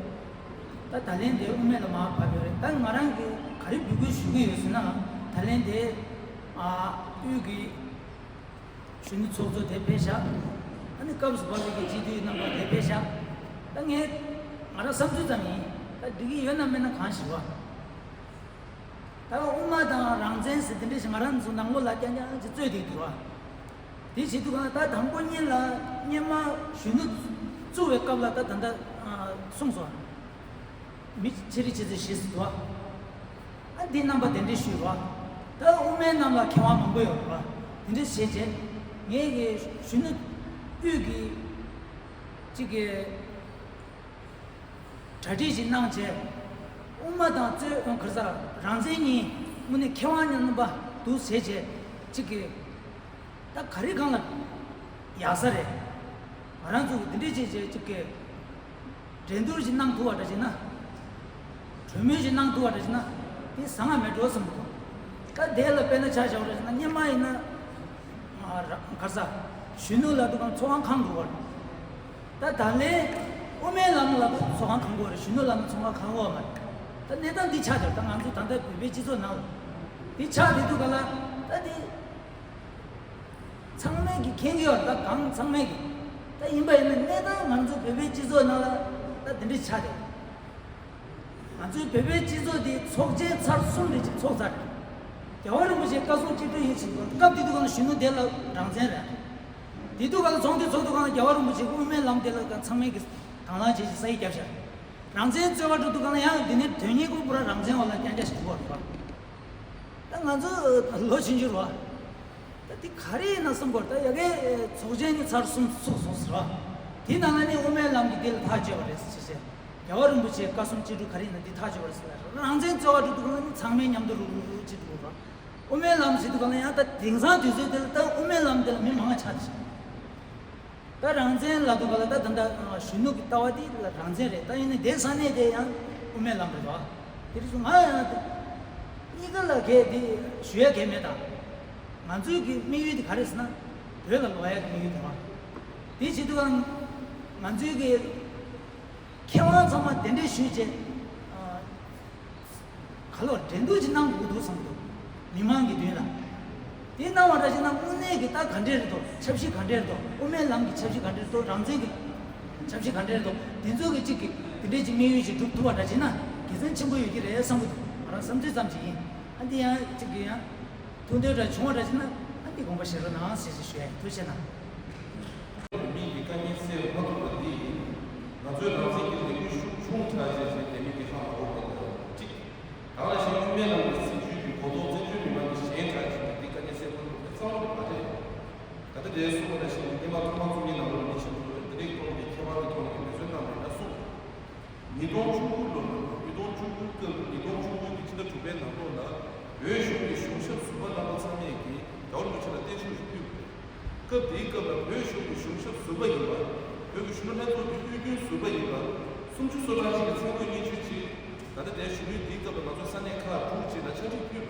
ད་ད་ལན་དེ་དབུ་མའི་ལམ་མར་བབས་ཡོད་རེད། ད་ང་རང་གིས་ག་རེ་འབོད་སྐུལ་ཞུ་གི་ཡོད་ཟེར་ན་ད་ལན་དེ་ཨ་དབུས་ཀྱི་གཞོན་ནུ་ཚོགས་གཙོ་དེ་ཕེབས་ཤག་ཨ་ནི་སྐབས་སུ་བབས་པའི་གི་སྤྱི་འཐུས་རྣམ་པ་དེ་ཕེབས་ཤག་ད་ངས་ང་རང་བསམ་ཚུལ་ཙམ་ཡིན། ད་འགྲིག་གི་ཡོད་ན་མེད་ན་གང་ཞིག་བ། ད་དབུ་མ་དང་རང་བཙན་ཟེར་དེ་འདྲ་ཞིག་ང་རང་ཚོ་ནང་ལོགས་ལ་རྐྱང་རྐྱང་ཅིག་རྩོད་བསྡད་འདུག་བ། དེ་བྱེད་དུས་གང་ལ་ད་དང་པོ་ཉིད་ལ་སྔོན་མ་གཞོན་ནུ་བཙུགས་པའི་སྐབས་ལ་ད་ད་ལྟ་གསུངས་སོང་། མི་ཆེ་རིགས་ཆེ་ཚོད་བཞི་ཟེར་འདུག་བ། ཨ་འདི་རྣམ་པ་དེ་འདྲ་ཞུས་བ། ད་དབུ་མའི་ལམ་ལ་མཁས་དབང་མང་པོ་ཡོད་རེད་བ། དེ་འདྲ་བྱས་རྗེས་ངས་ཀྱི་གཞོན་ནུ་དབུས་ཀྱི་གཅིག་གི་གྲ་སྒྲིག་ཅིག་གནང་བྱས། དབུ་མ་དང་རྩོད་གང་ཟག་རང་བཙན་གཉིས་དངོས་གནས་མཁས་དབང་མཉམ་པ་འདུག་ཟེར་བྱས་གཅིག་གི་ད་ག་རེ་གང་ལ་ཡག་ས་རེད། ང་རང་ཚོ་གི་འདི་འདྲས་བྱས་བྱས་གཅིག་གི་འགྲན་བསྡུར་ཅིག་གནང་ཐུབ་པ་འདྲ་བྱས་ན། གྲོས་མོལ་ཅིག་གནང་ཐུབ་པ་འདྲ་བྱས་ན་དེ་བཟང་ང་མེད་འགྲོ་བསམ་གི་འདུག་ད་དེ་ལ་དཔེར་ན་ཆ་བཞག་པ་འདྲ་བྱས་ན་སྔོན་མ་ཡིན་ན་ང་རང་ག་རེ་ཟ་གཞོན་ནུ་ལབ་དུས་གང་ཚོགས་ཁང་གང་དགོས་པ་རེད། ད་ད་ལན་དབུ་མའི་ལམ་ལ་ཚོགས་ཁང་གང་དགོས་རེད། གཞོན་ནུ་ལམ་ལ་ཚོགས་ཁང་གང་དགོས་མ་རེད། ད་གནས་སྟངས་འདི་ཆགས་བསྡད་ད་ང་ཚོ་ད་ལྟ་བོད་པའི་སྤྱི་ཚོགས་ནང་ལ་འདི་ཆགས་བསྡད་དུས་ག་ལ་ད་འདི་ཚང་མས་ཀྱི་མཁྱེན་གྱི་ཡོད་རེད། ད་གང་ཚང་མས་ཀྱི་ད་ཡིན་པ་ཡིན་ན་གནས་སྟངས་ང་ཚོ་བོད་པའི་སྤྱི་ཚོགས་ནང་ལ་ད་འདི་འདྲ་ཆགས་བསྡད། ང་ཚོའི་བོད་པའི་སྤྱི་ཚོགས་འདི་ཚོགས་ཆེན་ཚར་གསུམ་རེ་ཅིག་ཚོགས་ཚར། རྒྱལ་བ་རིན་པོ་ཆེ་བཀའ་གསུང་བཅུ་དྲུག་ཡིན་ཕྱིན་སྐབས་དེ་དུས་གང་ལ་གཞོན་ནུ་དེ་ལ་རང་བཙན་རེད། དེ་དུས་གང་ལ་ཚོགས་འདུ་ཚོགས་དུས་གང་ལ་རྒྱལ་བ་རིན་པོ་ཆེ་དབུ་མའི་ལམ་དེ་ལ་གང་ཚང་མས་ཀྱི་དང་བླངས་བྱས་ཤིང་ས་ཡིག་བརྒྱབ་ཤག་རང་བཙན་རྩོད་པ་འགྲོ་དུས་གང་ལ་ཡང་འདི་ནས་དོན་གཉེར་ཀུན་པུ་ར་རང་བཙན་འོག་ལ་རྐྱང་རྐྱང་ཞིག་འགྲོ་བ་རེད་པ། ད་ང་ཚོ་ལོ་ཆུང་ཆུང་རེད་པ། ད་འདི་ག་རེ་ཡིན་ན་བསམ་གོ་ད་ཡ་གའི་ཚོགས་ཆེན་ནི་ཚར་གསུམ་ཚུགས་སོང་ཟེར་བ། དེ་ནང་ལ་ནི་དབུ་མའི་ལམ་གྱི་འདི་ལ་ཐག་གཅོད་པ་རེད་ཟེར་བྱས། རྒྱལ་བ་རིན་པོ་ཆེའི་བཀའ་གསུང་བཅུ་དྲུག་ག་རེ་ཡིན་ན་འདི་ཐག་གཅོད་པ་རེད་ཟེར་ལ། རང་བཙན་རྩོད་པ་འགྲོ་དུས་གང་ལ་ནི་ཚང་མས་མཉམ་དུ་རུག་རུག་རུག་བྱེད་དགོས་རེད། དབུ་མའི་ལམ་ཟེར་དུས་གང་ལ་ཡང་ད་དེང་སང་དུས་ཚོད་འདི་ལ་ད་དབུ་མའི་ལམ་འདི་ལ་མི་མང་ཆགས་ཏེ་ད་རང་བཙན་ལབ་དུས་ག་ལ་ད་ད་ལྟ་གཞོན་ནུ་གི་ལྟ་བ་དེ་ལ་རང་བཙན་རེད། ད་ཡིན་ནའི་དེ་ས་གནས་དེ་ཡང་དབུ་མའི་ལམ་རེད་དོ། དེ་རིགས་སུ་ང་ཡང་གཉིས་ཀ་ལ་གལ་དེ་ཞུ་ཡ་གལ་མེད་ད། ང་ཚོའི་གི་དམིགས་ཡུལ་དེ་ག་རེད་ཟེར་ན་བོད་ལ་ལོག་ཡ་གི་དམིགས་ཡུལ་དེ་རེད། དེ་བྱེད་དུས་ཀ་ང་ཚོའི་གི་མཁས་དབང་ཚང་མ་གདན་འདྲེན་ཞུས་བྱས། ག་ལོར་འགྲན་བསྡུར་ཅིག་གནང་དགོས་འདུག་བསམ་འདུག་མི་མང་གི་མདུན་ལ། དེ་གནང་བ་འདྲ་ཞིག་ན་དངོས་གནས་ཀྱི་ད་ག་འདྲས་རེད་དོ། ཆབ་སྲིད་ག་འདྲས་རེད་དོ། དབུ་མའི་ལམ་གྱི་ཆབ་སྲིད་ག་འདྲས་རེད་དོ། རང་བཙན་གྱི་ཆབ་སྲིད་ག་འདྲས་རེད་དོ། དེ་ཚོ་གི་གཅིག་གི་དེ་འདྲས་ཀྱི་དམིགས་ཡུལ་ཞིག་སྒྲུབ་ཐུབ་པ་འདྲ་ཞིག་ན་དགེ་མཚན་ཆེན་པོ་ཡོད་ཀྱི་རེད་བསམ་གྱི་འདུག་ང་རང་བསམ་ཚུལ་ཙམ་ཞིག་ཡིན། ཨ་འདི་ཡང་གཅིག་གི་ཡང་ཐུགས་འདོད་འདྲ་བྱུང་བ་འདྲ་ཞིག་ན་ཨ་འདི་དགོངས་པ་བཞེས་རོགས་གནང་ཞེས་ཞུ་ཡ་ཡིན། ཐུགས་རྗེ་གནང་། མི་ཡི་དཀའ་ངལ་སེལ་མ་ཐུབ་པ་འདི་ཡིན། ང་ཚོའི་རང་བཙན་གྱི་ལས་འགུལ་ཤུགས་ཆུང་དྲགས་ཞེས་བྱས་དེ་མི་དེ་ཧ་མ་གོ་བ་དང་གཅིག་དེ་ལ་གཞན་དབུ་མའི་ལམ་གྱི་སྲིད་བྱུས་ཀྱི་གོ་རྟོགས་བཙན་བྱོལ་མི་མང་གི་ཞན་དྲགས་ཀྱི་འདི་དཀའ་ངལ་སེལ་མ་ཐུབ་པའི་རྩ་བ་ནས་མ་རེད། ད་ལྟ་དེ་གསུངས་པ་ནང་བཞིན་སྔོན་མ་ཐོག་མར་རྩོམ་མཁན་ནང་ལོགས་ལ་མི་ཆེན་པོ་ཚོས་འདི་འདྲའི་ཐོག་ནས་ཁྱད་པར་གྱི་ཐོག་ནས་འབད་བརྩོན་གནང་བ་ཡིན་ན་གསུངས། ཉིས་སྟོང་བཅུ་དགུ་ལོ་ནས་ཉིས་སྟོང་བཅུ་དགུ་སྐབས་ཉིས་སྟོང་བཅུ་དགུ་གི་ཕྱི་ཟླ་དྲུག་པའི་ནང་ལོགས་ལ་བོད་གཞུང་གི་གཞུང་ཞབས་ཟུར་པ་རྣམ་པ་ཚང་མས་ཀྱིས་རྒྱལ་བ་རིན་པོ་ཆེ་ལ་བརྟན་བཞུགས་ཞུ་རྒྱུ། སྐབས་དེའི་སྐབས་ལ་བོད་གཞུང་གི་གཞུང་ཞབས་ཟུར་པ་ཡིན་པ། བོད་ཀྱི་གཞོན་ནུ་ལྷན་ཚོགས་ཀྱི་དབུས་རྒྱུན་ཟུར་པ་ཡིན་པ། སུམ་ཅུ་སོ་གྲངས་ཤིག་གི་མཚན་བཀོད་སྙན་ཞུ་ཅིག་ད་ལྟ་དེ་གཞུང་ཡུལ་དེའི་སྐབས་ལ་ང་ཚོའི་ས་གནས་ཁག་དྲུག་ཅིག་ལ་ཕྱག་བྲིས་ཕུལ།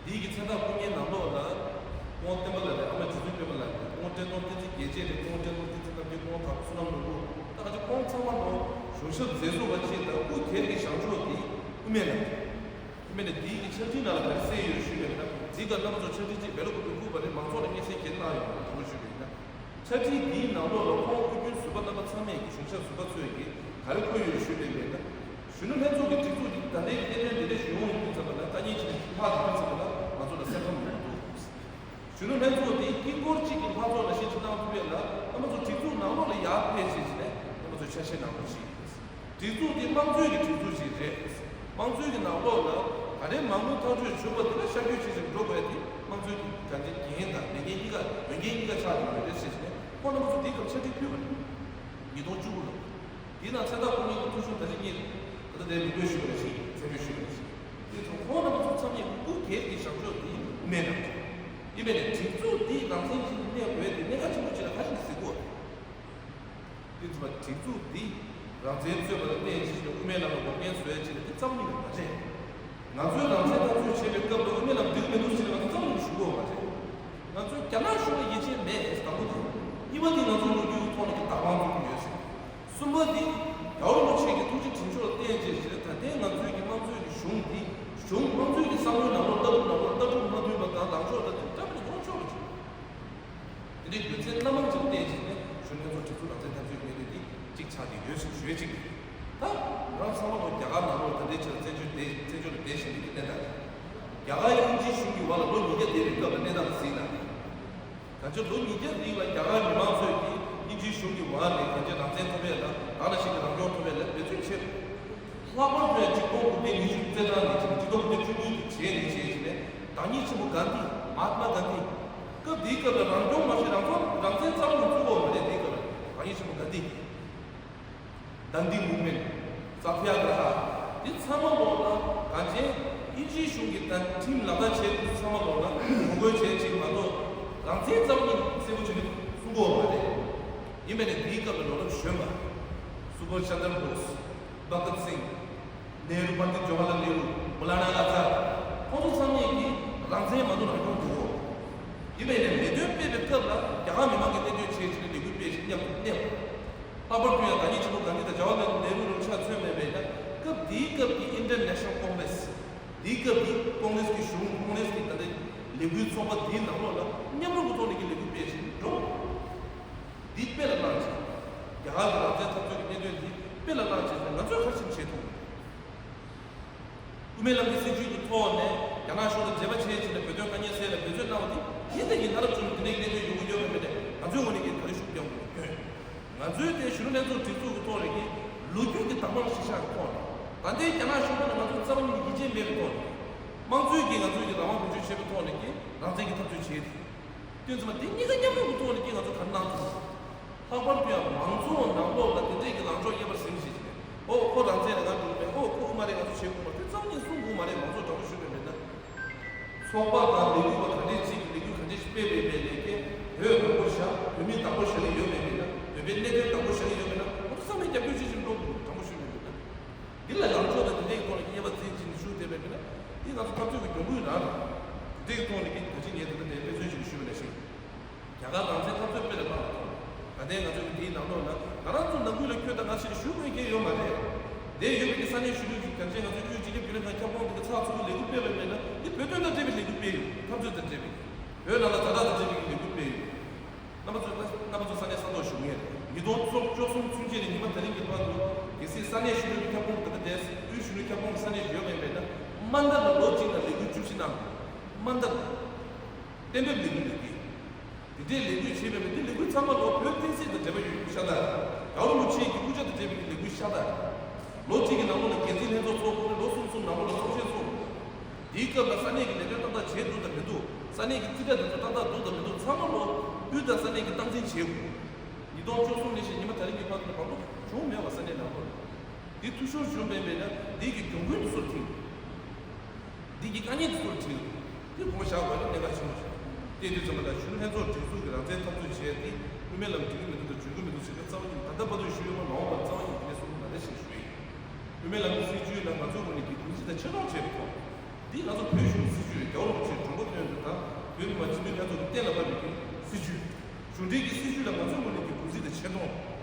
དེའི་གི་མཚན་རྟགས་བསྐུར་མཁན་ནང་ལོགས་ལ། སྐུ་ངོ་བསྟན་པ་ལགས་རེད། ཨ་མ་རྗེ་བཙུན་སྤེན་པ་ལགས་རེད། སྐུ་ངོ་བཀྲས་མཐོང་བསྟན་འཛིན་རྒྱལ་མཚན་རེད། སྐུ་ངོ་བཀྲས་མཐོང་བསྟན་འཛིན་དཀར་རྒྱན། སྐུ་ངོ་དྭགས་པོ་བསོད་ནམས་ལྷུན་པོ། ད་ག་ཚོད་ཁོང་ཚང་མ་ལོ་གཞུང་ཞབས་མཛད་གཙོ་བ་ཅིག་དང་སྐུ་སྒེར་གྱི་བྱང་ཕྱོགས་དེ་དབུ་མའི་ལམ། དབུ་མའི་ལམ་འདིའི་གི་ཕྱག་བྲིས་ནང་ལ་ག་རེ་གསལ་ཡོད་ཞུས་པ་ཡིན་ན། འདི་ག་རྣམ་པ་ཚོ་ཕྱག་བྲིས་ཅིག་བེ་ལ་ཀོ་པི་བསྐུར་བ་རེད། མང་ཚོགས་ལ་སྙན་སེང་གལ་གནང་ཡོད་པ་དྲང་པོ་ཞུས་པ་ཡིན་ན། ཕྱག་བྲིས་འདིའི་ནང་ལོགས་ལ་ཁོང་དབུས་རྒྱུན་ཟུར་པ་རྣམ་པ་ཚང་མས་ཀྱི་གཞུང་ཞབས་ཟུར་པ་ཚོས་ཀྱི་ག་རེ་འཁོད་ཡོད་ཞུས་པ་ཡིན་ན། གཞོན་ནུ་ལྷན་ཚོགས་ཀྱི་སྒྲིག་འཛུགས་འདི་ད་ལྟའི་གནད་དོན་འདི་འདྲ་ཞུ་ཡོང་ཡིན་དུས་ཙམ་པ་ན། དཀའ་ངལ་ཆེ་ནས་ལྷག་ཏུ་དུས་ཙམ་པ་ན་ང་ཚོ་ལ་སེམས་ཁམས་ཡོང་འདུག་གཞོན་ནུ་ལྷན་ཚོགས་འདི་དཀྱིལ་འཁོར་གཅིག་གི་ལྷ་ཚོགས་ནང་བཞིན་ཅིག་གནང་ཐུབ་ཡས་ལ། རྣམ་པ་ཚོ་སྒྲིག་འཛུགས་ནང་ལོགས་ལ་ཡར་ཕེབས་བྱས་བྱས་ནས་རྣམ་པ་ཚོས་ཆ་ཤས་གནང་རོགས་ཞེས། སྒྲིག་འཛུགས་འདི་དམངས་གཙོའི་གི་སྒྲིག་འཛུགས་ཤིག་རེད། དམངས་གཙོའི་གི་ནང་ལོགས་ལ་ག་རེ་མ་དངུལ་ཐག་གཅོད་བྱུང་བ་འདི་ལ་ཤར་བསྐྱོད་བྱེད་བཞིན་འགྲོ་དགོས་ཡ་དེ་དམངས་གཙོའི་གི་ག་འདྲ་འགན་དང་ལས་འགན་གཉིས་ཀ་འོས་འགན་གཉིས་ཀ་ཆགས་ཡོད་རེད་ཟེར་བྱས་ནས། ཁོང་རྣམ་པ་ཚོ་འདི་སྐབས་ཕྱག་བྲིས་ཕུལ་བ་རེད། ཉིས་སྟོང་བཅུ་དགུ་ལོ། དེའི་ནང་མཚན་རྟགས་བཀོད་མཁན་གྱི་ཐུགས་གཞུང་ད་ཆ་གཉིས་ད་ལྟ་དེ་མི་འགོད་ཞུས་པ་རེད་ཞིག་མཚན་བརྗོད་ཞུས་པ་རེད་ཞིག་དེ་ཚོ་ཁོང་རྣམ་པ་ཚོ་ཚང་མས་སྐུ་སྒེར་གྱི་བྱང་ཕྱོགས་དེ་དབུ་མའི་ལམ་དུ་ཡིན་པས་ནས། སྒྲིག་འཛུགས་འདི་རང་བཙན་ཅན་གྱི་གནས་དགོས་ཏེ་གནད་འགག་ཆེན་པོ་ཅིག་ལ་ག་རེ་ཟེར་དགོས། དེ་ཚོ་སྒྲིག་འཛུགས་འདི་རང་བཙན་རྩོད་པ་ལ་བརྟེན་བྱས་ནས་དབུ་མའི་ལམ་ལ་འགོག་རྐྱེན་བཟོ་ཡ་ཅིག་ལ་དེ་རྩ་བ་ཉིད་ནས་མ་རེད། ང་ཚོས་རང་བཙན་འཐབ་རྩོད་བྱེད་པའི་སྐབས་ལ་དབུ་མའི་ལམ་འགྲིག་མི་འདུག་ཟེར་ནས་ང་ཚོ་རྩ་བ་ཉིད་ནས་ཞུ་གི་ཡོད་མ་རེད། ང་ཚོས་རྒྱ་ནག་གཞུང་ལ་ཡིད་ཆེས་མེད་དང་པོ་དེ། གཉིས་པ་དེ་ང་ཚོའི་ལོ་རྒྱུས་ཀྱི་ཐོག་ནས་ཀྱི་བདག་དབང་འཛུགས་ཀྱི་ཡོད་ཟེར། གསུམ་པ་དེ་རྒྱལ་བ་རིན་པོ་ཆེ་གི་ཐུགས་རྗེ་དྲིན་གཤོག་ལ་བརྟེན་བྱས་བྱས་ད་ལྟའི་ང་ཚོའི་གི་དམངས་གཙོའི་གི་གཞུང་འདི་གཞུང་དམངས་གཙོའི་གི་བསམ་བློའི་ནང་ལོགས་ལྟ་གྲུབ་ནང་ལོགས་ལྟ་གྲུབ་མ་མཐུན་པ་དང་ལངས་ཕྱོགས་དང་དེ་འདྲ་མི་ཡོང་ཆོག་པ་ཅིག་དེ་འདྲའི་རྒྱུ་མཚན་སྣ་མང་ཅིག་བརྟེན་བྱས་ནས་གཞོན་ནུ་ལྷན་ཚོགས་སྒྲིག་འཛུགས་རང་བཙན་འཐབ་རྩོད་ཀྱི་གནད་དོན་འདི་གཅིག་ཆགས་ཀྱི་ཡོད་ཅེས་ཞུ་ཡས་གཅིག་རེད། ད་ང་རང་ཚང་མ་ལོ་རྒྱ་གར་ནང་ལོགས་ད་ལྟའི་ཆར་བཙན་བྱོལ་བསྡད་བཙན་བྱོལ་ལ་བསྡད་བཞིན་པའི་གནས་སྟངས་རེད། རྒྱ་གར་དབྱིན་ཇིའི་གཞུང་གི་འོག་ལ་ལོ་ཉིས་བརྒྱ་བསྡད་པའི་སྐབས་ལ་གནས་སྟངས་ལ་གཟིགས་ན། ད་ཆ་ལོ་ཉིས་བརྒྱ་རིང་ལ་རྒྱ་གར་མི་མང་ཚོས་ཀྱིས་དབྱིན་ཇིའི་གཞུང་གི་འོག་ནས་གང་ཅི་རང་བཙན་ཐོབ་ཡས་ལ་ད་ནང་བཞིན་གྱི་རང་སྐྱོང་ཐོབ་ཡས་ལ་འབད་བརྩོན་བྱས། ལྷག་པར་དུ་ཡང་ཆིག་སྟོང་དགུ་བརྒྱ་ཉི་ཤུ་རྩ་གྲངས་ནས་ཆིག་སྟོང་དགུ་བརྒྱ་བཅུ་དགུ་གི་རྗེས་ནས་བྱས་བྱས་ནས་བདག་ཉིད་ཆེན་པོ་གྷན་དྷི། མ་ཧཱ་ཏྨ་གྷན་དྷི། སྐབས་དེའི་སྐབས་ལ་རང་སྐྱོང་མ་ཤེས་རང་སྐྱོང་རང་བཙན་རྩ་བ་ནས་བཙུགས་པ་མ་རེད། དེའི་སྐབས་ལ་བདག་ཉིད་ཆེན་པོ་གྷན་དྷི། དན་དྷི་མུབ་མེན་ཊི། སཏྱ་གྲ་ཧ། འདི་ཚང་མ་ལོག་ན་གང་ཅི་དབྱིན་ཇིའི་གཞུང་གི་ད་ཁྲིམས་ལག་བསྟར་བྱས་འདུག་ཚང་མ་ལོག་ན་ངོ་རྒོལ་བྱས་ཅིག་མ་གཏོགས་རང་བཙན་རྩ་བ་ཉིད་གསལ་པོ་བྱས་ནས་གསུང་གི་ཡོད་མ་རེད། ཡིན་པས་ནས་དེའི་སྐབས་ལ་ལོ་རབས་གཞོན་པ་སུ་བྷཱཤ་ཅན་དར་བྷོ་སི། བྷ་གཏ་སིང་། ནེ་རུ། པཎ་ཌིད་ཇ་ཝ་ཧར་ལཱལ་ནེ་རུ། མོ་ལ་ན་ཨ་ཛཱད། ཁོང་ཚོ་ཚང་མས་ཀྱིས་རང་བཙན་མ་གཏོགས་རང་སྐྱོང་དགོས། ཡིན་པས་ནས་ལས་དོན་སྤེལ་བའི་སྐབས་ལ་རྒྱ་གར་མི་མང་གི་གནད་དོན་ཆེད་ཕྱིན་ནས་ལས་འགུལ་སྤེལ་ཞིང་མཉམ་དུ་གནས་པ། ལྷག་པར་དུ་ཡང་བདག་ཉིད་ཆེན་པོ་གྷན་དྷི་དང་ཇ་ཝ་ཧར་ལཱལ་ནེ་རུ་རུ་ཆ་མཚོན་མེད་པས་ན། སྐབས་དེའི་སྐབས་ཀྱི་Indian National Congress། དེའི་སྐབས་ཀྱི་ཀོང་ལེས་ཀྱི་གཞུང་ཀོང་ལེས་ཀྱི་ད་ལྟའི་ལས་འགུལ་ཚོགས་པ་དེའི་ནང་ལོགས་ལ་མཉམ་རུབ་ཀྱི་ཐོག་ནས་ཀྱི་ལས་འགུལ་སྤེལ་བཞིན་འགྲོ། འདི་དཔེ་ལ་བླངས་ཤིང་། རྒྱ་གར་གྱི་རང་བཙན་འཐབ་རྩོད་ཀྱི་གནད་དོན་འདི་དཔེ་ལ་བླངས་བྱས་ནས་ང་ཚོས་ག་རེ་བྱེད་ཐུབ། དབུ་མའི་ལམ་གྱི་སྲིད་བྱུས་ཀྱི་ཐོག་ནས་རྒྱ་ནག་གཞུང་དང་འབྲེལ་བ་བྱས་བྱས་ནས་བོད་དོན་དཀའ་ངལ་སེལ་ལ་འབད་བརྩོན་གནང་བ་དེ་ཡིན་དེ་ཡིན་ན་རབ་བྱུང་ནས་འདི་འདྲའི་གནད་དོན་ཡོང་གི་ཡོད་པ་མེད་དེ། ང་ཚོའི་ངོས་ནས་ཀྱི་ག་རེ་ཤུགས་རྒྱག་དགོས་ཡོད། ང་ཚོའི་དེ་གཞོན་ནུ་ལྷན་ཚོགས་སྒྲིག་འཛུགས་ཀྱི་ཐོག་ནས་ཀྱི་ལོ་རྒྱུས་ཀྱི་བདག་དབང་ཤེས་བྱ་གི་ཐོག་ནས་ད་ལྟའི་རྒྱ་ནག་གཞུང་གིས་ང་ཚོ་རྩ་བ་ཉིད་ནས་ཡིད་ཆེས་མེད་པའི་ཐོག་ནས། དམངས་གཙོའི་གི་ང་ཚོའི་གི་རང་དབང་བེད་སྤྱོད་བྱེད་པའི་ཐོག་ནས་ཀྱི་རང་བཙན་གྱི་འཐབ་རྩོད་བྱས་ཏེ། དོན་ཚང་མ་དེ་གཉིས་ཀ་མཉམ་རུབ་ཀྱི་ཐོག་ནས་ཀྱི་ང་ཚོ་ག་རེ་གནང་ཐུབ། ལྷག་པར་དུ་ཡང་མང་གཙོ་ནང་ལོགས་ལ་དེ་འདྲས་ཀྱི་ལངས་ཕྱོགས་གཡས་པར་ཟིན་བྱེད་ཀྱི་མེད། ཨོ་ཁོ་རང་བཙན་ལ་ང་འགྲོ་གི་མེད། ཨོ་ཁོ་དབུ་མ་རེད་ང་ཚོ་བྱེད་དགོས་མ་རེད། དེ་རྩ་བ་ཉིད་གསུང་དགོས་མ་རེད། མང་གཙོ་དྲང་པོ་ཞུས་པ་མེད་ན། ཚོགས་པ་དང་ལས་འགུལ་བ་ག་འདྲས་ཅིག་གི་ལས་འགུལ་ག་འདྲས་ཤིག་སྤེལ་བའི་མེད་ལས་ཀའི་བོད་དང་པོ་བཞག་བོད་མི་དང་པོ་བཞག་གི་ཡོད་མེད་མེད་ན། བོད་པའི་གནད་དོན་དང་པོ་བཞག་གི་ཡོད་མེད་ན། ང་ཚོ་ཚང་མས་རྒྱབ་སྐྱོར་བྱེད་བཞིན་འགྲོ་དགོས། དྲང་པོ་ཞུས་པ་མེད་ན། འདི་ལ་ལངས་ཕྱོགས་དང་དེ་འདྲའི་ཐོག་ནས་དབྱེ་བ་འཛིན་བྱེད་ནས་ཞུགས་བསྡད་པ་མེད་ན། འདི་ང་ཚོ་འཐབ་རྩོད་ཀྱི་གྱོང་གུད་རང་རེད། དེ་འདྲའི་ཐོག་ནས་ཀྱི་ད་ཅི་ངས་ད་ལྟ་ནས་དཔེ་མཚོན་ཞིག་ཞུས་པ་ནང་བཞིན། རྒྱ་གར་རང་བཙན་འཐབ་རྩོད་སྤེལ་ལ་བཏང་བ་དང་། ད་ལྟའི་ང་ཚོའི་གི་དེའི་ནང་ལོགས་ན་ང་རང་ཚོ་ནང་ཁུལ་ལ་ཁྱོད་དང་ང་ཞེས་ཞུ་དགོས་མཁན་ཡོད་མ་རེད། དེ་ཡོད་པའི་གི་ས་གནས་གཞོན་ནུ་གི་གལ་ཆེན་ང་ཚོའི་དབུས་སྤྱི་ཁྱབ་རྒྱུན་ལས་ཁང་ཁྱབ་ཁོངས་དེ་གི་ཚགས་ཚུད་པའི་ལས་འགུལ་སྤེལ་བ་མེད་ན་འདི་བོད་དོན་དང་འབྲེལ་བའི་ལས་འགུལ་སྤེལ་ཡོད། འཐབ་རྩོད་དང་འབྲེལ་བའི། བོད་ནང་ལ་དྲ་བདག་དང་འབྲེལ་བའི་གི་ལས་འགུལ་སྤེལ་ཡོད། རྣམ་པ་ཚོས་རྣམ་པ་ཚོ་ས་གནས་ས་ཐོག་བཞུགས་མཁན་རེད། ཉིས་སྟོང་བཅུ་གསུམ་ཚུན་ཆད་ནས་ཉི་མ་དེ་རིང་གི་བར་དུ་གལ་སྲིད་ས་གནས་གཞོན་ནུ་ཁྱབ་ཁོངས་ད་ལྟ་དེ་དབུས་གཞོན་ནུ་ཁྱབ་ཁོངས་ཀྱི་ས་གནས་ཡོད་མེད་མེད་ན། མ་མཐའ་ལ་ལོ་གཅིག་ལ་ལས་འགུལ་བཅུ་བཞི་གནང་། མ་མཐའ་ལ་གཏན་འབེབས་ལས་འགུལ་ལས་འགུལ་དེ་འདྲའི་ལས་འགུལ་བྱེད་པའི་མི་དེ་ལས་འགུལ་ཚང་མ་ལོ་བོད་བསྟན་སྲིད་དང་འབྲེལ་བ་ཡོད་ཤ་སྟག་རེད། རྒྱལ་བ་རིན་པོ་ཆེ་གི་སྐུ་ཕྱྭ་དང་འབྲེལ་བའི་ལས་འགུལ་ཤ་སྟག་རེད། ལོ་གཅིག་གི་ནང་ལོགས་ལ་རྒྱལ་སྲིད་ལྷན་ཚོགས་ཚོགས་དགོས་རེད། ལོ་གསུམ་གསུམ་ནང་ལོགས་ལ་ཚོགས་ཆེན་ཚོགས་དགོས་རེད། དེའི་སྐབས་ལ་ས་གནས་ཀྱི་ལས་དོན་ཏག་ཏག་བྱས་འདུག་དང་མི་འདུག་ས་གནས་ཀྱི་རྩིས་ཁྲ་དེ་ཚོ་ཏག་ཏག་འདུག་དང་མི་འདུག་ཚང་མ་ལོ་དབུས་དང་ས་གནས་ཀྱིས་སྟངས་འཛིན་བྱེད་དགོས། ཉིས་སྟོང་བཅུ་གསུམ་ནས་བཞིན་ཉི་མ་དེ་རིང་གི་བར་དུ་ལ་བང་བུ་བྱུང་མེད་པ་ས་གནས་ནང་ལོགས་ལ། འདི་འཐུས་ཤོར་བྱུང་བས་མེད་ན་འདི་གི་གྱོང་གུན་དུ་སུར་ཐིང་། འདི་གི་དཀའ་ངལ་དུ་སུར་ཐིང་། འདི་གོང་བཞག་པ་ནི་གནད་འགག་ཆེན་པོ་ཞིག་དེ་དུས་ཙམ་པ་ལ་གཞོན་ནུ་ལྷན་ཚོགས་སྒྲིག་འཛུགས་ཀྱི་རང་བཙན་འཐབ་རྩོད་བྱས་ཏེ་དབུ་མའི་ལམ་འགྲིག་གི་མི་འདུག་དང་འཇོན་གི་མི་འདུག་ཟེར་ཏེ་རྩ་བ་ཉིད་ད་ལྟ་བར་དུ་ཞུ་ཡོད་པ་མ་འོངས་པར་རྩ་བ་ཉིད་དེ་གསུང་གི་མ་རེད་ཞེས་ཞུ་ཡི། དབུ་མའི་ལམ་གྱི་སྲིད་བྱུས་ལ་ང་ཚོའི་ངོས་ནས་ཀྱི་གུས་བརྩི་དང་ཆེ་མཐོང་བྱས་པའི་ཐོག་འདི་ང་ཚོ་བོད་གཞུང་གི་སྲིད་བྱུས་རེད། རྒྱལ་བ་རིན་པོ་ཆེའི་དྲུང་པ་དོན་དུ་དང་། བོད་མི་མང་སྤྱི་འཐུས་ལྷན་ཚོགས་ཀྱི་གཏན་ལ་ཕབ་པའི་གི་སྲིད་བྱུས། གཞུང་འབྲེལ་གྱི་སྲིད་བྱུས་ལ་ང་ཚོའི་ངོས་ནས་ཀྱི་གུས་བརྩི་དང་ཆེ་མཐོང་།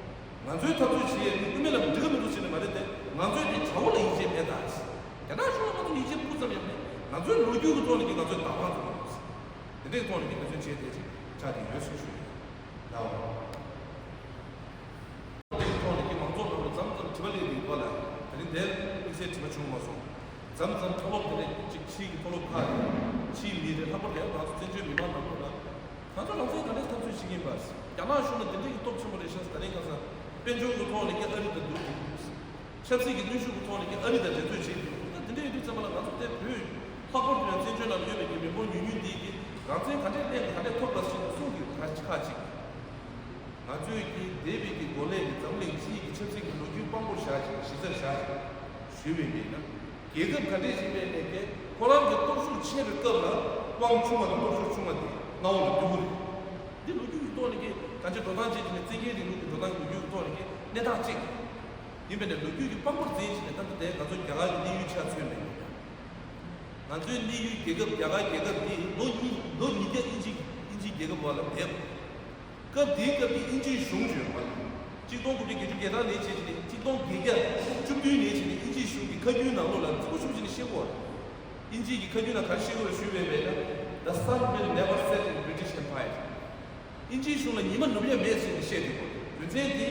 ང་ཚོའི་འཐབ་རྩོད་བྱེད་ཡས་དེ་དབུ་མའི་ལམ་འགྲིག་ག་མི་འདུག་ཟེར་ནས་མ་རེད་དེ། ང་ཚོས་དེ་དགྲ་བོ་ལ་ཡིད་ཆེས་མེད་ད། རྒྱ་ནག་གཞུང་ལ་ང་ཚོ་ཡིད་ཆེས་སྤུ་ཙམ་ཡང་མེད། ང་ཚོའི་ལོ་རྒྱུས་ཀྱི་ཐོག་ནས་ཀྱི་ང་ཚོའི་བདག་དབང་ཚོ་ཡོད། དེ་འདྲའི་ཐོག་ནས་ཀྱི་ང་ཚོའི་བྱས་དེ་ཅིག་ཆགས་ཀྱི་ཡོད་ཟེར་ཞུ་ཡོད། ལའོ། དེའི་ཐོག་ནས་ཀྱི་མང་ཚོགས་ནང་ལ་མཚམས་མཚམས་དྲི་བ་སླེབས་ཀྱི་འདུག་ལ། དེ་རིང་དེར་དམིགས་བསལ་དྲི་བ་བྱུང་མ་སོང་། མཚམས་མཚམས་མཐོ་སློབ་དེ་ནས་ཅིག་ཕྱིའི་གི་མཐོ་སློབ་ཁག་ཡོད། ཕྱིའི་མི་རེ་ལྷག་པར་དུ་ཡང་ང་ཚོ་བཙན་བྱོལ་མི་མང་ནང་ལོགས་ལ། ང་ཚོ་རང་བཙན་ག་འདྲས་འཐབ་རྩོད་བྱེད་ཀྱི་ཡིན་པ། རྒྱ་ནག་གཞུང་ལ་དེ་འདྲས་ཀྱི་སྟོབས་ཆེན་པོ་རེད་ཤག་ད་རིང་ཁ་སང་དཔལ་འབྱོར་གྱི་ཐོག་ནས་ཀྱི་ཨ་རི་དང་བསྡུར་གྱི་འདུག་ཆབ་སྲིད་ཀྱི་གནོན་ཤུགས་ཀྱི་ཐོག་ནས་ཀྱི་ཨ་རི་དང་འགྲན་རྩོད་བྱེད་ཀྱི་འདུག་ད་དེ་འདྲས་ཡོད་དུས་ཙམ་པ་ལ་ང་ཚོ་དེ་བོད་ལྷག་པར་དུ་ཡང་བཙན་བྱོལ་ནང་ལ་ཡོད་པའི་ཀྱི་མི་འབོར་ཉུང་ཉུང་འདི་ཀྱི་རང་བཙན་ག་འདྲས་ལེན་ག་འདྲས་ཐོབ་པ་ཞིག་གསུང་གི་ཁ་ཁ་ཅིག་ང་ཚོས་ཀྱིས་འདས་པའི་གི་འགོ་ལས་ཀྱི་འཛམ་གླིང་སྤྱིའི་གི་ཆབ་སྲིད་ཀྱི་ལོ་རྒྱུས་དཔང་པོར་བཞག་ཅིང་གཞི་རྩར་བཞག་ཅིང་ཞུས་པ་ཡིན་ན། རྒྱལ་ཁབ་ག་འདྲས་ཤིག་ཡིན་པའི་གནས་ཀྱི་ཁོ་རང་གི་སྟོབས་ཤུགས་ཆེ་བའི་སྐབས་ལ་དབང་ཆུང་བ་དང་སྟོབས་ཤུགས་ཆུང་བ་དེ་མངའ་འོག་ལ་བསྡུ་དགོས་རེད། འདི་ལོ་རྒྱུས་ཀྱི་ཐོག་ནས་ཀྱི་གང་ཅི་འགྲོ་སྟངས་བྱེད་ཀྱི་ནས་བཙན་རྒྱལ་རིང་ལུགས་ཀྱི་འགྲོ་སྟངས་ཀྱི་ལོ་རྒྱུས་ཀྱི་ཐོག་ནས་ཀྱི་གནས་སྟངས་གཅིག་ཡིན་པའི་ནས་ལོ་རྒྱུས་ཀྱི་དཔང་པོར་འཛིན་བྱས་ནས་ད་ལྟ་དེ་ང་ཚོ་རྒྱ་གར་གྱི་གནས་ཡུལ་ཆ་མཚོན་ནས་ང་ཚོའི་གནས་ཡུལ་རྒྱལ་ཁབ་རྒྱ་གར་རྒྱལ་ཁབ་འདི་ལོ་གཉིས་ལོ་ཉིས་བརྒྱ་དབྱིན་ཇི་དབྱིན་ཇིའི་རྒྱལ་ཁབ་བར་ལ་འདས། སྐབས་དེའི་སྐབས་ཀྱི་དབྱིན་ཇིའི་གཞུང་བརྗོད་པ། གཅིག་སྟོང་དགུ་བརྒྱ་བརྒྱད་ཅུ་གྱ་གྲངས་ནས་བྱས་ཏེ་གཅིག་སྟོང་བརྒྱད་བརྒྱ་བཅུ་བདུན་ནས་བྱས་ཏེ་དབྱིན་ཇིའི་གཞུང་གི་ཁ་རྒྱུན་ནང་ལོགས་ལ་རྫིག་པོ་ཞུ་བྱས་ནས་བཤད་གོ། དབྱིན་ཇི་གི་ཁ་རྒྱུན་ན་ག་རེ་བཤད་ཀྱི་ཡོད་ཞུས་པས་མེད་ན། The sun will never set in British Empire། དབྱིན་ཇིའི་གཞུང་ལ་ཉི་མ་ནུབ་ཡ་མེད་ཟེར་ནས་བཤད་འདུག་གོ། རྒྱུ་མཚན་དེ།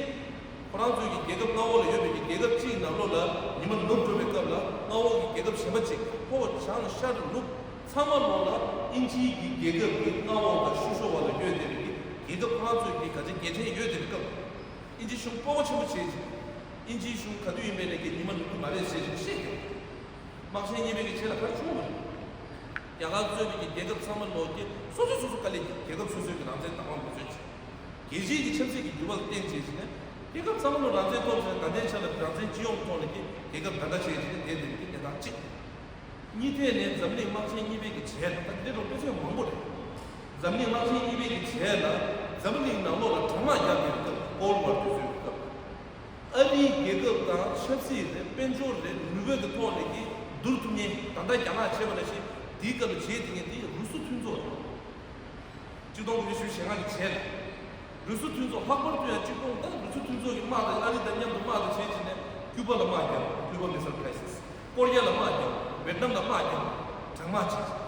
ཁོ་རང་ཚོའི་གི་རྒྱལ་ཁབ་མངའ་འོག་ལ་ཡོད་པའི་གི་རྒྱལ་ཁབ་གཅིག་ནང་ལོགས་ལ་ཉི་མ་ནུབ་འགྲོ་བའི་སྐབས་ལ་མངའ་འོག་གི་རྒྱལ་ཁབ་གཞན་པ་གཅིག་ཕོ་བྱང་ཤར་ནུབ་ཚང་མ་ལོགས་ལ་དབྱིན་ཇིའི་གི་རྒྱལ་ཁབ་ཀྱི་མངའ་འོག་དང་ཤུ་ཤོ་བ་ལ་ཡོད་བསྡད་པའི་གི་རྒྱལ་ཁབ་ཁོ་རང་ཚོའི་གི་ག་ཚོད་རྒྱལ་ཕྲན་ཡོད་བསྡད་པའི་སྐབས། དབྱིན་ཇིའི་གཞུང་སྤོབས་པ་ཆེན་པོ་བྱེད་ཅིང་། དབྱིན་ཇིའི་གཞུང་ག་དུས་ཡིན་པའི་ནས་ཀྱི་ཉི་མ་ནུབ་ཀྱི་མ་རེད་ཟེར་ཅིག་བཤད་ཀྱང་། དམག་ཆེན་གཉིས་པའི་གི་ཆེད་ལ་ག་རེ་བྱུང་བ་རེད། རྒྱ་གར་གཙོས་པའི་གི་རྒྱལ་ཁབ་ཚང་མ་ལོག་གི་སོ་སོ་སོ་སོ་དཀའ་ལས་ཀྱི་རྒྱལ་ཁབ་སོ་སོའི་གི་རང་བཙན་བདག་དབང་འདོད་བྱེད་ཅིང་། རྒྱལ་སྤྱིའི་གི་ཆབ་སྲིད་ཀྱི་འགྱུར་བ་ལ་བརྟེན་བྱས་ཅིག་ནས་རྒྱལ་ཁབ་ཚང་མ་ལོ་རང་བཙན་ཐོབ་ཅིང་ད་ལྟའི་ཆ་ལ་རང་བཙན་སྤྱི་ཡོངས་ཐོག་ནས་ཀྱི་རྒྱལ་ཁབ་འདྲ་འདྲ་བྱས་ཅིག་ནས་དེ་དེ་གི་གནས་སྟངས་གཅིག་གཉིས་ཐད་ནས་འཛམ་གླིང་དམག་ཆེན་གཉིས་པའི་གི་རྗེས་ལ་ད་དེ་འདྲའི་དཔེ་མཚོན་མང་པོ་རེད། འཛམ་གླིང་དམག་ཆེན་གཉིས་པའི་གི་རྗེས་ལ་འཛམ་གླིང་ནང་ལོགས་ལ་གྲང་དམག་རྒྱག་པའི་སྐབས་Cold War་དུས་ཚོད་ཀྱི་སྐབས། ཨ་རིའི་རྒྱལ་ཁབ་དང་ཆབ་སྲིད་རེད་དཔལ་འབྱོར་རེད་ནུས་པའི་གི་ཐོག་ནས་ཀྱི་བསྡུར་ཐུབ་མཁན་ད་ལྟ་རྒྱ་ནག་བྱས་པ་ནང་བཞིན་དེའི་སྐབས་ལ་བྱེད་ཐུབ་མཁན་དེ་རུ་སུ་མཐུན་ཚོགས་རེད། གཅིག་སྟོང་དགུ་བརྒྱ་བཞི་བཅུ་ཞེ་ལྔ་གི་རྗེས་ལ། རུ་སུ་མཐུན་ཚོགས་ལྷག་པར་དུ་ཡང་གཅིག་སྟོང་དང་རུ་སུ་མཐུན་ཚོགས་ཀྱི་དམག་དང་ཨ་རི་དང་མཉམ་དུ་དམག་དང་བྱེད་བྱས་ནས་ཀུ་པ་ལ་དམག་རྒྱབ། Cuba Missile Crisis། ཀོ་རི་ཡ་ལ་དམག་རྒྱབ། ཝེད་ནམ་ལ་དམག་རྒྱབ། གྲང་དམག་བྱས།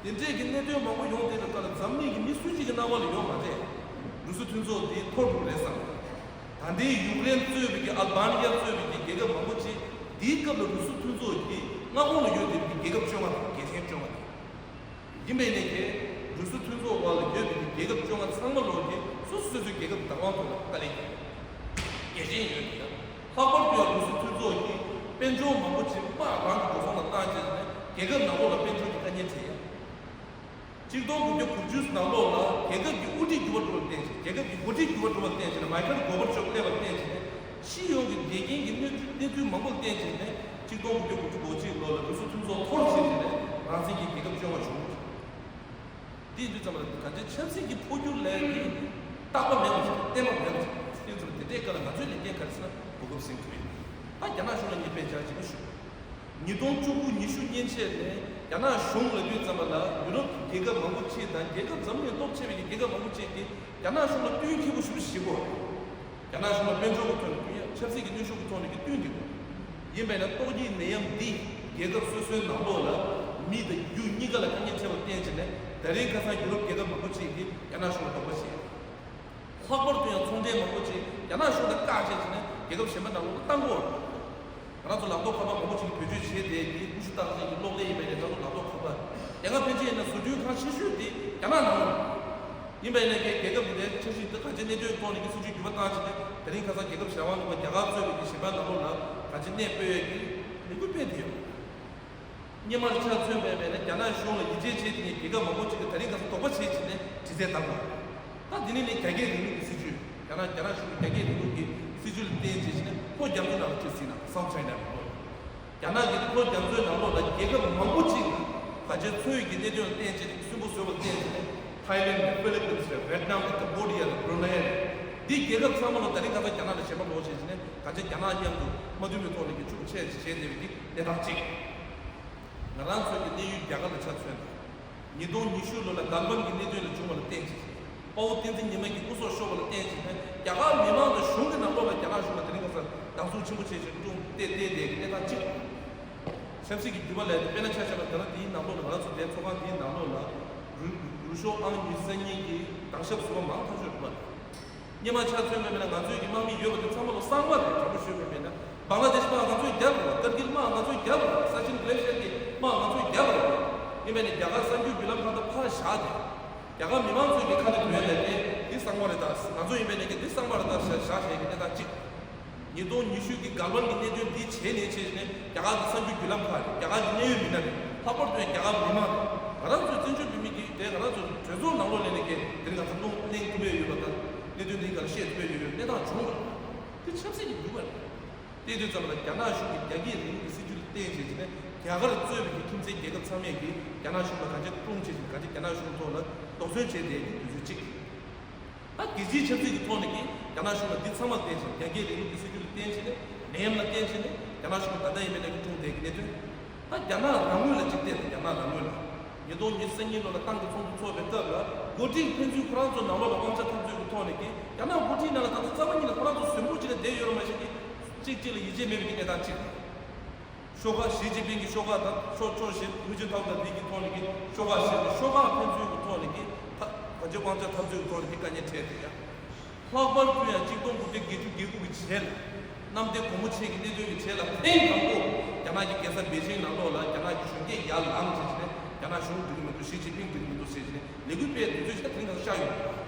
དེ་འདྲས་ཀྱི་གནད་དོན་མང་པོ་ཡོང་བསྡད་པའི་སྐབས་ལ་འཛམ་གླིང་གི་མི་སུ་གཅིག་གི་རྣ་བ་ལ་ཡོད་མ་རེད། རུ་སུ་མཐུན་ཚོགས་འདི་འཐོར་འགྲོ་རེད་བསམ། ད་ལྟའི་ཡུཀ་རེན་གཙོས་པའི་གི་ཨལ་བྷ་ནི་ཡ་གཙོས་པའི་གི་རྒྱལ་ཁབ་མང་པོ་ཅིག་འདིའི་སྐབས་ལ་རུ་སུ་མཐུན་ཚོགས་ཀྱི་མངའ་ཁོངས་ལ་ཡོད་བསྡད་པའི་གི་རྒྱལ་ཁབ་བཅོ་ལྔ་དང་རྒྱལ་ཕྲན་བཅོ་ལྔ་དང་། ཡིན་པའི་ནས་ཀྱི་རུ་སུ་མཐུན་ཚོགས་བར་ལ་ཡོད་པའི་རྒྱལ་ཁབ་བཅོ་ལྔ་ཚང་མ་ལོག་གི་སོ་སོ་སོ་སོའི་རྒྱལ་ཁབ་བདག་དབང་ཐོག་ལ་དཀའ་ལས་རྒྱག་གལ་ཆེན་ཡོད་ཀྱི། ལྷག་པར་དུ་ཡང་རུ་སུ་མཐུན་ཚོགས་ཀྱི་དཔལ་འབྱོར་མང་པོ་ཅིག་དམག་རང་གི་འགྲོ་སོང་ལ་བཏང་བྱས་ནས་རྒྱལ་ཁབ་ནང་ལོགས་ལ་དཔལ་འབྱོར་གྱི་དཀའ་ངལ་འཕྲད་ཡ། གཅིག་སྟོང་དགུ་བརྒྱ་དགུ་བཅུ་ནང་ལོགས་ལ་རྒྱལ་ཁབ་ཀྱི་དབུ་ཁྲིད་འགྱུར་བ་འགྲོ་བར་བརྟེན་ཅིང་རྒྱལ་ཁབ་ཀྱི་འགོ་ཁྲིད་འགྱུར་བ་འགྲོ་བར་བརྟེན་ཅིང་མའི་ཁེལ་གོ་གོར་ཆོབ་སླེབས་པར་བརྟེན་ཅིང་། སྤྱི་ཡོངས་ཀྱི་འགལ་རྐྱེན་གྱི་གནས་ཚུལ་གནས་ཚུལ་མང་པོར་བརྟེན་བྱས་ནས་གཅིག་སྟོང་དགུ་བརྒྱ་དགུ་བཅུ་གོ་གཅིག་ལོ་ལ་རུ་སུ་མཐུན་ཚོགས་འཐོར་བྱས་བྱས་ནས་རང་བཙན་གྱི་རྒྱལ་ཁབ་བཅོ་ལྔ་བྱུང་། འདི་ཡིན་དུས་ཙམ་ལ་གང་ཅི་ཆབ་སྲིད་ཀྱི་འཕོ་འགྱུར་ལས་ཀྱི་རྟག་པ་མེད་པ་ཞིག་བརྟན་པ་མེད་པ་ཞིག་དེ་ཙམ་དེ་འདྲའི་སྐབས་ལ་ང་ཚོའི་ལས་འགན་ག་རེ་ཟེར་ན་གོ་སྐབས་ཟིན་དགོས་ཡིན། ད་རྒྱ་ནག་གཞུང་ལ་ངས་དཔེ་ཆ་གཅིག་པ་ཞུ། ཉིས་སྟོང་བཅུ་དགུ་ཉི་ཤུ་མཉེན་ཆས་ནས་རྒྱ་ནག་གཞུང་ལ་ལྟོས་ཙམ་པ་ལ་ཡུ་རོབ་ཀྱི་རྒྱལ་ཁབ་མང་པོ་ཅིག་དང་རྒྱལ་ཁབ་འཛམ་གླིང་སྟོབས་ཆེ་བའི་རྒྱལ་ཁབ་མང་པོ་ཅིག་གིས་རྒྱ་ནག་གཞུང་ལ་བསྟུན་མཁས་པོ་ཞེ་པོ་ཞིག་བྱེད་ཀྱི་ཡོད་རེད། རྒྱ་ནག་གཞུང་ལ་དཔལ་འབྱོར་གྱི་ཐོག་ནས་བསྟུན་ཡ། ཆབ་སྲིད་ཀྱི་གནོན་ཤུགས་ཀྱི་ཐོག་ནས་ཀྱི་བསྟུན་གྱི་ཡོད། ཡིན་པས་ན་ཏོག་དབྱིབས་ནད་ཡམས་འདིས་རྒྱལ་ཁབ་སོ་སོའི་ནང་ལོགས་ལ་མི་དང་རྒྱུ་གཉིས་ཀ་ལ་དཀའ་ངལ་འཕྲད་པར་བརྟེན་བྱས་ནས་ད་རེས་ཁ་སང་ཡུ་རོབ་རྒྱལ་ཁབ་མང་པོ་ཅིག་གིས་རྒྱ་ནག་གཞུང་ལ་དོགས་པ་བྱས། ལྷག་པར་དུ་ཡང་ཚོང་འབྲེལ་མང་པོ་ཅིག་རྒྱ་ནག་གཞུང་དང་བཀག་བྱས་བྱས་ནས་རྒྱལ་ཁབ་གཞན་པ་ནང་ལོགས་ལ་བཏང་གི་ཡོད་རེད། ང་རང་ཚོ་ལག་ཐོག་ཁ་པར་མང་པོ་ཅིག་བེད་སྤྱོད་བྱས་ཏེ་དེའི་ཀུ་ཤུ་རྟགས་ཅན་གྱི་གློག་ཀླད་ཡིན་པའི་ནས་ང་ཚོ་ལག་ཐོག་ཁ་པར་དེ་སྔ་ཕན་ཆད་ཡིན་ན་བཟོ་སྐྲུན་ཁང་ཆེ་ཤོས་དེ་རྒྱ་ནག་ནང་ལོགས་ཡིན་པའི་ནས་ཀྱི་རྒྱལ་ཁབ་ཀྱི་དེ་འཆར་གཞི་འདི་ག་ཅི་གནད་དོན་ཐོག་ནས་ཀྱི་སྲིད་ཇུས་འགྱུར་བ་བཏང་བྱས་ནས་དེ་རིང་ཁ་སང་རྒྱལ་ཁབ་གཞན་དབང་ལུང་པ་རྒྱ་གར་གཙོས་པའི་ཀྱི་གཞན་པ་ནང་ལོགས་ལ་ག་ཅི་གནས་སྤོས་ཡས་ཀྱི་ལས་འགུལ་སྤེལ་བསྡད་ཡོད། སྔོན་མར་ཆ་མཚོན་པའི་མེད་ན་རྒྱ་ནག་གཞུང་ལ་ཡིད་ཆེས་བྱེད་མཁན་རྒྱལ་ཁབ་མང་པོ་ཅིག་གིས་ད་རིང་ཁ་སང་དོགས་པ་བྱེད་བྱས་ནས་དྲི་རྩད་བཏང་བ། ད་འདི་ནས་ནི་རྒྱ་སྐྱེད་རིང་ལུགས་ཀྱི་སྲིད་ཇུས། རྒྱ་ནག་རྒྱ་ནག་གཞུང་གི་རྒྱ་སྐྱེད་རིང་ལུགས་ཀྱི་སྲིད་ཇུས་ལ་བརྟེན་བྱས་བྱས་ནས་ལྷོ་རྒྱ་མཚོ་ནང་ལ་ཁྲིད་ཟིན་ན་South China Sea། རྒྱ་ནག་གིས་ལྷོ་རྒྱ་མཚོའི་ནང་ལོགས་ལ་རྒྱལ་ཁབ་མང་པོ་ཅིག་ག་ཅེ་མཚོ་ཡི་གི་གནད་དོན་ལ་བརྟེན་བྱས་ནས་སུན་པོ་བཟོས་པ་ལ་བརྟེན་བྱས་ནས་ཐའི་ལེན་ཌི་རེད། ཧྥི་ལི་པིན་སི་རེད། ཝེད་ནམ་རེད། ཀམ་བྷོ་ཌི་ཡ་རེད། བྷུ་རུ་ནེ་རེད། འདི་རྒྱལ་ཁབ་ཚང་མ་ལ་ད་རིང་ཁ་སང་རྒྱ་ནག་ལ་ཞེན་པ་ལོག་བྱས་བྱས་ནས་ག་ཅེ་རྒྱ་ནག་མཉམ་དུ་མ་མཐུན་པའི་ཐོག་ནས་ཀྱི་ཤུགས་ཆེ་བྱས་བསྡད་པའི་གི་གནས་སྟངས་གཅིག་ང་རང་ཚོའི་གི་གནས་ཡུལ་རྒྱ་གར་ལ་ཆ་མཚོན་ཏེ། ཉིས་སྟོང་ཉི་ཤུ་ལོ་ལ་འགལ་ཕམ་གྱི་གནད་དོན་ལ་བྱུང་བ་ལ་བརྟེན་ཅིང་། དཔའ་བོ་བསྟན་འཛིན་ཉི་མ་གིས་སྐུ་སྲོག་ཤོར་བ་ལ་བརྟེན་ཅིང་ནས། རྒྱ་གར་མི་མང་དང་གཞུང་གི་ནང་ལོགས་ལ་རྒྱ་ནག་གཞུང་ལ་དེ་རིང་ཁ་སང་སྡང་ཟུག་ཆེན་པོ་བྱས་ཤིང་ཀྲུང་ཏེ་ཏེ་དེ་གི་གནས་སྟངས་གཅིག་ཆབ་སྲིད་ཀྱི་འགྱུར་བ་ལས་དེ། དཔེར་ན་ཆ་བཞག་ན། ད་ལྟ་འདིའི་ནང་ལོགས་ལ། ང་རང་ཚོ་དེའི་ཚོགས་ཁང་འདིའི་ནང་ལོགས་ལ་རུ་རུ་ཤོག་ཨང་ཉི་ཤུ་རྩ་གཉིས་ཀྱི་དྭངས་ཞབས་ཟུར་པ་མང་ཐག་ཆོད་འདུག་པ། སྔོན་མ་ཆ་མཚོན་པ་ཡིན་ན། ང་ཚོའི་གི་དམག་མི་ཡོད་པ་དེ་ཚང་མ་ལོ་གསར་པ་རེད། དྲང་པོ་ཞུས་པ་ཡིན་ན། བང་ལ་དེཤ་དམག་ང་ཚོས་རྒྱབ་རེད། ཀར་གིལ་དམག་ང་ཚོས་རྒྱབ་རེད། ས་ཆེན་གྷི་ལེ་ཤར་གྱི་དམག་ང་ཚོས་རྒྱབ་རེད། ཡིན་པས་ནས་རྒྱ་གར་གསར་འགྱུར་བརྒྱུད་ལམ་ཁག་ད་ཕར་བཞག་སྟེ། རྒྱ་གར་མི་མང་ཚོའི་གི་ཁ་ནས་ཐོན་ཡ་ལས་དེ། འདི་གསར་པ་རེད་ད། ང་ཚོ་ཡིན་པས་ནས་ཀྱི་འདི་གསར་པ་རེད་ད་བཞག་བཞག་བྱས་ཀྱི་གནས་སྟངས་གཅིག་ཉིས་སྟོང་ཉི་ཤུ་གི་འགལ་ཕམ་གྱི་གནད་དོན་འདི་བྱས་ནས་བྱས་ནས། རྒྱ་གར་གྱི་གསར་འགྱུར་བརྒྱུད་ལམ་ཁག་རེད། རྒྱ་གར་གྱི་གནད་ཡོད་མི་སྣ་རེད། ལྷག་པར་དུ་ཡང་རྒྱ་གར་མི་མང་རེད། ང་རང་ཚོའི་བཙན་བྱོལ་བོད་མི་གིས་དེ་ང་རང་ཚོའི་གྲོས་ཚོགས་ནང་ལོགས་ནས་ནས་ཀྱི་དེ་རིང་ཁ་སང་གླེང་ཐུབ་ཡ་ཡོད་པ་དང་། གནད་དོན་འདི་ག་ལ་བཤད་ཐུབ་ཡ་ཡོད་པའི་གནས་སྟངས་བྱུང་བ་རེད། དེ་ཆབ་སྲིད་ཀྱི་འགྱུར་བ་རེད། དེ་དུས་ཙམ་ལ་རྒྱ་ནག་གཞུང་གིས་རྒྱ་སྐྱེད་རིང་ལུགས་ཀྱི་སྲིད་བྱུས་ལ་བརྟེན་བྱས་བྱས་ནས། རྒྱ་གར་གཙོས་པའི་གི་ཁྱིམ་མཚེས་རྒྱལ་ཁབ་ཚང་མས་ཀྱིས་རྒྱ་ནག་གཞུང་ལ་གང་ཅི་བཀྲོངས་བྱས་བྱས་ནས། གང་ཅི་རྒྱ་ནག་གཞུང་ཐོག་ལ་དོགས་ཟོན་བྱས་བསྡད་ཀྱི་དུས་ཚོད་ཅིག་ད་རྒྱལ་སྤྱིའི་ཆབ་སྲིད་ཀྱི་ཐོག་ནས་ཀྱི་རྒྱ་ནག་གཞུང་ལ་འདི་ཚང་མ་ལ་བརྟེན་བྱས། རྒྱ་སྐྱེད་རིང་ལུགས་ཀྱི་སྲིད་བྱུས་ལ་བརྟེན་བྱས་ནས། ནད་ཡམས་ལ་བརྟེན་བྱས་ནས་རྒྱ་ནག་གཞུང་ད་ལྟ་ཡིན་པའི་ནས་ཀྱི་བཀྲོངས་བསྡད་ཀྱི་གནད་དོན། ད་རྒྱ་ནག་རང་ངོས་ལ་གཅིག་བལྟས་ན། རྒྱ་ནག་རང་ངོས་ལ་ཉིས་སྟོང་ཉི་ཤུ་རྩ་གཉིས་ལོ་ལ་ཏང་གི་ཚོགས་འདུ་ཚོགས་པའི་སྐབས་ལ། འགོ་ཁྲིད་ཕན་ཚུན་ཁོ་རང་ཚོ་ནང་ལོགས་ལ་དབང་ཆ་འཐབ་རྩོད་ཀྱི་ཐོག་ནས་ཀྱི་རྒྱ་ནག་འགོ་ཁྲིད་ནང་ལ་ད་ལྟ་རྩ་བ་ཉིད་ནས་ཁོ་རང་ཚོ་ཟུར་འབུད་བྱས་ནས་བསྡད་ཡོད་རེད་མ་གཞི་གི། གཅིག་གཅིག་ལ་ཡིད་ཆེས་མེད་པའི་གི་གནས་སྟངས་གཅིག་ཤོག་ཁག་ཞི་ཅིན་ཕིང་གི་ཤོག་ཁག་དང་། ཕྱོགས་ཕྱོགས་བཞི་ཧུའུ་ཅིན་ཐའོ་དང་དེ་གི་ཐོག་ནས་ཀྱི་ཤོག་ཁག་བཞི་ནས། ཤོག་ཁག་ཕན་ཚུན་གྱི་ཐོག་ནས་ཀྱི་ད་ག་ཅི་དབང་ཆ་འཐབ་རྩོད་ཀྱི་ཐོག་ནས་ཀྱི་དཀའ་ངལ་འཕྲད་དེ་ཡ། ལྷག་པར་དུ་ཡང་གཅིག་སྟོང་དགུ་བརྒྱ་བརྒྱད་ཅུ་གྱ་དགུ་གི་རྗེས་ལ། གནམ་བདེ་སྒོ་མོ་ཆེ་གི་གནད་དོན་གྱི་རྗེས་ལ། ཐེངས་དང་པོ་རྒྱ་ནག་གི་རྒྱལ་ས་པེ་ཅིང་ནང་ལོགས་ལ་རྒྱ་ནག་གི་གཞོན་སྐྱེས་ཡར་ལངས་བྱས་བྱས་ནས། རྒྱ་ནག་གཞུང་འགྲིག་གི་མི་འདུག་ཞི་ཅིན་ཕིང་འགྲིག་གི་མི་འདུག་ཟེར་བྱས་ནས་ལས་འགུལ་སྤེལ་དུས་ཚོད་ཞིག་ད་དེ་རིང་ཁ་སང་ཤར་ཡོང་གི་འདུག་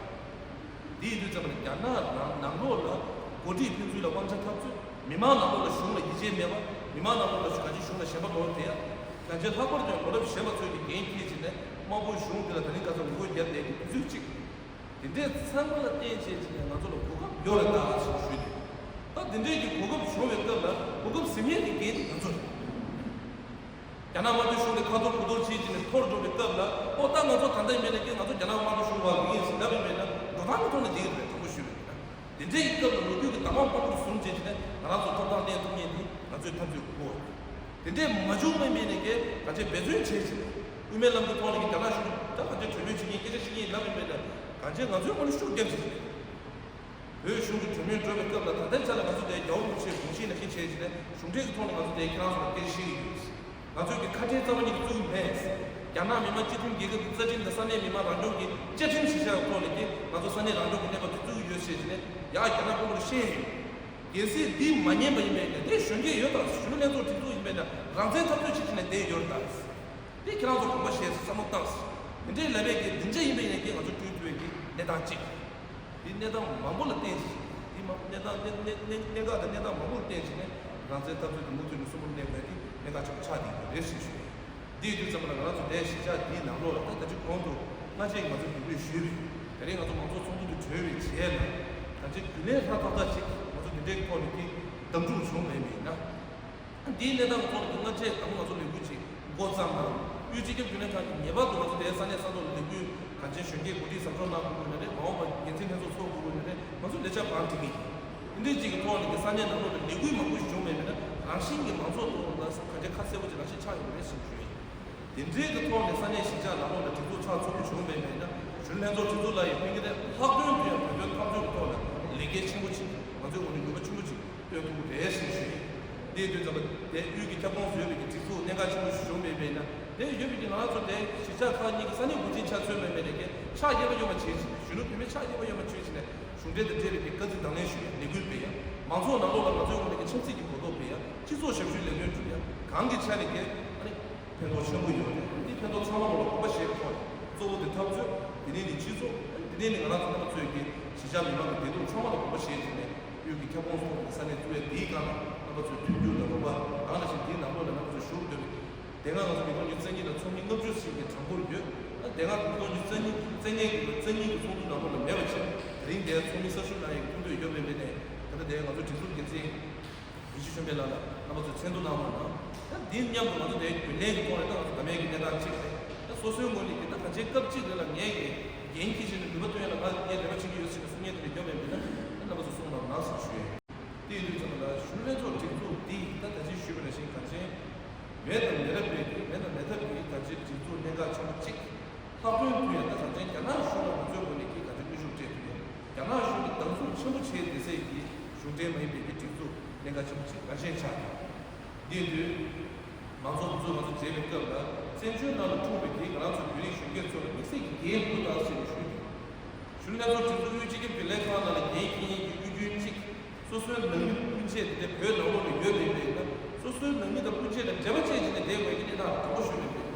དེ་ཡིན་དུས་ཙམ་ལ་རྒྱ་ནག་རང་ནང་ལོགས་ལ་འགོ་ཁྲིད་ཕན་ཚུན་ལ་དབང་ཆ་འཐབ་རྩོད། མི་མང་ནང་ལོགས་ལ་གཞུང་ལ་ཡིད་ཆེས་མེད་པ། མི་མང་ནང་ལོགས་ལ་གང་ཅི་གཞུང་ལ་ཞེན་པ་དོར་དེ་ཡ། གང་ཅི་ལྷག་པར་དུ་ཡང་ལོ་རབས་གཞོན་པ་ཚོས་ཀྱི་འགན་འཁྱེར་བྱས་ནས་དམར་པོའི་གཞུང་འདི་ལ་ད་རིང་ཁ་སང་ངོ་རྒོལ་བརྒྱབ་བསྡད་ཀྱི་དུས་ཚོད་ཅིག་དེ་འདྲས་ཚང་མ་ལ་བརྟེན་བྱས་བྱས་ནས་ང་ཚོ་ལ་གོ་སྐབས་ཡོད་རེད་ད་ཞེས་ཞུས་ཏེ། ད་དེ་འདྲས་ཀྱི་གོ་སྐབས་བྱུང་བའི་སྐབས་ལ་གོ་སྐབས་ཟིན་ཡས་ཀྱི་འགན་དེ་ང་ཚོ་རེད། རྒྱ་ནག་དམར་པོའི་གཞུང་དེ་ཁ་འཐོར་ཁུ་འཐོར་བྱེད་ཀྱི་ནས་འཐོར་འགྲོ་བའི་སྐབས་ལ། ཨོ་ད་ང་ཚོ་ད་ལྟ་ཡིན་པས་ན་ཀྱི་ང་ཚོ་རྒྱ་ནག་དམར་པོའི་གཞུང་བར་ལུགས་ཡིན་ཟེར་ལབ་ཡིན་པས་ན། འགྲོ་སྟངས་ཀྱི་ཐོག་ནས་འགྲིག་གི་རེད། དྲང་པོ་ཞུས་པ་ཡིན་ན། དེ་འདྲའི་སྐབས་ལ་ལོ་རྒྱུས་ཀྱི་བདག་དབང་དཔང་པོར་བཟུང་བྱས་ཀྱི་ནས་ང་རང་ཚོ་ཐོབ་ཐང་ལེན་ཐུབ་མཁན་དེ་ང་ཚོས་འཐབ་རྩོད་དགོས་པ་རེད། དེ་འདྲས་མ་བྱུང་བ་ཡིན་པས་ན་ཀྱི་ག་ཚོད་འབད་བརྩོན་བྱས་བྱས་ནས་དབུ་མའི་ལམ་གྱི་ཐོག་ནས་ཀྱི་རྒྱ་ནག་གཞུང་ད་ག་ཚོད་གྲོས་མོལ་བྱེད་མཁན་སྐད་ཆ་བཤད་མཁན་ཡིན་ལབ་ཡིན་པས་ན། ག་ཚོད་ང་ཚོའི་ངོས་ནས་ཤུགས་རྒྱབ་བྱས་བྱས་ནས། བོད་གཞུང་གི་གྲོས་མོལ་འགྲོ་བའི་སྐབས་ལ་ད་ལྟའི་ཆ་ལ་ང་ཚོ་དེ་རྒྱལ་བ་རིན་པོ་ཆེའི་དགོངས་གཞི་ནང་བཞིན་བྱས་བྱས་ནས་གཞུང་འབྲེལ་གྱི་ཐོག་ནས་ང་ཚོ་དེ་ཁྱེད་རང་ཚོ་ལ་སྐད་ཆ་བཤད་ཀྱི་ཡོད། ང་ཚོས་ཀྱི་ཁ་བྲལ་རྩ་བ་ཉིད་ནས་བཙུགས་ཀྱི་མེད། རྒྱ་ནག་མི་དམངས་སྤྱི་མཐུན་རྒྱལ་ཁབ་ཀྱི་རྩ་ཁྲིམས་དང་ས་གནས་མི་དམངས་རང་སྐྱོང་གི་བཅའ་ཁྲིམས་གཞི་བཞག་ཐོག་ནས་ཀྱི་ང་ཚོ་ས་གནས་རང་སྐྱོང་གི་གནས་བབ་དེ་བཙུགས་ཀྱི་ཡོད་ཟེར་བྱས་ནས་ཡ་རྒྱ་ནག་དཔོན་པོར་བཤད་ཡོད། གལ་སྲིད་འདི་མ་ཉན་པ་ཡིན་པས་ན། དེ་གཞོན་སྐྱེས་ཡོད་དང་། གཞོན་ནུ་ལྷན་ཚོགས་སྒྲིག་འཛུགས་ཡིན་པས་ན་རང་བཙན་འཐབ་རྩོད་བྱེད་ཀྱི་ནས་བསྡད་ཡོད་དང་། དེ་ཁྱེད་རང་ཚོ་དགོངས་པ་བཞེས། བསམ་བློ་བཏང་། དེ་འདྲའི་ལས་པའི་གི་སྡིངས་ཆ་ཡིན་པའི་ཡིན་ན་ཀྱི་ང་ཚོ་བསྐྲུན་ཐུབ་པའི་གི་གནས་སྟངས་གཅིག་དེ་གནས་སྟངས་མང་པོ་ལ་བརྟེན་ཅིང་། དེ་མ་གནས་སྟངས་གནས་གནས་གནས་གནས་སྟངས་དང་གནས་སྟངས་མང་པོ་ལ་བརྟེན་ཅིང་ནས་རང་བཙན་འཐབ་རྩོད་དེ་མུ་མཐུད་ནས་གསོན་པོར་གནས་དགོས་དེ་གནད་འགག་ཆེན་པོ་ཆགས་བསྡད་ཡོད་རེད་ཞེས་ཞུ། འདི་ཡིན་དུས་ཙམ་པ་ལ་ང་རང་ཚོ་དེའི་གཞིས་ཆགས་འདིའི་ནང་ལོགས་ལ་ད་ལྟ་ཅིག་གོང་དུ་སྔ་རྗེས་ང་ཚོ་འབོད་སྐུལ་ཞུས་པའི། དེ་རིང་ང་ཚོ་མང་ཚོགས་ཚོགས་འདུ་དེ་གྲོལ་བའི་རྗེས་ལ། ད་ལྟ་རྒྱུན་ལས་ལྷ་ཏག་ཏག་ཅིག་ང་ཚོ་འདི་འདྲའི་ཐོག་ནས་ཀྱི་གདམ་འཇུག་བྱུང་མེད་མིན་ན། འདིའི་གནས་སྟངས་ཐོག་ནས་སྔ་རྗེས་དང་པོ་ང་ཚོ་ལས་འགུལ་ཅིག་འགོ་བརྩམས་ན། དབུས་སྤྱི་ཁྱབ་རྒྱུན་ལས་ཁང་གིས་ངེས་པར་དུ་ང་ཚོ་དེའི་ས་གནས་ས་ཐོག་ལ་ལས་འགུལ་གང་ཅིའི་གཞོན་སྐྱེས་གོ་སྒྲིག་ཟབ་སྦྱོང་གནང་དགོས་ཀྱི་ཡོད་ན་རེད། མ་འོངས་པར་འགན་འཛིན་ལྷན་ཚོགས་ཚོགས་དགོས་ཀྱི་ཡོད་ན་རེད། ང་ཚོ་ལས་འཆར་བང་སྒྲིག་གི་ཡིན། འདི་འདྲའི་ཅིག་གི་ཐོག་ནས་ཀྱི་ས་གནས་ནང་ལོགས་ལ་ལས་འགུལ་མང་པོ་ཞིག་བྱུང་མེད་མེད་ན། རང་བཞིན་གྱི་མང་ཚོགས་ཐོག་ལ་གང་ཅི་ཁ་གསལ་པོ་ཅིག་རང་བཞིན་ཆགས་ཡོང་གི་རེད་ཟེར་ཞུ་ཡིན། དེ་འདྲའི་གི་ཐོག་ནས་ས་གནས་གཞིས་ཆགས་ནང་ལོགས་ལ་སྒྲིག་འཛུགས་ཆགས་ཚུགས་པ་བྱུང་མེད་མེད་ན། གཞོན་ལྷན་ཚོགས་སྒྲིག་འཛུགས་ལ་ཡི་ཕིང་གི་རེད། ལྷག་དོན་དུ་ཡང་བོད་དོན་འཐབ་རྩོད་ཀྱི་ཐོག་ལ་ལས་འགན་ཆེན་པོ་ཅིག་ང་ཚོའི་ངོས་ནས་ནུས་པ་ཆེན་པོ་ཅིག་སྟོན་ཐུབ་ཀྱི་རེད་ཟེར་ཞུ་ཡིན། དེ་དུས་ཙམ་པ་དེ་དབུས་ཀྱི་ཁྱབ་ཁོངས་སུ་ཡོད་པའི་གི་སྒྲིག་འཛུགས་གནད་འགག་ཆེན་པོ་ཞིག་བྱུང་མེད་མེད་ན། དེ་ཡོད་པའི་གི་ང་རང་ཚོ་དེ་གཞིས་ཆགས་ཁག་གཉིས་ཀྱི་ས་གནས་འགོ་ཁྲིད་ཆ་མཚོན་མེད་མེད་ནས་ཀྱི་ཕྱག་གཡས་པ་གཡོན་མ་བྱེད་ཅིང་། གཞོན་ནུ་བུད་མེད་ཕྱག་གཡས་པ་གཡོན་མ་བྱེད་ཅིང་ནས། གཞུང་འབྲེལ་དང་འབྲེལ་བའི་གི་དཀའ་ཚེགས་དང་ལེན་ཞུ་ཡ། ལས་འགུལ་སྤེལ་ཡ། མང་ཚོགས་ནང་ལོགས་ལ་ང་ཚོའི་ངོས་ནས་ཀྱི་ཆབ་སྲིད་ཀྱི་གོ་རྟོགས་སྤེལ་ཡ། སྤྱི་ཚོགས་ཞབས་ཞུའི་ལས་དོན་སྒྲུབ་ཡ། གང་གི་ཆ་ནས་ཀྱི་ཨ་ནི་ཕན་ཐོགས་ཆེན་པོ་ཡོད་རེད། འདི་ཕན་ཐོགས་ཚང་མ་ལོ་ལ་དགོངས་པ་བཞེས་པའི་ཐོག་ནས། གཙོ་བོ་དེ་འཐབ་རྩོད། དེ་ནས་ནི་སྤྱི་ཚོགས། དེ་ནས་ནི་ང་རང་ཚོ་རྣམ་པ་ཚོའི་གི་གཞིས་ཆགས་མི་མང་གི་བདེ་སྡུག་ཚང་མ་ལ་དགོངས་པ་བཞེས་བྱས་ནས། དབུས་ཀྱི་ཁྱབ་ཁོངས་སུ་གཏོགས་པའི་ས་གནས་གཙོ་བོ་འདིའི་སྒང་ལ་རྣམ་པ་ཚོའི་མཐུན་འགྱུར་དང་རོགས་པ། གང་ལ་ཞིག་འདིའི་ནང་ལོགས་ལ་རྣམ་པ་ཚོ་ཞུགས་འདོད་པའི། དེ་སྔ་ང་ཚོ་ཉིས་སྟོང་ཉི་ཤུ་རྩ་གཉིས་ལ་ཚོགས་མི་ལྔ་བཅུ་ཞིག་གི་གྲངས་འབོར་ཡོད། ད་དེ་སྔ་ཉིས་སྟོང་ཉི་ཤུ་རྩ་གཉིས་རྩ་གཉིས་ཀྱི་རྩ་གཉིས་ཀྱི་ཚོགས་འདུ་ནང་ལོགས་ལ་མེད་པ་བྱས། དེ་རིང་དེའི་ཚོགས་མི་གསར་ཞུགས་གནང་ཡག་གི་ཐུགས་འདོད་ཡོད་པའི་མི་ནས། ད་ལྟ་དེ་ང་ཚོའི་སྒྲིག་འཛུགས་འགན་འཛིན་ཡེ་ཤེས་ཆོས་འཕེལ་ལགས་ལ་རྣམ་པ་ཚོས་མཚན་བསྡུ་གནང་བ་དང་། ད་འདི་མཉམ་དུ་ང་ཚོ་དེའི་རྒྱུན་ལས་ཀྱི་ཐོག་ནས་ད་ང་ཚོ་བདམས་ཡག་གི་གནས་སྟངས་གཅིག་རེད། ད་སོ་སོའི་ངོས་ནས་ཀྱི་ད་ག་ཚོད་སྐབས་གཅིག་རེ་ལ་ངས་ཀྱི་འགན་འཁྱེར་བྱས་ནས་ནུས་པ་བཏོན་ཡག་ལ་ང་ངས་རེ་བ་བྱེད་ཀྱི་ཡོད་ཟེར་ནས་གསུང་མཁན་དེ་འདྲ་ཡོད་པས་མིན་ན། ད་རྣམ་པ་ཚོ་གསུང་རོགས་གནང་ཟེར་ཞུ་ཡ་ཡིན། དེ་ཡིན་དུས་ཙམ་ལ་གཞོན་ལྷན་ཚོགས་སྒྲིག་འཛུགས་འདི་ད་ད་ཅི་ཞུས་པ་ནང་བཞིན་གང་ཅི་མེད་དང་མེད་རབས་པའི་གི་མེད་དང་མེད་ཐབས་ཀྱི་ད་ཅི་སྒྲིག་འཛུགས་གནད་འགག་ཆེན་པོ་གཅིག་ཆེན་པོ་བྱས་བསྡད་སའི་གི་གཞུང་འབྲེལ་མ་ཡིན་པའི་གི་སྒྲིག་འཛུགས་གནད་འགག་ཆེན་པོ་ཅིག་རང་བཞིན་ཆགས་ཡོད། འདིའི་དུས་མང་ཚོགས་འདུ་འཛོམས་ང་ཚོ་མཇལ་བའི་སྐབས་ལ་བཙན་བྱོལ་ནང་ལ་འཁྲུངས་པའི་གི་ང་རང་ཚོ་བོད་རིགས་གཞོན་སྐྱེས་ཚོ་ལ་དམིགས་བསལ་གྱི་འགན་འཁུར་དང་ཟེར་ནས་ཞུས་འདུག་གཞོན་ནུ་ལྷན་ཚོགས་སྒྲིག་འཛུགས་དབུས་སྤྱི་ཁྱབ་རྒྱུན་ལས་ཁང་ནང་ལ་འགན་འཁྱེར་མཁན་གྱི་དབུས་རྒྱུན་གཅིག་སོ་སོའི་ནང་མི་སྤུན་མཆེད་དེ་འདྲ་བོད་ནང་ལོགས་ལ་ཡོད་པའི་མེད་ན། སོ་སོའི་ནང་མི་དང་སྤུན་མཆེད་ལ་འབྲེལ་བ་བཅད་བྱས་ནས་བསྡད་དགོས་ཀྱི་གནས་སྟངས་དྲང་པོ་ཞུ་བའི་མེད་ན།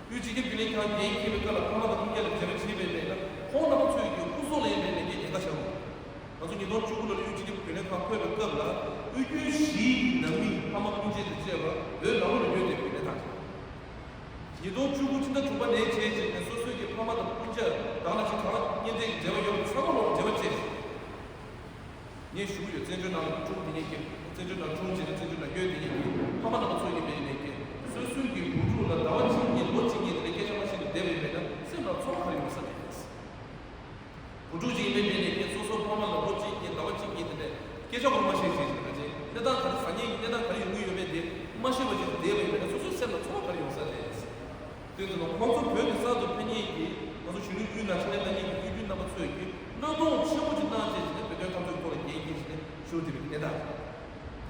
དབུས་སྤྱི་ཁྱབ་རྒྱུན་ལས་ཁང་འགན་འཁྱེར་བའི་སྐབས་ལ་ཕ་མ་དང་སྤུན་ཀྱག་ལ་འབྲེལ་བ་བྱས་པའི་མེད་ན། ཁོང་རྣམ་པ་ཚོས་ཀྱི་སྐུ་སྲོག་ལ་ཡིན་པའི་ནས་ཀྱི་ཉེན་ཁ་བྱ་དགོས། ང་ཚོ་ཉིས་སྟོང་བཅུ་དགུ་ལོར་དབུས་སྤྱི་ཁྱབ་རྒྱུན་ལས་ཁང་འཁོད་པའི་སྐབས་ལ་དབུས་རྒྱུན་བཞིའི་ནང་མི་ཕ་མ་སྤུན་མཆེད་དང་བཅས་པ་བོད་ནང་ལོགས་ལ་ཡོད་བསྡད་པའི་གནས་སྟངས་རེད། ཉིས་སྟོང་བཅུ་དགུ་ཕྱི་ཟླ་དྲུག་པ་ནས་བྱས་བྱས་ནས་སོ་སོའི་གི་ཕ་མ་དང་སྤུན་ཀྱག་དང་ནང་བཞིན་གང་གཉེན་འབྲེལ་གྱི་འབྲེལ་བ་ཡོད་པ་ཚང་མ་ལོགས་ལ་འབྲེལ་བ་བཅད། ངས་ཞུ་གི་ཡོད། བཙན་བྱོལ་ནང་ལ་འཁྲུངས་དེ་ཉིད་ཀྱི་བཙན་བྱོལ་ནང་འཁྲུངས་བྱས་ནས་བཙན་བྱོལ་ནང་ཡོད་དེ་ཉིད་ཀྱི་ཕ་མ་རྣམ་པ་ཚོ་ཡིན་པའི་ནས་ཀྱི་སོ་སོའི་གི་བུ་ཕྲུག་ལ་ཟླ་བ་གཅིག་གཉིས་ལོ་གཅིག་གཉིས་དེ་ལས་སྐད་ཆ་མ་བཤད་ནས་བསྡད་པའི་མེད་ན་སེམས་ནང་ཚོར་བ་ག་རེ་ཡོང་ས་རེད། བུ་ཕྲུག་ཅིག་ཡིན་པའི་མེད་ནས་ཀྱི་སོ་སོ་ཕ་མ་ལ་ལོ་གཅིག་གཉིས་ཟླ་བ་གཅིག་གཉིས་དེ་ནས་སྐད་ཆ་གོ་མ་བཤད་ཅིག་ག་ཅེ་གནས་སྟངས་ག་རེ་ཟ་ཉེན་གྱི་གནས་སྟངས་ག་རེ་ཡོང་གི་ཡོད་མེད་དེ་མ་ཤེས་པ་ཅིག་བསྡད་པའི་མེད་ན་སོ་སོའི་སེམས་ལ་ཚོར་བ་ག་རེ་ཡོང་ས་རེད། དེ་ཚོ་ལ་ཁོང་ཚོ་བོད་ནས་གསར་དུ་ཕེབས་མཁན་གྱི་ང་ཚོ་གཞོན་ནུའི་དབུས་ནང་ཕྱག་ལས་གནང་མཁན་གྱི་དབུས་རྒྱུན་རྣམ་པ་ཚོས་ཀྱི་བློས་གཏོང་ཆེན་པོ་ཅིག་གནང་བྱས་ཀྱི་ནས་བོད་དོན་འཐབ་རྩོད་ཐོག་ལ་འགན་འཁྱེར་གྱི་ནས་ཞུ་བསྡད་པའི་གནས་སྟངས།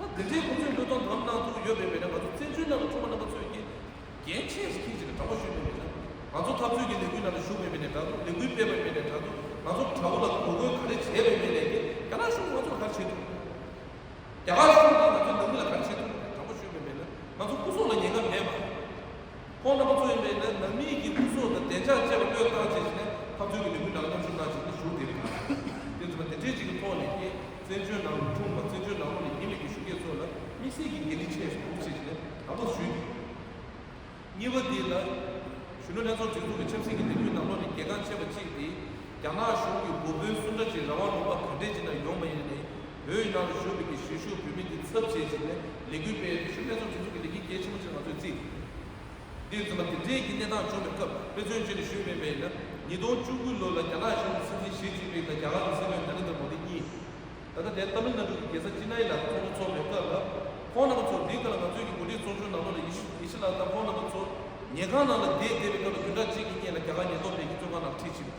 ད་འདི་འདྲའི་ཁོང་ཚོས་བློས་གཏོང་གང་གནང་ཐུབ་ཡོད་པའི་མེད་ན་ང་ཚོ་བཙན་བྱོལ་ནང་ལ་འཁྲུངས་པ་རྣམ་པ་ཚོས་ཀྱི་འགན་ཆེ་ཞིག་འཁྱེར་གྱི་ནས་དྲང་པོ་ཞུས་པའི་མེད་ན་ང་ཚོ་འཐབ་རྩོད་ཀྱི་ལས་འགུལ་ནང་ལ་ཞུགས་པའི་མེད་ནས་དྲག་འདུག་ལས་འགུལ་སྤེལ་བའི་མེད་ནས་དྲག་འདུག་ང་ཚོ་དྲག་པོ་ལ་ངོ་རྒོལ་ག་རེ་བྱས་པའི་མེད་ནས་ཀྱི་རྒྱ་ནག་གཞུང་ང་ཚོ་ལ་ག་རེ་བྱེད་ཐུབ། རྒྱ་གར་གཞུང་གིས་ང་ཚོའི་ནང་མི་ལ་ག་རེ་བྱེད་ཐུབ་དྲང་པོ་ཞུས་པའི་མེད་ན་ང་ཚོ་སྐུ་སྲོག་ལ་ཉེན་ཁ་མེད་པ། ཁོང་རྣམ་པ་ཚོ་ཡིན་པས་ན་ནང་མིའི་གི་སྐུ་སྲོག་དང་བདེ་འཇགས་བཅས་པ་བློས་བཏང་བྱས་ནས་འཐབ་རྩོད་ཀྱི་ལས་འགུལ་ནང་མཉམ་ཞུགས་གནང་བྱས་ནས་ཞུགས་བསྡད་པ་དང་། དེ་ཚོ་དེ་འདྲའི་ཅིག་གི་ཐོག་ནས་ཀྱི་བཙན་བྱོལ་ནང་དུ་འཁྲུངས་པ་བཙན་བྱོལ་ནང་ལོགས་ནས་ཡིན་པའི་གི་གཞོན་སྐྱེས་ཚོ་ལ་དམིགས་བསལ་གྱི་འགན་འཁྲི་ཆེ་ཞིག་འདུག་ཅེས་ནས་དང་པོ་ཞུས་ཏེ། གཉིས་པ་འདི་ལ། གཞོན་ནུ་ལྷན་ཚོགས་སྒྲིག་འཛུགས་ཀྱི་ཆབ་སྲིད་ཀྱི་ལས་འགུལ་ནང་ལོགས་ནས་གལ་འགངས་ཆེ་བ་གཅིག་དེ། རྒྱ་ནག་གཞུང་གིས་འགོ་དཔོན་སུ་འདྲ་ཅིག་རང་དབང་ལུང་པ་ག་འདྲས་ཅིག་ན་ཡོང་བ་ཡིན་ནའི། བོད་ནང་ལ་བཞུགས་པའི་གི་གཞིས་བཞུགས་བོད་མི་འདི་ཚབ་བྱས་ཅིག་ནས་ལས་འགུལ་སྤེལ་ཏེ་གཞོན་ནུ་ལྷན་ཚོགས་སྒྲིག་འཛུགས་ཀྱི་ལས་འགུལ་གལ་ཆེན་པོ་ཅིག་ང་ཚོས་བརྩིས། འདི་ཚོ་ལ་འདི་འདྲའི་གི་གནས་སྟངས་བྱུང་བའི་སྐབས་དཔེ་མཚོན་བྱས་ནས་ཞུས་པའི་མེད་ན་ཉིས་སྟོང་བཅུ་དགུ་ལོ་ལ་རྒྱ་ནག་གཞུང་གི་སྲིད་འཛིན་ཞི་ཅིན་ཕིང་དང་རྒྱ་གར་གྱི་སྲིད་བློན་ན་རེན་དྲ་མོ་དི་གཉིས། ད་ལྟ་དེ་ཏཱ་མིལ་ནཱ་ཌུ་གི་རྒྱལ་ས་ཅི་ནའི་ལ་ཚོགས་འདུ་འཚོགས་པའི་སྐབས་ལ། ཁོང་རྣམ་པ་ཚོ་འདིའི་སྐབས་ལ་ང་ཚོའི་གི་འགོ་ཁྲིད་ཚོགས་ཆུང་ནང་ལོགས་ལ་ཡེ་ཤེས་ཡེ་ཤེས་ལགས་དང་ཁོང་རྣམ་པ་ཚོ་ཉལ་ཁང་ནང་ལ་བསྡད་བསྡད་པའི་སྐབས་ལ་བདུན་ཕྲག་གཅིག་གི་སྔོན་ལ་རྒྱ་གར་ཉེན་རྟོག་པས་ཀྱི་བཙོན་ཁང་ནང་ཁྲིད་ཕྱིན།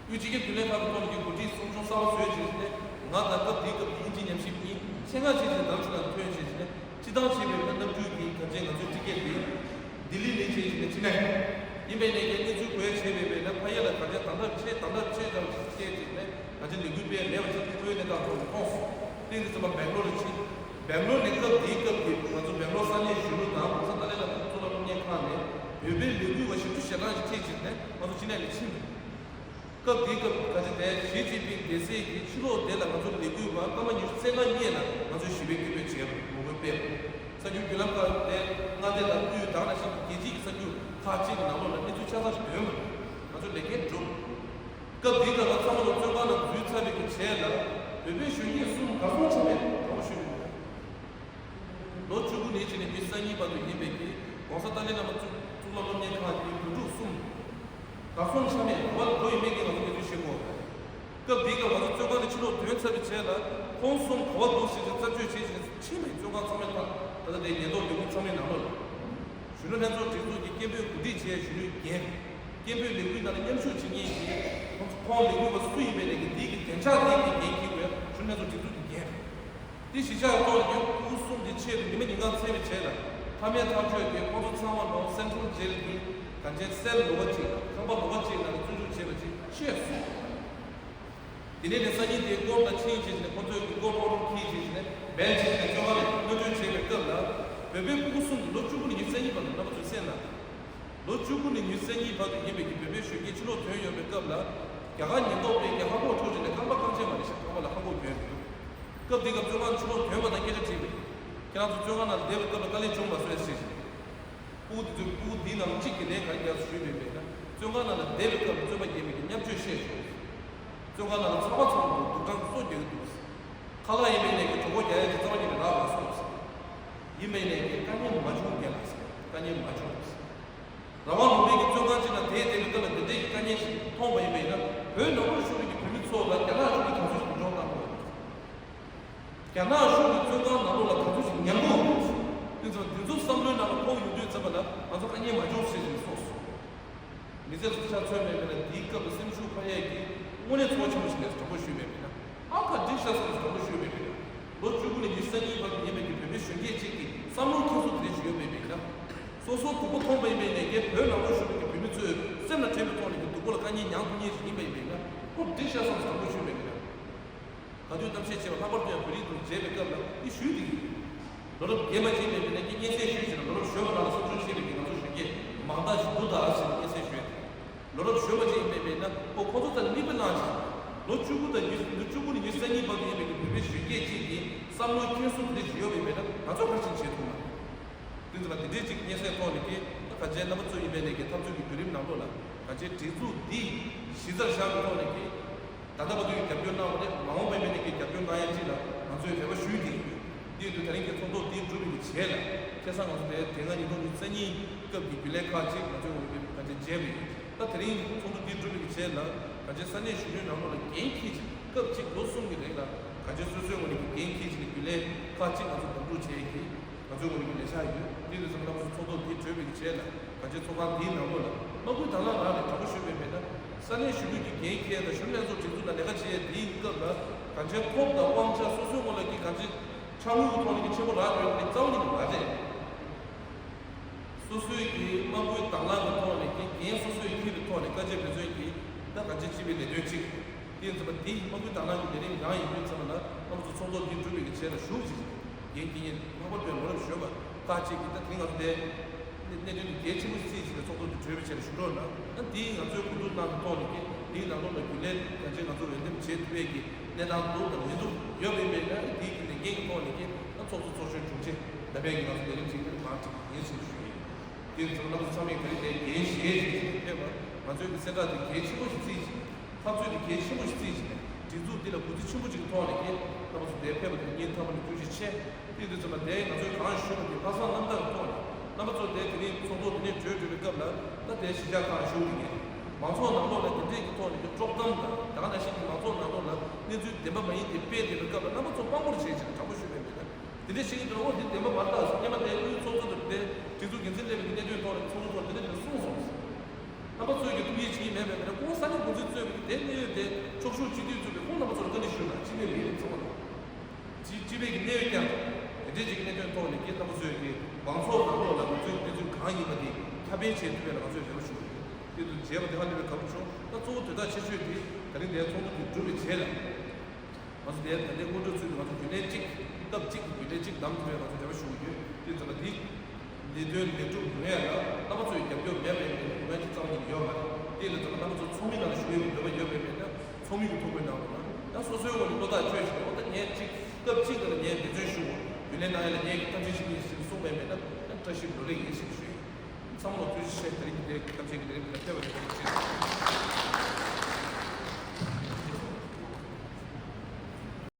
དབུས་སྤྱི་ཁྱབ་རྒྱུན་ལས་ཁང་གི་ཐོག་ནས་ཀྱི་འགོ་ཁྲིད་ཚོགས་ཆུང་གསར་པ་བཟོས་བྱས་ནས་ང་དང་སྐབས་དེའི་སྐབས་ཀྱི་དབྱིན་ཇིའི་ཉམས་ཞིབ་གཉིས་ཆེད་མངགས་བྱས་བྱས་ནས་དམ་ཕྲུག་ལ་ཐོན་བྱས་བྱས་ནས། སྤྱི་བཏང་བྱས་པའི་གནམ་གྲུའི་གི་ག་ཚད་ང་ཚོའི་ཊི་ཀེ་ཊི་དེ། ལྡི་ལི་ནས་བྱས་བྱས་ནས་ཅི་ནས། ཡིན་པས་ནས་ཀྱི་གནས་ཚུལ་གོ་ཡ་བྱས་པས་པས་ན་ཕ་ཡུལ་ལ་ག་ཚད་དམ་དྲག་ཆེ་དམ་དྲག་ཆེ་ཙམ་ཞིག་བྱས་བྱས་ནས་ག་ཚད་ལས་འགུལ་སྤེལ་མེད་པ་ཅིག་ཁོའི་གནས་སྟངས་ཐོག་ནས་མཐོང་སོང་། ཏིང་ངེ་འཛིན་པ་སྦེང་ལོར་ལ་ཕྱིན། སྦེང་ལོར་ནས་སྐབས་དེའི་སྐབས་ཀྱི་ང་ཚོ་སྦེང་ལོར་ས་གནས་གཞོན་ནུ་དང་༸གོང་ས་ཏཱ་ལའི་བླ་མ་གཙུག་ལག་སློབ་གཉེར་ཁང་ནས་བོད་པའི་ལས་འགུལ་བ་ཞེ་དྲག་ཞེ་དྲག་ཞིག་ཁྲིད་བྱས་ནས་ང་ཚོ་ཅི་ནས་ལ་ཕྱིན་འདུག་སྐབས་དེའི་སྐབས་ག་ཚོད་དེ་ཞི་ཅིན་ཕིང་སྡོད་སའི་གི་ཕྱི་ལོགས་དེ་ལ་ང་ཚོ་ལས་འགུལ་བ་སྐར་མ་ཉི་ཤུ་རྩ་ལྔ་སྔོན་ལ་ང་ཚོས་ཞི་བའི་སྐད་འབོད་བྱས་པ་ངོ་རྒོལ་སྤེལ་བ། གསར་འགྱུར་བརྒྱུད་ལམ་ཁག་དེ་མངའ་སྡེ་དང་དབུས་དང་ནང་བཞིན་གྱི་རྒྱལ་སྤྱིའི་གི་གསར་འགྱུར་ཁག་ཅིག་གི་ནང་ལོགས་ལ་གནས་ཚུལ་ཆ་ཚང་ཞིག་ཐོན་པ་རེད། ང་ཚོ་ལས་འགན་སྒྲུབ། སྐབས་འདིའི་སྐབས་ལ་ཚང་མ་ལ་བཙོན་ཁང་ནང་འཛུལ་ཚར་བའི་གི་རྗེས་ལ་བོད་པའི་གཞོན་སྐྱེས་གསུམ་གར་སོང་ཆ་མེད་གྲོངས་ཤོར་ཡོད། ལོ་བཅུ་དགུ་ནས་བྱས་ནས་ཉི་ཤུ་རྩ་གཉིས་བར་དུ་ཡིན་པའི་གི་༸གོང་ས་ཏཱ་ལའི་བླ་མ་གཙུག་གཙུག་ལག་སློབ་གཉེར་ཁང་གི་བུ་ཕྲུག་གསུམ། གར་སོང་ཆ་མེད་ག་པར་འགྲོ་ཡོད་མེད་ཀྱི་ང་ཚོ་གནས་ཚུལ་ཤེས་དགོས་པ་རེད། སྐབས་དེའི་སྐབས་ང་ཚོ་བཙོན་ཁང་ནས་ཕྱི་ལོགས་ཐོན་ཚར་བའི་རྗེས་ལ་ཁོང་གསུམ་ག་པར་འདུག་ཟེར་ཏེ་རྩད་གཅོད་བྱས་བྱས་ཕྱིན་པའི་བཙོན་ཁང་ཚང་མའི་ཐང་ད་ལྟ་དེ་ཉེན་རྟོག་ལས་འགུལ་ཚང་མའི་ནང་ལོགས་ལ། གཞོན་ནུ་ལྷན་ཚོགས་སྒྲིག་འཛུགས་ཀྱི་སྐད་འབོད་གོ་སྒྲིག་བྱས་གཞོན་ནུའི་འགན། སྐད་འབོད་ལས་འགུལ་ནང་ལ་མཉམ་ཞུགས་བྱེད་མཁན་གྱི་ཁོང་ཚོ་ཁོང་ལས་འགུལ་བ་སུ་ཡིན་པའི་ལས་ཀྱི་འདི་གི་བདེ་འཇགས་འདི་གི་འགན་འཁྱེར་དགོས་གཞོན་ནུ་ལྷན་ཚོགས་སྒྲིག་འཛུགས་ཀྱི་འགན་རེད། དེ་གཞིས་ཆགས་ཐོག་ལ་ཡོད་ཕྲུ་གུ་གསུམ་དེ་ཆེད་དུ་ཉི་མ་ཉིན་གང་འཚོལ་བའི་རྗེས་ལ་མཐའ་མའི་ཐག་གཅོད་དེ་ཁོང་ཚོ་ཚང་མ་ནོར་སེན་ཊྲལ་ཇེལ་གྱི་གང་ཅན་སེལ་ལོགས་ཀ་གཅིག་ཁང་པ་ལོགས་ཀ་གཅིག་ནང་ལ་བཙོན་འཇུག་བྱས་པ་ཅིག་ཤེས་སོང་། དེ་ནས་ནས་སང་ཉིན་དེའི་སྐོར་ལ་ཕྱིན་བྱས་ནས་ཁོང་ཚོས་ཀྱི་སྐོར་ཨོ་རོག་ཁྱེར་བྱས་ནས་སྦེལ་བྱས་ནས་བཙོན་ཁང་ནས་གློད་གྲོལ་བྱས་པའི་སྐབས་ལ་བོད་པའི་ཕྲུ་གུ་གསུམ་གྱི་ལོ་བཅུ་དགུ་ནས་ཉི་ཤུ་རྩ་གཉིས་བར་དུ་རྣམ་པ་ཚོས་གསན་གནང་དང་། ལོ་བཅུ་དགུ་ནས་ཉི་ཤུ་རྩ་གཉིས་བར་དུ་ཡིན་པའི་གི་བོད་པའི་གཞོན་སྐྱེས་ཕྱི་ལོགས་ཐོན་ཡོང་བའི་སྐབས་ལ་རྒྱ་གར་ཉེན་རྟོག་པས་ཀྱི་ཧ་གོ་འཕྲོག་བྱས་ནས་རྐང་པ་རྐང་རྗེས་མ་རེད་ཤག་རྐང་པ་ལ་ཧ་གོ་གྱོན་ཡོད་འདུག་སྐབས་དེ་སྐབས་བཙོན་ཁང་ཕྱི་ལོགས་ཐོན་པ་དང་སྐད་ཆ་དྲིས་པས། ཁྱེད་རང་ཚོ་བཙོན་ཁང་ནང་བསྡད་པའི་སྐབས་ལ་དཀའ་ལས་བྱུང་མ་སོང་ཟེར་ཞིང་། ཕྲུ་གུ་དེ་ཚོས་ཕྲུ་གུ་འདིའི་ནང་གཅིག་གི་ལས་ག་རེ་རྒྱག་ཞུས་པས་མེད་ན་བཙོན་ཁང་ནང་ལ་བསྡད་པའི་སྐབས་ལ་བཙོན་པ་རྒྱལ་མི་གི་མཉམ་སྤྱོད་བཤད་ཆོག་བཙོན་ཁང་ནང་ལ་ཚོགས་པ་ཚོགས་འདུག་སྡུག་གྲང་སོ་རྒྱག་གི་འདུག་ཁ་ལག་ཡིན་པའི་ནས་ཀྱི་གྲོད་ཁོག་རྒྱག་ཡ་གི་རྩ་བ་ཉིད་ནས་རག་མ་སོང་ཟེར། ཡིན་པའི་ནས་ཀྱི་དཀའ་ངལ་མ་བྱུང་རྒན་ལགས་ཟེར་དཀའ་ངལ་མ་བྱུང་ཟེར། རང་དབང་ལུང་པའི་གི་བཙོན་ཁང་ཅིག་ན་དེའི་དེ་གི་སྐབས་ལ་འདི་འདྲའི་གི་དཀའ་ངལ་ཞིག་མཐོང་བ་ཡིན་པས་ན་བོད་ནང་ལོགས་བཞུགས་པའི་གི་བོད་མི་ཚོ་ལ་རྒྱ་ནག་གཞུང་གིས་ག་ཚོད་ཞིག་སྡུག་སྦྱོང་བཏང་དགོས། རྒྱ་ནག་གཞུང་གི་བཙོན་ཁང་ནང་ལོགས་ལ་ག་ཚོད་ཞིག་ཉམས་རྒུད་འོང་ཞིག་དེ་ཚོ་འདི་ཚོ་བསམ་བློའི་ནང་ལ་ཕོག་ཡོང་དུས་ཙམ་པ་ལ་ང་ཚོ་དཀའ་ངལ་མ་བྱུང་ཞེས་ཞིག་གསུངས་སོང་། མི་ཚེ་ཚུར་ཆ་མཚོན་མེད་པས་ན་དེའི་སྐབས་ལ་སེམས་ཤུགས་འཕར་ཡས་ཀྱི་ དངོས་གནས་ཚོར་བ་ཆེན་པོ་ཞིག་སླེབས་སོང་། དྲང་པོ་ཞུས་པ་ཡིན་ན། ཨ་ཁ་འགྲིག་ཤག་བསམ་སོང་། དྲང་པོ་ཞུས་པ་ཡིན་ན། ལོ་བཅུ་དགུ་ནས་ཉི་ཤུ་རྩ་གཉིས་བར་དུ་ཡིན་པའི་གི་བོད་པའི་གཞོན་སྐྱེས་གཅིག་གིས་བསམ་བློ་ཁྱེར་སོ་དེ་འདྲ་ཞིག་ཡོད་པ་ཡིན་ན། སོ་སོ་སྡུག་པོ་མཐོང་པ་ཡིན་པ་ཡིན་ནའི་བོད་ནང་ལོགས་བཞུགས་པའི་གི་བོད་མི་ཚོས་སེམས་ལ་དྲན་པའི་ཐོག་ནས་གི་སྡུག་པོ་ལ་དཀའ་ངལ་མྱངས་ཐུབ་མཁན་ཞིག་ཡིན་པ་ཡིན་པ་ཡིན་ན། ཨོ་འགྲིག་ཤག་བསམ་སོང་། དྲང་པོ་ཞུས་པ་ཡིན་ན། ག་དུས་གཏམ་བཤད་བྱས་པ་ལྷག་པར་དུ་ཡང་བོད་རིགས་དང་མཇལ་བའི་སྐབས་ལ་འདི་ཞུས་འདི་གི། ལོ་རབས་རྗེས་མ་ཅིག་མེད་པའི་ནས་ཀྱི་སྙན་སེང་ཞུས་ཟེར་ན། ལོ་རབས་གཞོན་པ་ནང་ལ་སློབ་སྦྱོང་བྱས་པའི་གི་ང་ཚོ་གཞོན་སྐྱེས་མང་དག་ཞིག་འདུག་ད་ཟེར་ནས་སྙན་སེང་ཞུས། ལོ་རབས་གཞོན་པ་ཅིག་མེད་པའི་ན་ཁོ་ཁོ་ཚོ་ཚ་གཉིས་པའི་ནང་ཞིག་ལོ་བཅུ་དགུ་དང་ཉི་ལོ་བཅུ་དགུ་ནས་ཉི་ཤུ་རྩ་གཉིས་བར་དུ་ཡིན་པའི་གི་བོད་པའི་གཞོན་སྐྱེས་ཅིག་གིས་བསམ་བློའི་འཁྱེར་སོ་དེ་འདྲ་ཞིག་ཡོད་པ་ཡིན་པས་ན། ང་ཚོ་ག་རེ་བྱེད་བྱེད་ཐུབ་མ་རེད། དེ་ཚོ་ལ་དེ་འདྲའི་ཅིག་སྙན་སེང་ཐོག་ནས་ཀྱི་ད་ག་ཅན་རྣམ་པ་ཚོ་ཡིན་པའི་ནས་ཀྱི་འཐབ་རྩོད་ཀྱི་བརྒྱུད་རིམ་ནང་ལོགས་ལ་ག་ཅན་སྒྲིག་འཛུགས་འདི་གཞི་རྩར་བཞག་པའི་ཐོག་ནས་ཀྱི། ད་ལྟ་བར་དུ་ཡི་རྒྱབ་སྐྱོར་གནང་བ་རེད། མ་འོངས་པའི་མི་ནས་ཀྱི་རྒྱབ་སྐྱོར་གནང་ཡ་ཅིག་ལ་ང་ཚོས་རེ་བ་ཞུ་གི་ཡོད། དེ་ཡིན་དུས་དེ་རིང་གི་ཚོགས་ཐོག་འདི་གྲུབ་པའི་གི་རྗེས་ལ་ཁ་སང་ང་ཚོ་དེ་དེ་སྔ་ཉིས་སྟོང་ཉི་ཤུ་རྩ་གཉིས་སྐབས་ཀྱི་རྒྱུན་ལས་ཁག་ཅིག་ང་ཚོས་འོས་པའི་ག་ཅན་མཇལ་བ་ཡིན། ད་དེ་རིང་ཚོགས་འདུ་འདི་གྲུབ་པའི་གི་རྗེས་ལ་ག་ཅན་ས་གནས་གཞོན་ནུའི་ནང་ལོགས་ལ་འགན་འཁྱེར་ཅིག་སྐབས་གཅིག་ལོ་གསུམ་གྱི་རིང་ལ་ག་ཅན་སོ་སོའི་ངོས་ནས་ཀྱི་འགན་འཁྱེར་ཅིག་ནས་རྒྱུན་ལས་ཁག་ཅིག་ང་ཚོ་འདེམས་སྒྲུག་བྱས་ཡོད་ཀྱི། ང་ཚོའི་ངོས་ནས་ཀྱི་ལས་འཆར་ཡོད། དེ་དུས་ཙམ་རྣམ་པ་ཚོ་ཚོགས་ཐོག་འདི་གྲོལ་བའི་གི་རྗེས་ལ་ག་ཅན་ཚོགས་ཁང་འདིའི་ནང་ལོགས་ལ་དམག་ཁུལ་དང་བླངས་རང་ནས་དྲང་པོ་ཞུས་པའི་མེད་ན། ས་གནས་གཞོན་ནུ་གི་འགན་འཁྱེར་དང་གཞོན་ནུ་ལྷན་ཚོགས་སྒྲིག་འཛུགས་ལ་ལས་ཀ་བྱེད་ཡས་འདིའི་སྐབས་ལ་ག་ཅན་ཐོབ་དང་དབང་ཆ་སོ་སོའི་ངོས་ལ་གི་ག་ཅན་ཕྱག་དངུལ་གྱི་ཐོག་ནས་ཀྱི་ཆེན་པོ་རག་ཡོད་པའི་རྩ་བ་ཉིད་ནས་མ་རེད། སོ་སོའི་གི་དམག་ཁུལ་དང་བླངས་ཀྱི་ཐོག་ནས་ཀྱི་འགན་སོ་སོའི་འཁྱེར་བའི་ཐོག་ནས་དཀའ་སྤྱད་འབད་བརྩོན་གྱིས་ད་ག་ཅན་སྤྱི་པའི་ལས་དོན་གཅིག་དེ་ཡིན་ཙམ་པ་འདི་དམག་ཁུལ་དང་བླངས་ཀྱི་ལས་རིམ་གང་ཡིན་དུས་ཙམ་པ་ལ་རྣམ་པ་ཚོ་ཚོགས་ཐོག་འདི་གྲུབ་པའི་གི་རྗེས་ལ་ཞུགས་ཅིག་འགན་འཁྱེར་མཁན་ལྷག་པར་དུ་ཡང་ལོ་རབས་གཞོན་པ་ཁག་ཅིག་གིས་ད་དེ་རིང་ང་ཚོ་འདི་གནད་དོན་འདི་གལ་ཆེན་པོ་ཞིག་བརྩིས་བྱས་ནས་ཚོགས་ཐོག་འདི་གྲོལ་བའི་ཆེད་ལ་ཞུ་རོགས་གནང་། ད་འདིས་ང་ཚོའི་གོ་བསྡུར་གནང་གི་ཐོག་ནས་ཀྱི་འདིའི་ནང་ལོགས་ལ་རྒྱུན་ལས་གང་ཅི་ང་ཚོ་འོས་འདེམས་བྱེད་ཐུབ་པའི་གི་གནས་སྟངས་འདུག་དང་མི་འདུག་ཡོད་པའི་མེད་ན་འདིའི་གི་ལས་འགན་གྱི་ཐོག་ནས་ཀྱི་ད་ཚོགས་གཙོ་ཚོགས་གཞོན་དྲུང་ཆེ་ད་ཕན་གྱི་ང་ཚོ་ལས་རིམ་ཅིག་འདིར་མར་ཁྲིད་ཡིན་ཞེས་ཞུ་ཡིན། དེ་ཚོ་རྣམ་པ་ཚོ་ཚང་མས་ག་རེ་དེ་འགན་བཞེས་བཞིན་ཕེབས་པ་ང་ཚོའི་གི་གསལ་བསྒྲགས་དེ་གལ་ཆེན་པོ་ཞིག་བརྩིས་ཤིང་། འཐབ་རྩོད་དེ་གལ་ཆེན་པོ་ཞིག་བརྩིས་ཤིང་། སྒྲིག་འཛུགས་འདི་ལ་གུས་བརྩི་ཆེན་པོ་ཅིག་གི་ཐོག་ནས་ཀྱི་རྣམ་པ་ཚོ་དེ་ཕེབས་པ་དེ་སྙིང་ཐག་པ་ནས་ཐུགས་རྗེ་ཆེ། དེ་དུས་ཚོད་ལ་དེ་ང་ཚོའི་གང་ཞུ་བ་དེ་ལྷག་བསམ་རྣམ་དག་གི་ཐོག་ནས་རྣམ་པ་ཚོ་དེ་དེ་རིང་ཚོགས་ཐོག་དེ་ནས་གྲོལ་གྲོལ་བའི་སྐབས་ལ་ད་དེ་གཞིས་ཆགས་ཁག་ཞུ་བ་དེ་ངས་མང་ཚོགས་ནང་ལོགས་ལ་དེ་འདྲས་ཀྱི་ཐོག་ནས་ཀྱི་དཀྲོག་གཏམ་དང་ད་ག་ནང་བཞིན་གྱི་མང་ཚོགས་ནང་ལོགས་ལ་གནས་ཚུལ་བདེན་པ་མ་ཡིན་དེ་སྤེལ་བསྡད་པའི་སྐབས་ལ་རྣམ་པ་ཚོ་དཔང་པོར་བྱས་བྱས་ནས་དྲང་པོ་ཞུས་པའི་མེད་ན། དེ་འདྲ་ཞིག་གི་འགྲོ་འོང་དེ་བདེན་པ་མ་རེད་ད་ཟེར། སྔོན་མ་དེ་དབུས་ཚོགས་གཙོ་དང་དེ་སྒྲིག་འཛུགས་འགན་འཛིན་སླེབས་པའི་གནད་དོན་ཐོག་ནས་ཚོགས་གཙོ་ཐོག་དེ་འདྲ་ཞིག་གསུངས་སོང་ཟེར། རྣམ་པ་ཚོས་ཀྱི་ཐུགས་ཡིད་ཆེས་མེད་པའི་མི་རེད། ཁོང་ས་གནས་འགོ་འཛིན་གཙོས་པའི་དེ་གནས་ཡོད་དེ་ཕྱོགས་བཞུགས་སྤྱི་འཐུས་གཙོས་པའི་ཁོང་རྣམ་པ་ཚོར་བཀའ་འདྲི་ཞུས་ན་སྤྱི་པའི་ལས་རིམ་ཚང་མ་དང་། སྤྱི་སྤྱི་པའི་གི་གནས་ཡོད་ཀྱང་དེ་འདྲའི་ཅིག་གནད་དོན་ཐོག་ནས་ཀྱི་རྣམ་པ་ཚོས་ཀྱི་མང་ཚོགས་ནང་ལོགས་ལ་ང་ཚོའི་གནས་ཚུལ་གང་ཡིན་པ་དེ་ཁྱབ་སྤེལ་བྱེད་ཐུབ་པ་ལ་ང་ཚོས་རེ་བ་ཞུ་གི་ཡོད། དེ་དུས་མཇལ་བ་དེ་ཧ་ལས་པའི་དགའ་པོ་བྱུང་། ད་གཙོ་བོ་དོན་དག་ཆེ་ཤོས་དེ་ད་རིང་འདིའི་ཚོགས་འདུ་དེ་གྲུབ་པའི་རྗེས་ལ། ང་ཚོ་དེའི་ད་ལྟའི་སྔོན་འགྲོ་ཚུལ་དུ་ང་ཚོ་རྒྱུན་ལས་གཅིག་སྐབས་གཅིག་གི་རྒྱུན་ལས་གཅིག་བདམས་ཐུབ་པའི་ང་ཚོ་རེ་བ་ཞུ་གི་ཡོད། དེ་ཚོ་ལ་དེ་ལས་དོན་ལས་སྒྲུབ་ཡོང་ཡ་ལ་རྣམ་པ་ཚོའི་རྒྱབ་སྐྱོར་མེད་པའི་ངོས་ཀྱི་རྩ་བ་ཉིད་ཡོད་མ་རེད། དེ་ལས་ཚོ་ལ་རྣམ་པ་ཚོ་ཚོགས་མི་ནང་ལ་ཞུགས་ཡོད་པའི་འདོད་པ་ཡོད་པའི་མེད་ན་ཚོགས་མི་གི་ཐོ་འགོད་གནང་རོགས་གནང་། ཡང་སོ་སོའི་ངོས་ནས་བློ་ཐག་ཆོད་བཞིན་འོ་ད་ངས་གཅིག་སྐབས་གཅིག་ལ་ངས་འབད་བརྩོན་ཞུ་དགོས། རྒྱུན་ལས་གནང་ཡ་ལ་ངས་ཀྱི་ཐབས་ཤེས་ཤིག་ཡིན་ཞེས་གསུངས་པའི་མེད་ན་ཡང་བཀྲ་ཤིས་བགྲོ་གླེང་ཡིན་ཞེས་ཞུ་ཡིན། ཚང་མ་ལ་ཐུགས་རྗེ་ཆེ། དེ་རིང་གི་དེ་སྐབས་ཅིག་གི་ལས་རིམ་འདི་ལ་ཕེབས་པ་ཡོད་པའི་ཆེད།